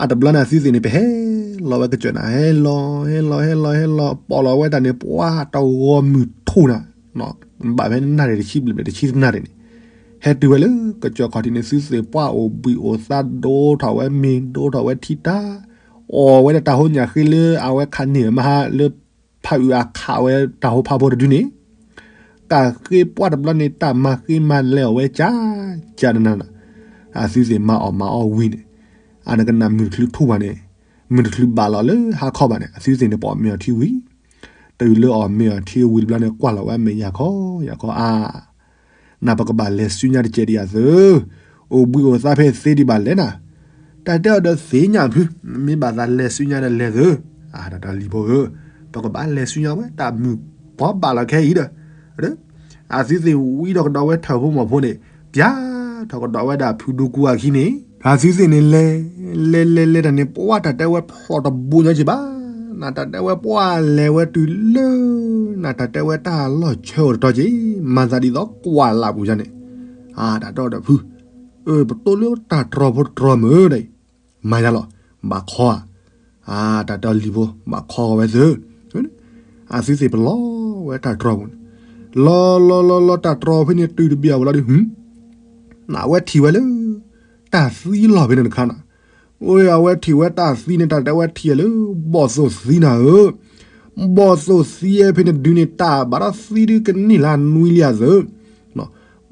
အတဘျီန့ၣ် အသုသ့ၣ်န့ၣ် ပဟဲလီၤဝဲကစၢၢ်နၤ ဟဲလီၤ ဟဲလီၤ ဟဲလီၤ ဟဲလီၤ ပိာ်လီၤဝဲတၢ်န့ၣ် ပှၤတဂီၤမုၢ်ထူၣ်နၤ, ဘၣ်ဖဲနၣ်ရံၣ်တဆံဘျဲၣ်ဘျဲၣ်တဆံသနၣ်ရံၣ်န့ၣ်, ဟဲတုၤဝဲလၢကစၢၢ်ခီၣ်ထံးန့ၣ် သုသ့ၣ်ပှၢ်အိၣ်ဘှံးအိၣ်သါ ဒိထီၣ်ဝဲမ့ၤ ဒိထီၣ်ဝဲထံတၢ်, အီၣ်ဝဲဒီးတၢ်ဟိညၣ်ဃ့လၢအဝဲခးန့ၢ်မဟါလၢ ဖးအုးအါခးဝဲတၢ်ဟိဖးဖိတဒုန့ၣ်, ကးဃ့ပှၢ်တဘျီန့ၣ် တၢ်မၤဃ့မၤလဲၤအီၣ်ဝဲကၢ်ကၢ်နးနး, အသုသ့ၣ်မၤအီၣ်မၤအီဝံၤန့ၣ်, အနကနၣ်မုၢ်တချုးထူၣ်ဘၣ်န့ၣ်, မုၢ်တချုးဘၣ်လီၤလၢဟါခီဘၣ်န့ၣ် အသုသ့ၣ်န့ၣ် ပအီၣ်မ့ၤအီထံဝံၤ, တုၤလၢအီၣ်မ့ၤအီထံဝံၤတဘျီန့ၣ် ကွၢ်လီၤဝဲအမဲာ် ယၤခီ ယၤခီ အါ နၤပကဘၣ်လဲၤဆူညါတကဲးဒံးယၤသု, အိၣ်ဘှံးအိၣ်သါဖဲသ့ဒံးဘၣ်လဲၣ်နၤ, တၢ်တဲအီၤဒီးသ့ၣ်ညါဖု, မ့ၢ်ဘၣ်သးလဲၤဆူညါဒီးလဲၤသု, အါ တၢ်တီၢ်လံၤဖိဧၢ, ပကဘၣ်လဲၤဆူညါဝဲ တၢ်မုၢ်ပှၤဘၣ်လီၤခဲအံၤဒီး, အသုသ့ၣ်ဝံဒီးကဒီးဝဲထၢၣ်ဖိမီၤဖိန့ၣ်, ပၠါထီၣ်ကဒီးဝဲဒၣ်ဖုဒူကူအခံန့ၣ်, အသုသ့ၣ်န့ၣ်လဲၤ, လဲၤလဲၤလဲၤတၢ်န့ၣ် ပှၤတၢ်တဲဝဲဖျိၣ်တဘိညါက့ၤဘၣ်, နတၢ်တဲဝဲပှၤလဲၤဝဲတုၤလၢ, နတၢ်တဲဝဲတၢ်လီၢ်ဆၢအိၣ်တတီၤက့ၤ, မၤသးဒ်သိးကွၢ်လၢ်ပူၤယါန့ၣ်, အါ တၢ်တီၢ်ဒီးဖု, အၢ ပတိၢ်လၢတၢ်တြီၤဖိတတြီၤမုၢ်ဒီး, မၤယါလီၤ, ဘၣ်ခီဧါ, အါ တၢ်တီၢ်လံၤဖိ ဘၣ်ခီဂီၤဝဲသု, အသုသ့ၣ်ပလီၤဝဲတၢ်တြီၤပူၤန့ၣ်, လီၤလီၤလီၤလီၤ တၢ်တြီၤဖဲန့ၣ်တုၤတဘျီဝဲလီၤဒုး, နအဝဲထံၣ်ဝဲလၢ တၢ်သံလီၤဖဲန့ၣ်တခါနၤ, အိၣ် အဝဲထံၣ်ဝဲတၢ်သံန့ၣ် တၢ်တဲဝဲထံၣ်လၢ ဘီၣ်သိၣ်သံနၤဧၢ, ဘီၣ်သိၣ်သံဖဲန့ၣ်ဒုးန့ၣ် တၢ်ဘၣ်ဒီးသံဒုးကန့ၢ်လၢနွံလံဧါသု,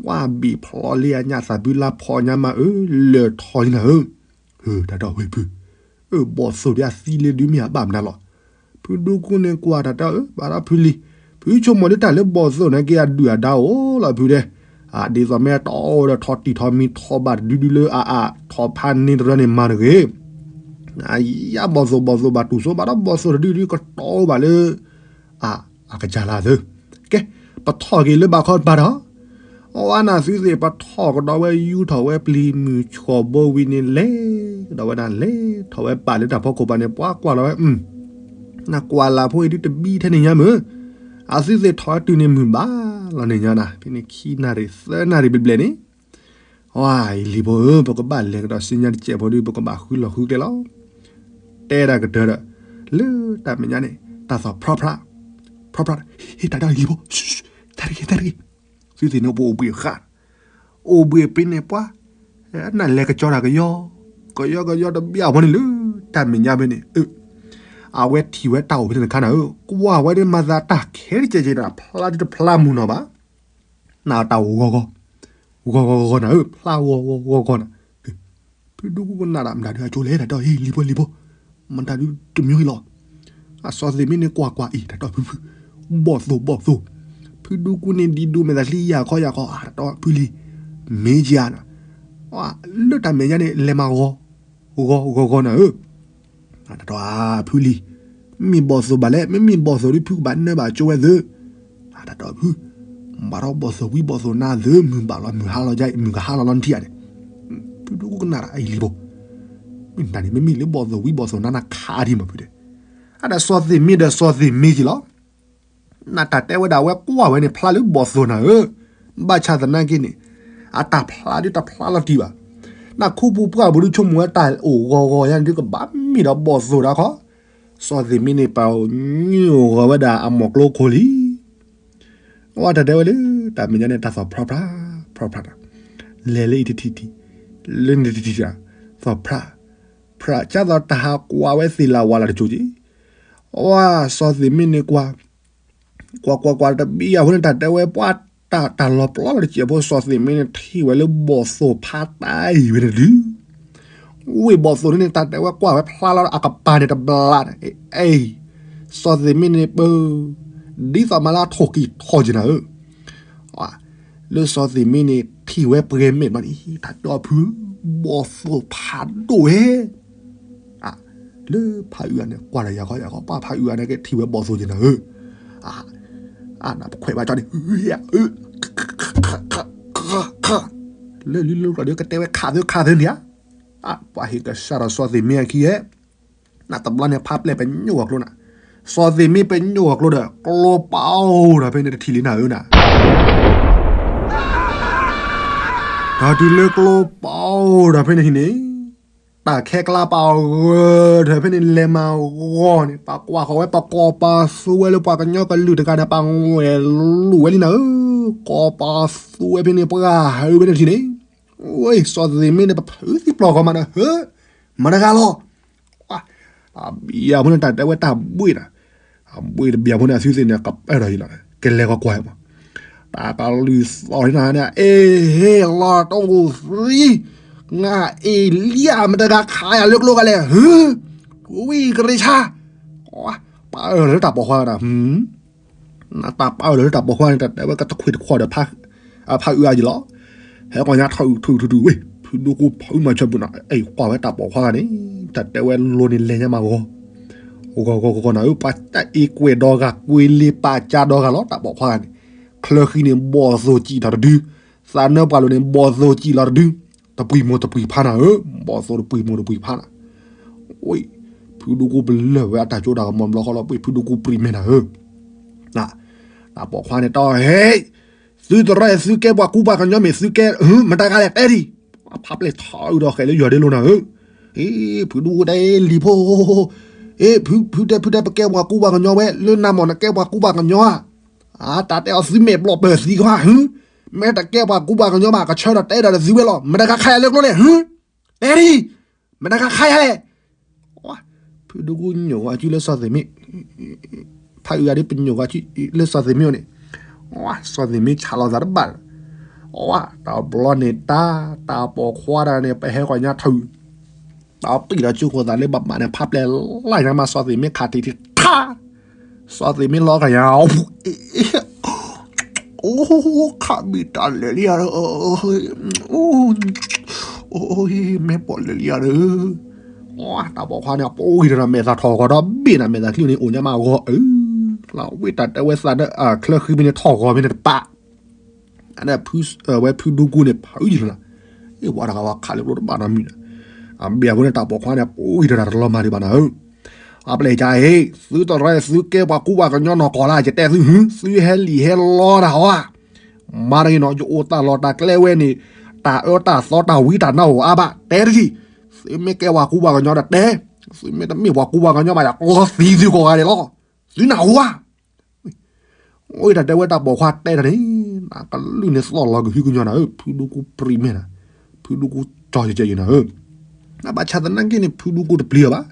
ကွၢ်ဘံၣ်ဖျိးလံအညၣ်သးဘုလါဖီညါမးဧၢ, လၢၢ်ထီၣ်လံနၤဧၢ, ဖု တၢ်ဒီးဝဲဖု, အၢ ဘီၣ်သိၣ်ဒ်အသံလၢဒုးမ့ၢ်အဘၣ်မနုၤလီၤ. ဖုဒူကူန့ၣ်ကွၢ်တၢ်တဲအၢ ဘၣ်ဒီးဖုလံၤ, ဖုဆိကမိၣ်ဒ်တၢ်လၢဘီၣ်သိၣ်န့ၣ်က့ၤအဒုၣ်အဒါအိၣ်လီၤ ဖုတဲ, ဒ်သိးမ့ၢ်တီအိၣ်ဒီးထီၣ်တံၢ်ထီၣ်မံၤထီၣ်ဘၣ်တဒုဒုလၢအအါထီၣ်ဖးန့ၢ်တရၢန့ၣ်မၤတဂ့ၤ ယဘီၣ်သိၣ်ဘီၣ်သိၣ်ဘၣ်တူၢ်စိဘၣ်ဒီး ဘီၣ်သိၣ်တဒုဒုကတီၢ်ဘၣ်လၢ အကစၢ်လၢသု, ကဲ, ပထီၣ်က့ၤလၢဘၣ်ခီတပၤဒီး, အဝဲနသုသ့ၣ် ပထီၣ်ကဒီးဝဲယူထီၣ်ဝဲပျံၤမုၢ်ဆှီၣ်ဘိဝံၤန့ၣ်လဲၤ, ကဒီးဝဲနၤလဲၤထီၣ်ဝဲပာ်လၢတၢ်ဖီခိၣ်ပၤန့ၣ် ပှၤကွၢ်လီၤဝဲ, နကွၢ်လၢ်ဖိအံၤဒုတဘံထဲန့ၣ်ညါမုၢ်, အသုသ့ၣ်ထီၣ်ဝဲတုၤန့ၣ်မုၢ်ဘၣ်လီၤန့ၣ်ညါနၤ, ဖဲန့ၣ်ခံနၣ်ရံၣ်သၢနၣ်ရံၣ်ဘျဲၣ်ဘျဲၣ်န့ၣ် ဝဲအံၤလံၤဖိဧၢ ပကဘၣ်လဲၤကဒီးစံညါတစဲးဖိဒု ပကဘၣ်ဃုလီၢ်ဃုကျဲလီၤ. တဲဒၣ်ကတၢၢ်ဒီး, လၢတၢ်မဲာ်ညါန့ၣ် တၢ်သီၣ်ဖြးဖြး, ဖြးဖြး, ဟ့ၣ်တၢ်ဒီးလံၤဖိ, တၢ်တဂ့ၤ တၢ်တဂ့ၤ, သုသ့ၣ်န့ၣ်ပအိၣ်ဘှံးဃာ်, အိၣ်ဘှံးပ့ၤန့ၣ်ပှၤ, နလဲၤကကၠီတၢ်ကယီ, ကယီကယီတဘျီအဝဲန့ၣ်လၢ တၢ်မဲာ်ညါဖဲန့ၣ်, အဝဲထံၣ်ဝဲတၢ်အိၣ်ဖဲန့ၣ်တခါနၤဧၢ, ကွၢ်ဝဲဒၣ်မၤသးတၢ်ခဲတကဲကဲနၤ ဖျါဒ်တဖျါမုၢ်နီၤဘၣ် နတၢ်အိၣ်ဂီၤဂီၤ, ဂီၤဂီၤဂီၤဂီၤနၤဧၢ, ဖျါဂီၤဂီၤဂီၤဂီၤနၤ, ဖုဒူကူကနၣ်ဒၣ်မတၤဒုအကၠိလဲၣ်တၢ်ဒီးဟ့ၣ်လံၤဖိလံၤဖိ, မတၤဒုတမံၤဂ့ၤလီၤ, အစီသ့ၣ်မ့ၢ်န့ၣ်ကွၢ်ကွၢ်အံၤတၢ်ဒီးဖုဖု, ဘီၣ်သိၣ်ဘီၣ်သိၣ်, ဖုဒူကူန့ၣ်ဒံးဒိၣ်မဲာ်သးလံယၤခီယၤခီ အတၢ်ဒီးဖုလံၤ, မ့ၢ်ကယၤနၤ, လၢတၢ်မဲာ်ညါန့ၣ် လဲၤမၤဂီၤ, ဂီၤဂီၤဂီၤနၤဧၢ တၢ်ဒီးဖုလံၤ, မ့ၢ်ဘီၣ်သိၣ်ဘၣ်လဲၣ် မ့မ့ၢ်ဘီၣ်သိၣ်ဒ်ဖုကဘၣ်နၢဘၣ်ကၠိဝဲသု, တၢ်ဒီးဖု, ဘၣ်ဒီးဘီၣ်သိၣ်ဝံဘီၣ်သိၣ်နါသု မုၢ်ဘၣ်လီၤမုၢ်ဟါလီၤယါ မုၢ်ကဟါလီၤလီၤနထံၣ်ဧါန့ၣ်, ဖုဒူကူကနၣ်ဒၣ်အံၤလံၤဖိ, မ့ၢ်တၢ်န့ၣ် မ့မ့ၢ်လၢဘီၣ်သိၣ်ဝံဘီၣ်သိၣ်နါနခးဒံးမးဖုတဲ, အတၢ်စီသ့ၣ်မ့ၢ်ဒီးစီသ့ၣ်မ့ၢ်က့ၤလီၤ နတၢ်တဲဝဲဒၣ်ဝဲကွၢ်ဝဲန့ၣ် ဖျါလၢဘီၣ်သိၣ်နၤဧၢ, ဘၣ်ဆၣ်သနာ်က့န့ၣ်, အတၢ်ဖျါဒ်တဖျါလီၤတံၢ်ဘၣ်, နခူပူၤပှၢ်ပူၤဒုဆိကမိၣ်ဝဲတၢ်အိၣ်ဂီၤဂီၤညါန့ၣ်ဒုကဘၣ်မ့ၢ်ဒီးဘီၣ်သိၣ်တၢ်ခီ, စီၤသ့ၣ်မ့ၢ်န့ၣ် ပညိၣ်ဂီၤဝဲဒၣ်အမိၢ်ကျိခိၣ်လံ အဝဲတၢ်တဲဝဲလၢ တၢ်မဲာ်ညါန့ၣ် တၢ်သီၣ်ဖြးဖြး, ဖြးဖြးတၢ်, လဲၤလၢအံၤတထံၣ်ထံၣ်, လၢန့ၣ်တထံၣ်ထံၣ်, သီၣ်ဖြး, ဖြး, ကၢ်သိးတၢ်ဟးကွၢ်ဝဲသ့ၣ်လၢဝါလၢတကၠိက့ၤ, အဝဲစီၤသ့ၣ်မ့ၢ်န့ၣ်ကွၢ်, ကွၢ်ကွၢ်ကွၢ်တဘံယၤဖိန့ၣ် တၢ်တဲဝဲပှၤ, တၢ်လီၤပျီလၢတစဲးဖိ စီၤသ့ၣ်မ့ၢ်န့ၣ်ထံၣ်ဝဲလၢဘီၣ်သိၣ်ဖးတၢ်အံၤဝဲန့ၣ်ဒုး ဝ့ၢ်ဘီၣ်သိၣ်န့ၣ် တၢ်တဲဝဲကွၢ်ဝဲဖျါလီၤအကပၤန့ၣ်တဘျီန့ၣ်, အ့, စီၤသ့ၣ်မ့ၢ်န့ၣ်ပၢ, ဒ်သိးမၤလၢအထိၣ်ကံၢ်ထီၣ်က့ၤနၤဧၢ, လၢစီၤသ့ၣ်မ့ၢ်န့ၣ်ထံၣ်ဝဲပှဲၤမဲာ်ဘျီန့ၣ် တၢ်ဒီဖု, ဘီၣ်သိၣ်ဖးဒိၣ်ဝဲ လၢဖးအုးဂၤန့ၣ် ကွၢ်ဒီးယၤခီယၤခီ ပှၤဖးအုးဂၤန့ၣ် ကထံၣ်ဝဲဘီၣ်သိၣ်က့ၤနၤဧၢ, အနပခွဲးဘၣ်ကၠီန့ၣ်, လၢလံလၢကျီၢ်ဒီးကတဲဝဲခးသၢခးသၢန့ၣ်ဧါ, ပှၤဟ့ၣ်ကစၢ်ဒီးစီၤသ့ၣ်မ့ၢ်အခံဟဲ, နတဘျီန့ၣ်ဖးပျဲၢ်ပညိၣ်ဂီၤကျိနၤ, စီၤသ့ၣ်မ့ၢ်ပညိၣ်ဂီၤကျိဒီး ကျိပာ်အိၣ်ဒီးဖဲန့ၣ်တထံၣ်လံနၤဧၢနၤ တၢ်တုၤလၢကျိပာ်အိၣ်ဒီးဖဲန့ၣ်န့ၣ်, တၢ်ခဲကျါပာ်ဂၢၢ်ဒီးဖဲန့ၣ် လဲၤမၤဂီၤန့ၣ် ပှၤကွၢ်ဃီၤဝဲ ပကိးပသူဝဲလၢပှၤကညီကလုာ်တဂၤန့ၣ် ပှၤဝဲလူၤဝဲလံနၤဧၢ, ကိးပသူဝဲဖဲန့ၣ် ပှၤဟးဝဲဖဲန့ၣ်ထံၣ်န့ၣ်, ဝဲစီၤသ့ၣ်မ့ၢ်န့ၣ် ပဖုသံပျီၢ်ဂီၤမးနၤဧၢ, မတၤတဂၤလီၤ တၢ်ဘံယၤဖိန့ၣ် တၢ်တဲဝဲတၢ်ဘှ့ၣ်နၤ, အဘှ့ၣ်တဘံယၤဖိန့ၣ် အသုသ့ၣ်န့ၣ် ကပၢၢ်ထီၣ်ယံၤလီၤ, ကလဲၤကွၢ်ကွၢ်မး, တၢ်ကလုၢ်သီၣ်န့ၣ် အ့ဟ့ၣ်လီၤတအိၣ်သံ, ငါအ့လံဧါ မတၤတဂၤခးယၤလၢကျိဂၤလဲၣ်, ဟု, ဝံကရ့ဆါ, ပာ်အၢၣ်လီၤလၢတၢ်ပိာ်ခွါနၤ နတၢ်ပာ်အၢၣ်လီၤလၢတၢ်ပိာ်ခွါန့ၣ် တၢ်တဲဝဲကတခွံၣ်တခွီၣ်ဒီး ဖးအုးအါယံၤလီၤ, ဟဲကီၢ်ညါထီၣ်အုးထူၣ်ထူၣ်ထူၣ်ဝဲ, ဖုဒိၣ်ကူဖးအုးမၤဆၢပူၤနီၤ အံၤကွၢ်ဝဲတၢ်ပိာ်ခွါဂၤန့ၣ်, တၢ်တဲဝဲလိၤန့ၣ်လဲၤညါမးဂီၤ, ဂီၤဂီၤဂီၤဂီၤနၤဧၢ, ပှၤတၢ်အ့ကွဲၢ်ဒီဂၤ ကွ့လ့ပာ်ကၢ်ဒီဂၤလီၤ တၢ်ပိာ်ခွါဂၤန့ၣ်, ချၢဃံန့ၣ်ဘီၣ်သိၣ်စံၣ်ထီၣ်တဒု, သးနၢပှၤလိၤန့ၣ် ဘီၣ်သိၣ်စံၣ်လီၤတဒု, တပှံၤမိၢ်တပှံၤဖါနၤဧၢ, ဘီၣ်သိၣ်တပှံၤမိၢ်တပှံၤဖါနၤ ဝဲ, ဖုဒိၣ်ကူပလၢၢ်ဝဲအတၢ်ကၠိတၢ်ကမီၤဘျီဃီလီၤ ပှ့ၤဖုဒိၣ်ကူပြံၤမဲာ်နၤဧၢ, တၢ်ပိာ်ခွါန့ၣ်တီဟဲ, သုတရဲၣ်သုကဲပှၤကူပှၤကညီမ့ၢ်သုကဲ, မတၤတဂၤလဲၣ်တဲဒံး, ဖးပျဲၢ်ထီၣ်အုးဒီးဃဲၤလၢယွၤဒ့လိနၤဧၢ, အ့ ဖုဒိၣ်ကူတဲလံၤဖိ, အ့ ဖုတဲဖုတဲပကဲပှၤကူပှၤကညီဝဲ လၢနၤမ့ၢ်နကဲပှၤကူပှၤကညီဧါ, အတၢ်တဲအီၤသုမဲာ်ဘျီၣ်ပၢၢ်သံကွၢ်ဟု, မ့ၢ်တကဲပှၤကူပှၤကညီဘၣ် ကဆၢထၢၣ်တဲဒီးတသုဝဲလီၤ မတၤတဂၤခးယၤလၢကျိလဲၣ်ဟု, တဲဒံး, မတၤတဂၤခးယၤလဲၣ်, ဖုဒိၣ်ကူညိၣ်ဝဲစုလၢစီၤသ့ၣ်မ့ၢ်, ဖးအုးဂၤဒ်ပညိၣ်ဝဲစုလၢစီၤသ့ၣ်မ့ၢ်အအိၣ်န့ၣ်, စီၤသ့ၣ်မ့ၢ်ဆးလီၤသးတဘၣ်, တဘျီန့ၣ်တၢ်, တၢ်ပိာ်ခွါတဂၤန့ၣ် ပဟဲကီၢ်ညါထီၣ် တၢ်ပံၣ်ဒီးကၠိဃိသးလၢဘၣ်မးန့ၣ် ဖးပျဲၢ်လၢညါမး စီၤသ့ၣ်မ့ၢ်ခးတံၢ်ထံထါ, စီၤသ့ၣ်မ့ၢ်လီၤကယၤ အိ ခးဘံၣ်တၢ်လဲၤလံယၤ, အိ မ့ၢ်ပိာ်လဲၤလံယၤဒီး, တၢ်ပိာ်ခွါန့ၣ် အပိၢ်ဂံၢ်ဒီး မဲာ်သးထီၣ်ဂီၤဒီးဘ့ၣ်နၤ မဲာ်သးချံန့ၣ် အိၣ်ညါမးဂီၤအၢ, လီၤဝ့ၢ်တၢ်တဲဝဲသးဒီး ချၢဃံဖဲန့ၣ်ထီၣ်ဂီၤဖဲန့ၣ်တပး အဝဲဖုဒူကူန့ၣ် ဖုယံၤလီၤ, အ့ၣ် ပှၤတဂၤဝဲခးလၢကျိတဘၣ်နီတမံၤဒီး, အဘၣ်အဃိန့ၣ် တၢ်ပိာ်ခွါန့ၣ် ပိၢ်ဂံၢ်ဒီးတၢ်တလီၤမၤဒံးဘၣ်နၤဧၢ, အပျဲၢ်ကါအံၤ သုတရၢသုကဲပှၤကူပှၤကညီနီၢ်ကီၢ်လၢ ယတဲသုဟု သုဟဲလံာ်ဟဲလီတၢ်ဟီဧါ, မၤတဂ့ၤနီၤ ယအိၣ်တၢ်လီၢ်တၢ်ကျဲဝဲန့ၣ်, တၢ်အၢတၢ်သီတၢ်ဝံတၢ်နါအိၣ်အါဘၣ် တဲတဂ့ၤ, သုမ့ၢ်ကဲပှၤကူပှၤကညီဒီးတဲ, သုမ့ၢ်တမ့ၢ်ပှၤကူပှၤကညီဘၣ်ဒီး လီၤသံသုကိးဂၤဒဲးလီၤ, သုနၢ်ဟူဧါ အိၣ်တၢ်တဲဝဲတၢ်ပိာ်ခွါတဲတၢ်န့ၣ်, နကလုၢ်န့ၣ်သီၣ်လီၤကဟုကညီနၤဧၢ, ဖုဒူကူပြံးမဲာ်နၤ, ဖုဒူကူကၠီကဲကဲယံၤနၤဧၢ, နဘၣ်ဆၣ်သနာ်က့န့ၣ် ဖုဒူကူတပျံၤအီၤဘၣ်,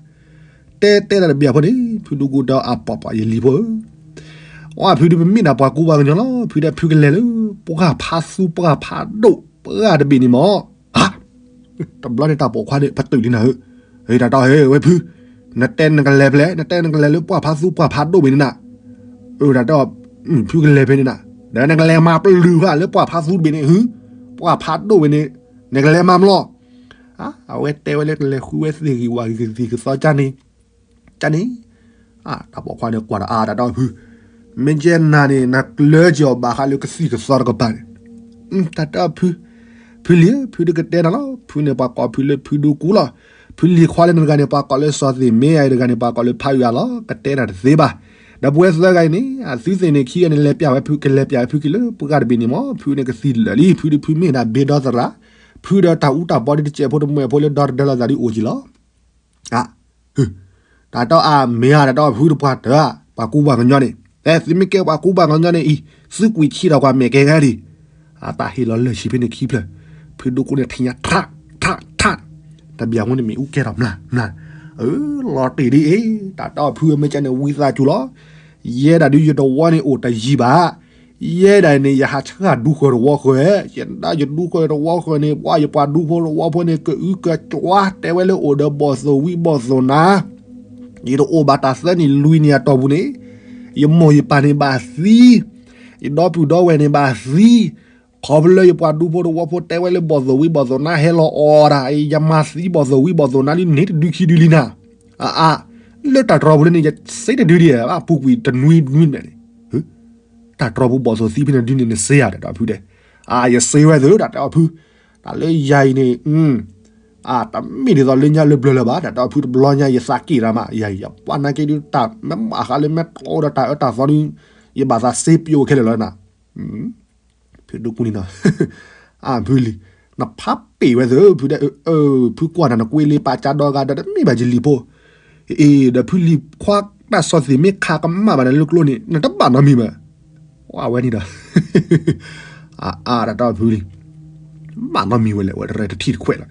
တဲတဲတၢ်တဘၣ်ဖိန့ၣ် ဖုဒူကူဒီးအပီၢ်ပီၢ်ယလံၤဖိဧၢ, အဖုဒုးပမ့ၢ်ဒၣ်ပှၤကူပှၤကညီလီၤ, ဖုဒီးဖုကလဲၤလၢ ပှၢ်ဖးသူပှၢ်ဖးဒိၣ် ပှၢ်တဘ့ၣ်န့ၣ်မး တဘျီန့ၣ်တၢ်ပိာ်ခွါန့ၣ် ပတုာ်လံနၤဧၢ, တၢ်တီဧၢ ဝဲဖု, နတဲနကလဲၤဖဲလဲၣ်, နတဲနကလဲၤလၢပှၢ်ဖးသူပှၢ်ဖးဒိၣ်ဘ့ၣ်န့ၣ်နၤ, တၢ်တီ ဖုကလဲၤဖဲန့ၣ်နၤ, ဒီးနကလဲၤမၤပျုၢ်ဃာ်လၢပှၢ်ဖးသူတဘ့ၣ်န့ၣ်ဟု, ပှၢ်ဖးဒိၣ်ဘ့ၣ်န့ၣ်, နကလဲၤမၤမလီၤ, အဝဲတဲဝဲလၢကလဲၤဃုဝဲသ့ၣ်ဂံၢ်ဝၣ်ဂံၢ်ကသံၣ်ကသီကၢ်န့ၣ် ကန့ၣ်, တၢ်ပိာ်ခွါန့ၣ်ကွၢ်ဒီးအါတၢ်တီဖု, မ့ၢ်ကဲနၤန့ၣ် နကျၢၤက့ၤအီၤဘၣ်ဃးလၢကသံၣ်ကသီတကပၤန့ၣ်, တၢ်တီဖု, ဖုလံၤဧၢ ဖုတကတဲနၤလီၤ, ဖုန့ၣ်ပှၤကိးဖုလၢဖုဒူကူလီၤ, ဖုလံၤခွါလၢနတဂၤန့ၣ် ပှၤကိးလၢစီၤသ့ၣ်မ့ၢ်ယၤတဂၤန့ၣ် ပှၤကိးလၢဖးယွၤလီၤ, ကတဲနၤတသ့ဘၣ်, ဒီးပဝဲသၢဂၤအံၤန့ၣ် အသုသ့ၣ်န့ၣ်ခံဂၤန့ၣ် လဲၤပျၢ်ဝဲဖု ကလဲၤပျၢ်ဝဲဖုက့ၤလၢပှၢ်တဘ့ၣ်န့ၣ်မး, ဖုန့ၣ်ကသံၣ်လၢာ်လံ, ဖုဒုးဖုမ့ၢ်ဒၣ်ဘ့ဒီသရၣ်, ဖုဒီးတၢ်အူတၢ်ပီဒ်တစဲးဖိတမှဲးဖိလၢဒီတဒၢလီၤသးဒ်အိၣ်ကံလီၤ အ, တၢ်တီအမ့ၢ်ဧါ တၢ်တီဖုတပှၢ်တၢၢ်, ပှၤကူပှၤကညီန့ၣ်, အဲ သုမ့ၢ်ကဲပှၤကူပှၤကညီန့ၣ်အံၤ, သုကွံာ်ဆံးဒီးကွၢ်မဲာ်ကဲဂၤဒံး, အတၢ်ဟ့ၣ်လီၤလၢၢ်ဆံးဖဲန့ၣ်ခံဖျၢၣ်, ဖုဒိၣ်ကူန့ၣ်ထံၣ်ညါထး, ထး, ထး, တဘျီအဃိန့ၣ်မ့ၣ်အူကဲထီၣ်မျၢ်, မျၢ်, အၢ လီၤတံၢ်ဒ်အံၤ, တၢ်တီဖုမ့ၢ်ကဲန့ၣ်ဝံသးစူၤလီၤ, ယဲဒၣ်ဒုးယတဝီန့ၣ်အိၣ်တယံာ်ဘၣ် ယဲဒၣ်န့ၣ် ယဟးဆှၣ်ဒူဃၢၤတဝီဃၢၤ, ယဒၣ်ယဒူဃၢၤတဝီဃၢၤန့ၣ် ပှၤယပှၤဒူဖိတဝီဖိန့ၣ် ကအုကစွါ တဲဝဲလၢအိၣ်ဒီးဘီၣ်သိၣ်ဝံဘီၣ်သိၣ်နါ, ယတအိၣ်ဘၣ်တၢ်သၢနံၣ်လွံၢ်နံၣ်အတီၢ်ပူၤန့ၣ်, ယမိၢ်ယပၢ်န့ၣ်ဘၣ်သံ, ယဒီပုၢ်ဒီဝဲၢ်န့ၣ်ဘၣ်သံ, ခီဖျိလၢယပှၤဒူဖိတဝီဖိတဲဝဲလၢဘီၣ်သိၣ်ဝံဘီၣ်သိၣ်နါဟဲလီၤအီၣ်တၢ်, ယမၤသံဘီၣ်သိၣ်ဝံဘီၣ်သိၣ်နါလံန့ၣ်တဒုခံဒုလံနၤ, အအ, လၢတၢ်တြီပူၤလၢန့ၣ် ယစ့တဒုဒံး, အပူၤကွံာ်တနွံနွံန့ၣ် တၢ်တြီပူၤဘီၣ်သိၣ်သံဖဲန့ၣ်ဒုန့ၣ် နစ့ဧါ တၢ်တီဖုတဲ, အ ယစ့ဝဲသ့ၣ် တၢ်တီဖု, တၢ်လၢယၤအံၤန့ၣ်, တမ့ၢ်ဒ်သိးလၢညါလၢဘျၢလၢၤဘၣ် တၢ်တီဖု တဘျီညါယသးက့ၣ်တၢ်မး ယၤအံၤ ယပှၢ်နာ်က့ဒုးတၢ်မ့ၢ်မၤဃးလၢမ့ၢ်တီဒီးတၢ်အၢတၢ်သီဒုး, ယဘၣ်သးစ့ပျိခဲလၢာ်လီၤနၤ ဖုဒိၣ်ကူန့ၣ်နီၤ, အဖုလံၤ, နဖးပ့ၤဝဲသ့ၣ် ဖုဒဲး, ဖုကွၢ်နၤနကွ့လံပာ်ကၢဒီဂၤဒီးတမ့ၢ်ဘၣ်ယလံၤဖိ, အ့ ဒီးဖုလံၤခွါ တၢ်စီသ့ၣ်မ့ၢ်ခးကမၣ်ဘၣ်နၤလၢကျိန့ၣ် နတဘၣ်နီတမံၤဘၣ်, ဝဲန့ၣ်ဒီး အအါတၢ်တီဖုလံၤ, ဘၣ်နီတမံၤဝဲလဲၣ် ဝဲတရဲတထံၣ်တခွဲးလီၤ,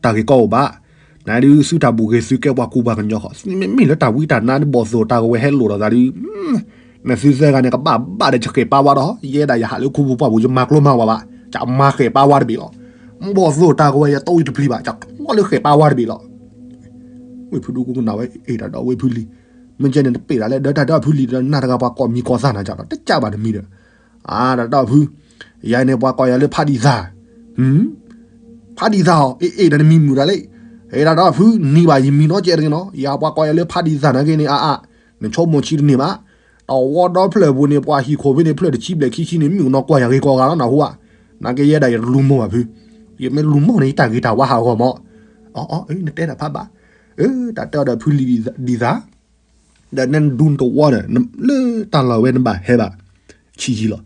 တၢ်ဂ့ၢ်ကီအိၣ်ဘၣ်, နဒုးသုတၢ်ဘူၣ်ဂ့ၤသုကဲပှၤကူပှၤကညီဃီ, မ့မ့ၢ်လၢတၢ်ဝံတၢ်နါဒ်ဘီၣ်သိၣ်တၢ်ကဝဲၤဟဲလိာ်ဒီးသးဒုး, နသုသၢဂၤန့ၣ် ကဘၣ်ဘၣ်ဒီးယဃဲၣ်ပာ်ဝါဒီး, ယဲဒၣ်ယဟးလၢခူပူၤပှၢ်ပူၤ ယမၤကျိမၤဝါဘၣ်, ယမၤဃဲၣ်ပာ်ဝါတဘ့ၣ်လီၤ, ဘီၣ်သိၣ်တၢ်ကဝဲၤယတိၢ်ယတပျံၤဘၣ်, ယကျီလၢဃဲၣ်ပာ်ဝါတဘ့ၣ်လီၤ, ဝ့ၢ်ဖုဒူကူကနၣ်ဝဲ အ့ တၢ်ဒီးဝ့ၢ်ဖုလံၤ, မ့ၢ်ကဲန့ၣ်တပ့ၤဒၣ်လဲၣ် ဒီးတၢ်ဒီးဖုလံၤဒီးနၤတဂၤပှၤကိးမံၤကိးသးနၤကဒီး တကးဘၣ်တမံၤဒီး, အါ တၢ်ဒီးဖု, ယၤန့ၣ်ပှၤကိးယၤလၢဖးဒံၣ်သၣ်, ဖးဒံၣ်သၣ်အီၤ အ့ အ့ ဒီးနမံၤမုာ်ဒၣ်လဲၣ်, အ့ တၢ်ဒီးဖု နံၤဘၣ်ယမံၤနီတကဲတဂ့ၤနီၤ, ယၤပှၤကိးယၤလၢဖးဒံၣ်သၣ်နာ်က့န့ၣ် အါအါ, နဆိကမိၣ်ဆံးတန့ၢ်ဘၣ်, တဝီဒီဖျၢၣ်ပူၤန့ၣ် ပှၤဟံၣ်ခိၣ်ဖဲန့ၣ် ဖျၢၣ်တဆံဘျဲၣ်ခံဆံန့ၣ် မုၣ်ကနီၤကွၢ်ယၤဂ့ၤကိးဂၤလီၤနၢ်ဟူဧါ, နာ်က့ယဲဒၣ်ယတလူၤမိၢ်ဘၣ်ဖု, ယမ့ၢ်လူၤမိၢ်န့ၣ် ယတၢ်ဂ့ၤတၢ်ဝါဟးဂီၤမး, အီ အီ နတဲတၢ်ဖးဘၣ်, အၢ တၢ်တဲအီၤဒီးဖုလံၤဒံၣ်သၣ် ဒီးနဒူနတဝီဒီး လၢတၢ်လီၢ်ဝဲနဘၣ်ဟဲဘၣ် ဆံးယံာ်လီၤ,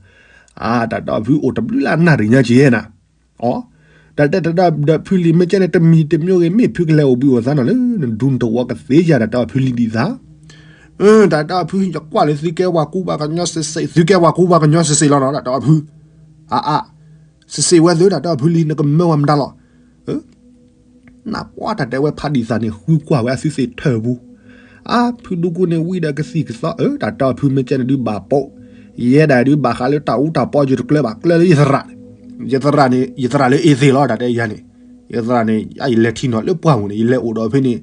အါ တၢ်ဒီးဖုအိၣ်တဘျုးလၢနၣ်ရံၣ်ညါက့ၤနၤ, အီ တၢ်တဲတၢ်ဒီးဖုလံၤ မ့ၢ်ကဲန့ၣ် တမံၤတမံၤဂ့ၤ မ့ၢ်ဖုကလဲၤအိၣ်ဘှံးအိၣ်သါနီၤလၢ နဒူနတဝီကသ့ယၤ တၢ်တဲအီၤဖုလံၤဒံၣ်သၣ်, တၢ်တဲအီၤဖု ယကွၢ်လၢသုကဲပှၤကူပှၤကညီစ့စ့ သုကဲပှၤကူပှၤကညီစ့စ့လီၤနီၤ တၢ်တဲအီၤဖု, အါအါ စ့စ့ဝဲသ့ၣ် တၢ်တဲအီၤဖုလံၤ နကမၢဝဲမတၤလီၤ နပှၢ်တၢ်တဲဝဲဖးဒံၣ်သၣ်န့ၣ် ဃုကွၢ်ဝဲအသုသ့ၣ်ထၢၣ်ပူၤ, အါ ဖုဒူကူန့ၣ်ဝံၤဒီးကသံၣ်ကသီ အၢ တၢ်တဲအီၤဖုမ့ၢ်ကဲန့ၣ်ဒုးဘၣ်ပိာ်, ယဲဒၣ်ဒုးဘၣ်ဃးလၢတၢ်အူတၢ်ပီယတကျၢၤဘၣ် ကျၢၤလၢယသရၣ်, ယသရၣ်န့ၣ် ယသရၣ်လၢအ့သ့ၣ်လီၤ တၢ်တဲယၤန့ၣ်, ယသရၣ်န့ၣ် ယလဲၤထံၣ်နီၤလၢပှၢ်ပူၤန့ၣ် ယလဲၤအိၣ်ဒီးဖဲန့ၣ်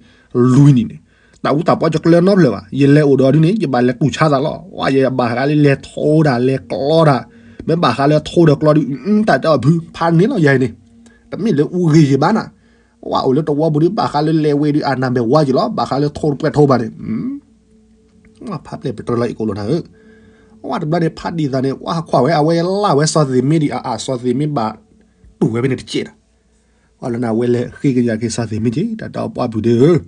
လွံၢ်နံၣ်န့ၣ်, တၢ်အူတၢ်ပီကကျၢၤနီတဖျၢၣ်ဘၣ်, ယလဲၤအိၣ်ဒီးဒ်န့ၣ် ယဘၣ်လဲၤတူၢ်ဆါသးလီၤ, ဝဲယဘၣ်ဃးလၢလဲၤထိတၢ် လဲၤကျီတၢ်, မ့ၢ်ဘၣ်ဃးလၢထိဒီးကျီဒ် တၢ်တဲအီၤဖု ဖးန့ၣ်လီၤယၤန့ၣ်, တမ့ၢ်လၢအူဂ့ၤယံၤဘၣ်နၤ, ဝဲအိၣ်လၢတဝီပူၤဒ်ဘၣ်ဃးလၢလဲၤဝဲဒ်အနၢ်မဲာ်ဝါယံၤလီၤ, ဘၣ်ဃးလၢထိတပှဲၤထိဘၣ်န့ၣ် ဖးပျဲၢ်ပတြၢၤလီၤအံၤကိးလိာ်နၤဧၢ, ဝဲတဘျီန့ၣ် ဖးဒံၣ်သးန့ၣ် ဝဲဟးခွါဝဲ အဝဲလၢ်ဝဲစီၤသ့ၣ်မ့ၢ်ဒံးအါအါ စီၤသ့ၣ်မ့ၢ်ဘၣ်တူၢ်ဝဲဖဲန့ၣ်တစဲးဒီး, ဝဲလၢနဝဲလဲၤဃ့ကညးက့ၤစီၤသ့ၣ်မ့ၢ်က့ၤ တၢ်တၢ်ပှၢ်ပုၢ်ဒ့ဧၢ,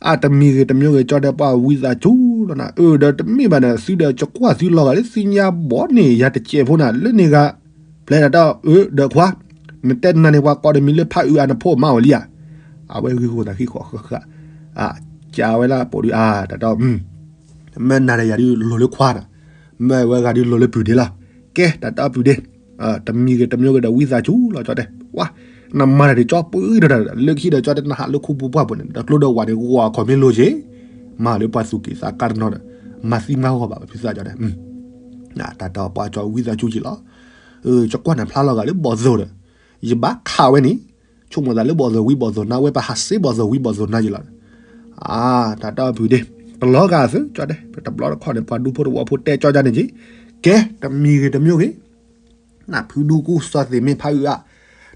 အတမံၤဂ့ၤတမံၤဂ့ၤ ကၠီတဲပှၢ်ဝံသးစူၤလီၤနၤ, အၢ ဒီးတမ့ၢ်ဘၣ်န့ၣ် သုဒီးကကွၢ်သုလီၤဂာ်လၢ သ့ၣ်ညါဘီန့ၣ် ယၤတစဲးဖိနၤ လၢန့ၣ်ဂၤ ဖျဲးတၢ်တၢ်အၢ ဒီးခွါ နတဲနၤန့ၣ် ပှၤကိးတမံၤလၢဖးအုးအါနဖိမါဝဲလံဧါ, အဝဲဂ့ၢ်ဂီၢ်သးဃံဃီဃၣ်ဃၣ်, ကးဝဲလၢပိာ်ဒုးအါ တၢ်တၢ် မ့ၢ်နၤဒီးယၤဒုးလိၤလၢခွါဒီး, မ့ၢ်ဝဲဂၤဒုးလိၤလၢပုၢ်ဒ့လီၤ, ကဲ တၢ်တၢ်ပုၢ်ဒ့, တမံၤဂ့ၤတမံၤဂ့ၤဒီးဝံသးစူၤလီၤ ကၠီတဲ, ဝါ, နမၤတၢ်ဒ်ကၠီပှံၤဒီးတၢ် လၢခံဒီးကၠီတဲ နဟးလၢခူပူၤပှၢ်ပူၤန့ၣ် ဒီးကျိဒီးဝးန့ၣ် ဂီၤအခီၣ်မ့ၢ်လိၤက့ၤ, မၤလၢပှၤသူၣ်က့သးကါတနီၤဒီး, မၤသံမၤဂီၢ်ဘၣ်ပဖုသးကၠီတဲ တၢ်တၢ်ပှၤကၠီဝံသးစူၤက့ၤလီၤ, ယကွၢ်နၤဖျါလီၤဂာ်လၢဘီၣ်သိၣ်ဒီး, ယဘၣ်ခးဝဲန့ၣ်, ဆိကမိၣ်သးလၢဘီၣ်သိၣ်ဝံဘီၣ်သိၣ်နါဝဲ ပဟးစ့ဘီၣ်သိၣ်ဝံဘီၣ်သိၣ်နါယံၤလီၤ, တၢ်တၢ်အီၣ်ဖုဒ့, တလီၤဂာ်သုကၠီတဲ, ပတဘျီတခီၣ်န့ၣ် ပှၤဒူဖိတဝီဖိတဲကၠီကၠီန့ၣ်က့ၤ, ကဲ တမံၤဂ့ၤတမံၤဂ့ၤ နဖုဒူကူစီၤသ့ၣ်မ့ၢ်ဖးအုးအါ,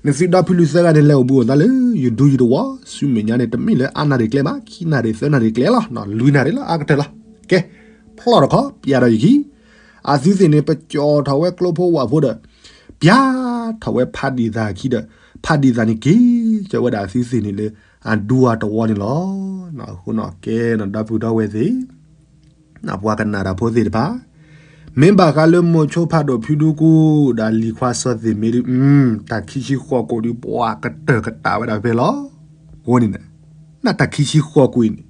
နသုဒီဖုလူၤသၢဂၤန့ၣ် လဲၤအိၣ်ဘှံးအိၣ်သါလၢ ယဒူယတဝီ, ဆူမဲာ်ညါန့ၣ် တမ့ၢ်လၢအါနၣ်ရံၣ်ကျဲဘၣ်, ခံနၣ်ရံၣ်သၢနၣ်ရံၣ်ကျဲလီၤ, လွံၢ်နၣ်ရံၣ်လီၤ အါကတၢၢ်လီၤ, ကဲ, ဖျီၣ်တခီ ပျးဒီးယခံ, အသုသ့ၣ်န့ၣ် ပကၠီထီၣ်ဝဲကျိဖိဝးဖိဒီး, ပျးထီၣ်ဝဲဖးဒံၣ်သၣ်ခံဒီး, ဖးဒံၣ်သၣ်န့ၣ်က့ၤ, ကၢဝဲဒၣ်အသုသ့ၣ်န့ၣ်လၢ အဒူအတဝီန့ၣ်လီၤ, အဃိနီၣ်ကဲ နဒီပုၢ်ဒီဝဲၢ်သ့ၣ် ပှၤကနၣ်တၢ်ဖိသ့ၣ်တဖၣ်, မ့ၢ်ဘၣ်ဃးလၢမိၤဆိဖးဒိၣ်ဖုဒူကူ ဒီးလံၤခွါစီၤသ့ၣ်မ့ၢ်ဒုး, တၢ်ခံဆံဃိးကိးဒုး ပှၤကတၢၢ်ကတၢၢ်ဝဲဒၣ်ဖဲလီၤ, အဃိန့ၣ်, နတၢ်ခံဆံဃိးကွံာ်န့ၣ်,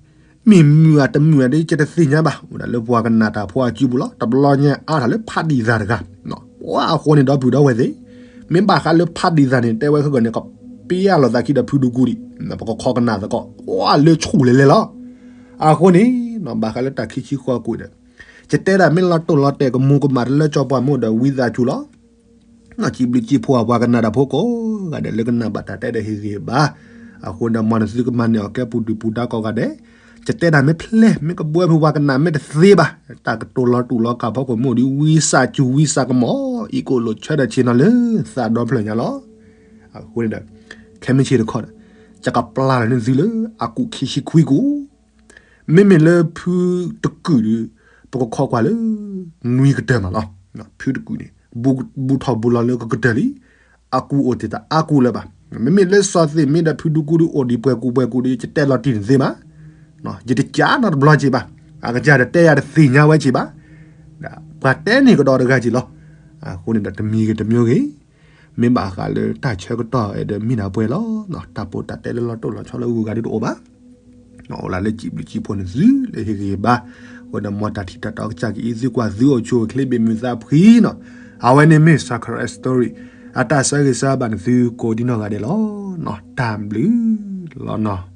မ့ၢ်မုာ်ဧါတမုာ်ဧါဒ် ယတသ့ၣ်ညါဘၣ်, အိၣ်ဒၣ်လၢပှၤကနၣ်တၢ်ဖိအစုပူၤလီၤ, တဘျီညါအါထီၣ်လၢဖးဒံၣ်သၣ်တဂၤ, ပှၤအဃိန့ၣ်ဒီပုၢ်ဒီဝဲၢ်သ့ၣ်, မ့ၢ်ဘၣ်ဃးလၢဖးဒံၣ်သၣ်န့ၣ် တဲဝဲခဲကနံၣ်န့ၣ် ကပျးလိာ်သးခံဒီးဖုဒူကူဒံး, ပကခီကနၣ်သကိး, ပှၤလၢဆူၣ်လဲၤလဲၤလီၤ, အဃိန့ၣ်, ဘၣ်ဃးလၢတၢ်ခံဆံဃိးကွံာ်ဒီး, ယတဲဒၣ်မ့ၢ်လီၤတိၢ်လီၤတဲာ်ကမူၤကမၣ်တလၢကၠီပှၤမိၢ်ဒီးဝံသးစူၤလီၤ စံးဘျုးစံးဖှိၣ်ပှၤကနၣ်တၢ်ဖိကိးဂၤဒဲးလၢကနၣ်ဘၣ်တၢ်တဲဒီးဟ့ၣ်ဂ့ၤဘၣ်, အဃိဒီးမ်နသုကမၤန့ၢ်အီၤကဲပူၤဒုၣ်ပူၤဒါကိးဂၤဒဲး, ယတဲဒၣ်မ့ၢ်ဖျဲး မ့ၢ်ကဘှဲဖုပှၤကနၣ်မ့ၢ်တသ့ဘၣ်, တၢ်ကတိၤလီၤတူာ်လီၤကာ်ဖီခိၣ်မိၢ်ဒီး ဝံသးစူၤဝံသးကမီၤ အံၤကိးလိာ်ဆၢဒီးဆ့ၣ်နီၤလၢသးဒီဖျၢၣ်ညါလီၤ, အဃိန့ၣ်ဒီး, ခဲမုၢ်ဆ့ၣ်တခီဒီး, ယကပျၢ်လီၤန့ၢ်သုလၢအကူာ်ခံဆံခွံကူာ် မ့မ့ၢ်လၢဖုတကုာ်ဒီး, ပကခီကွၢ်လၢ, နွံကတၢၢ်မးလီၤ, ဖုတကုာ်န့ၣ်, ဘူးထီၣ်ဘူးလီၤလၢကကတၢၢ်လံ, အကူအအိၣ်တ့ၢ်တၢ်အါကူလၢၤဘၣ်, မ့မ့ၢ်လၢစီၤသ့ၣ်မ့ၢ်ဒီးဖုဒူကူဒီးအိၣ်ဒံးပှဲၤကူပှဲၤကူဒီး ယတဲလီၤတံၢ်န့ၣ်သ့ဘၣ်, ယတကးနီတဘျီက့ၤဘၣ်, အကစၢ်ဒီးတဲယၤတသ့ၣ်ညါဝဲက့ၤဘၣ်, ပှၤတဲန့ၢ်ကဒီးတဂၤက့ၤလီၤ, အဃိန့ၣ်ဒီးတမံၤဂ့ၤတမံၤဂ့ၤ မ့ၢ်ဘၣ်ဃးလၢတၢ်ဆၢကတီၢ်အဲၣ်ဒိးမံနၤပှဲၤလီၤ, တၢ်ပိာ်တၢ်တဲလၢလီၤတိၢ်လီၤဆီလၢဂုၤဂၤဒ်တအိၣ်ဘၣ်, အိၣ်လၢလၢစံးဘျုးစံးဖှိၣ်နသုလၢဟ့ၣ်ဂ့ၤဘၣ်, အဃိဒီးမ်တၢ်ထံၣ်တၢ်တီကစၢ်ကအံၤသုကွၢ်သုအိၣ်ဆူၣ်အိၣ်ချ့ဘၣ်မုာ်သးဖှံနီၤ, အဝဲန့ၣ်မ့ၢ် Sakura Story အတၢ်ဆၢဂ့ၤဆၢဘၣ်နသုကိးဒံနီၢ်ဂၤဒဲးလီၤ, တၢ်ဘျုးလီၤနီၤ.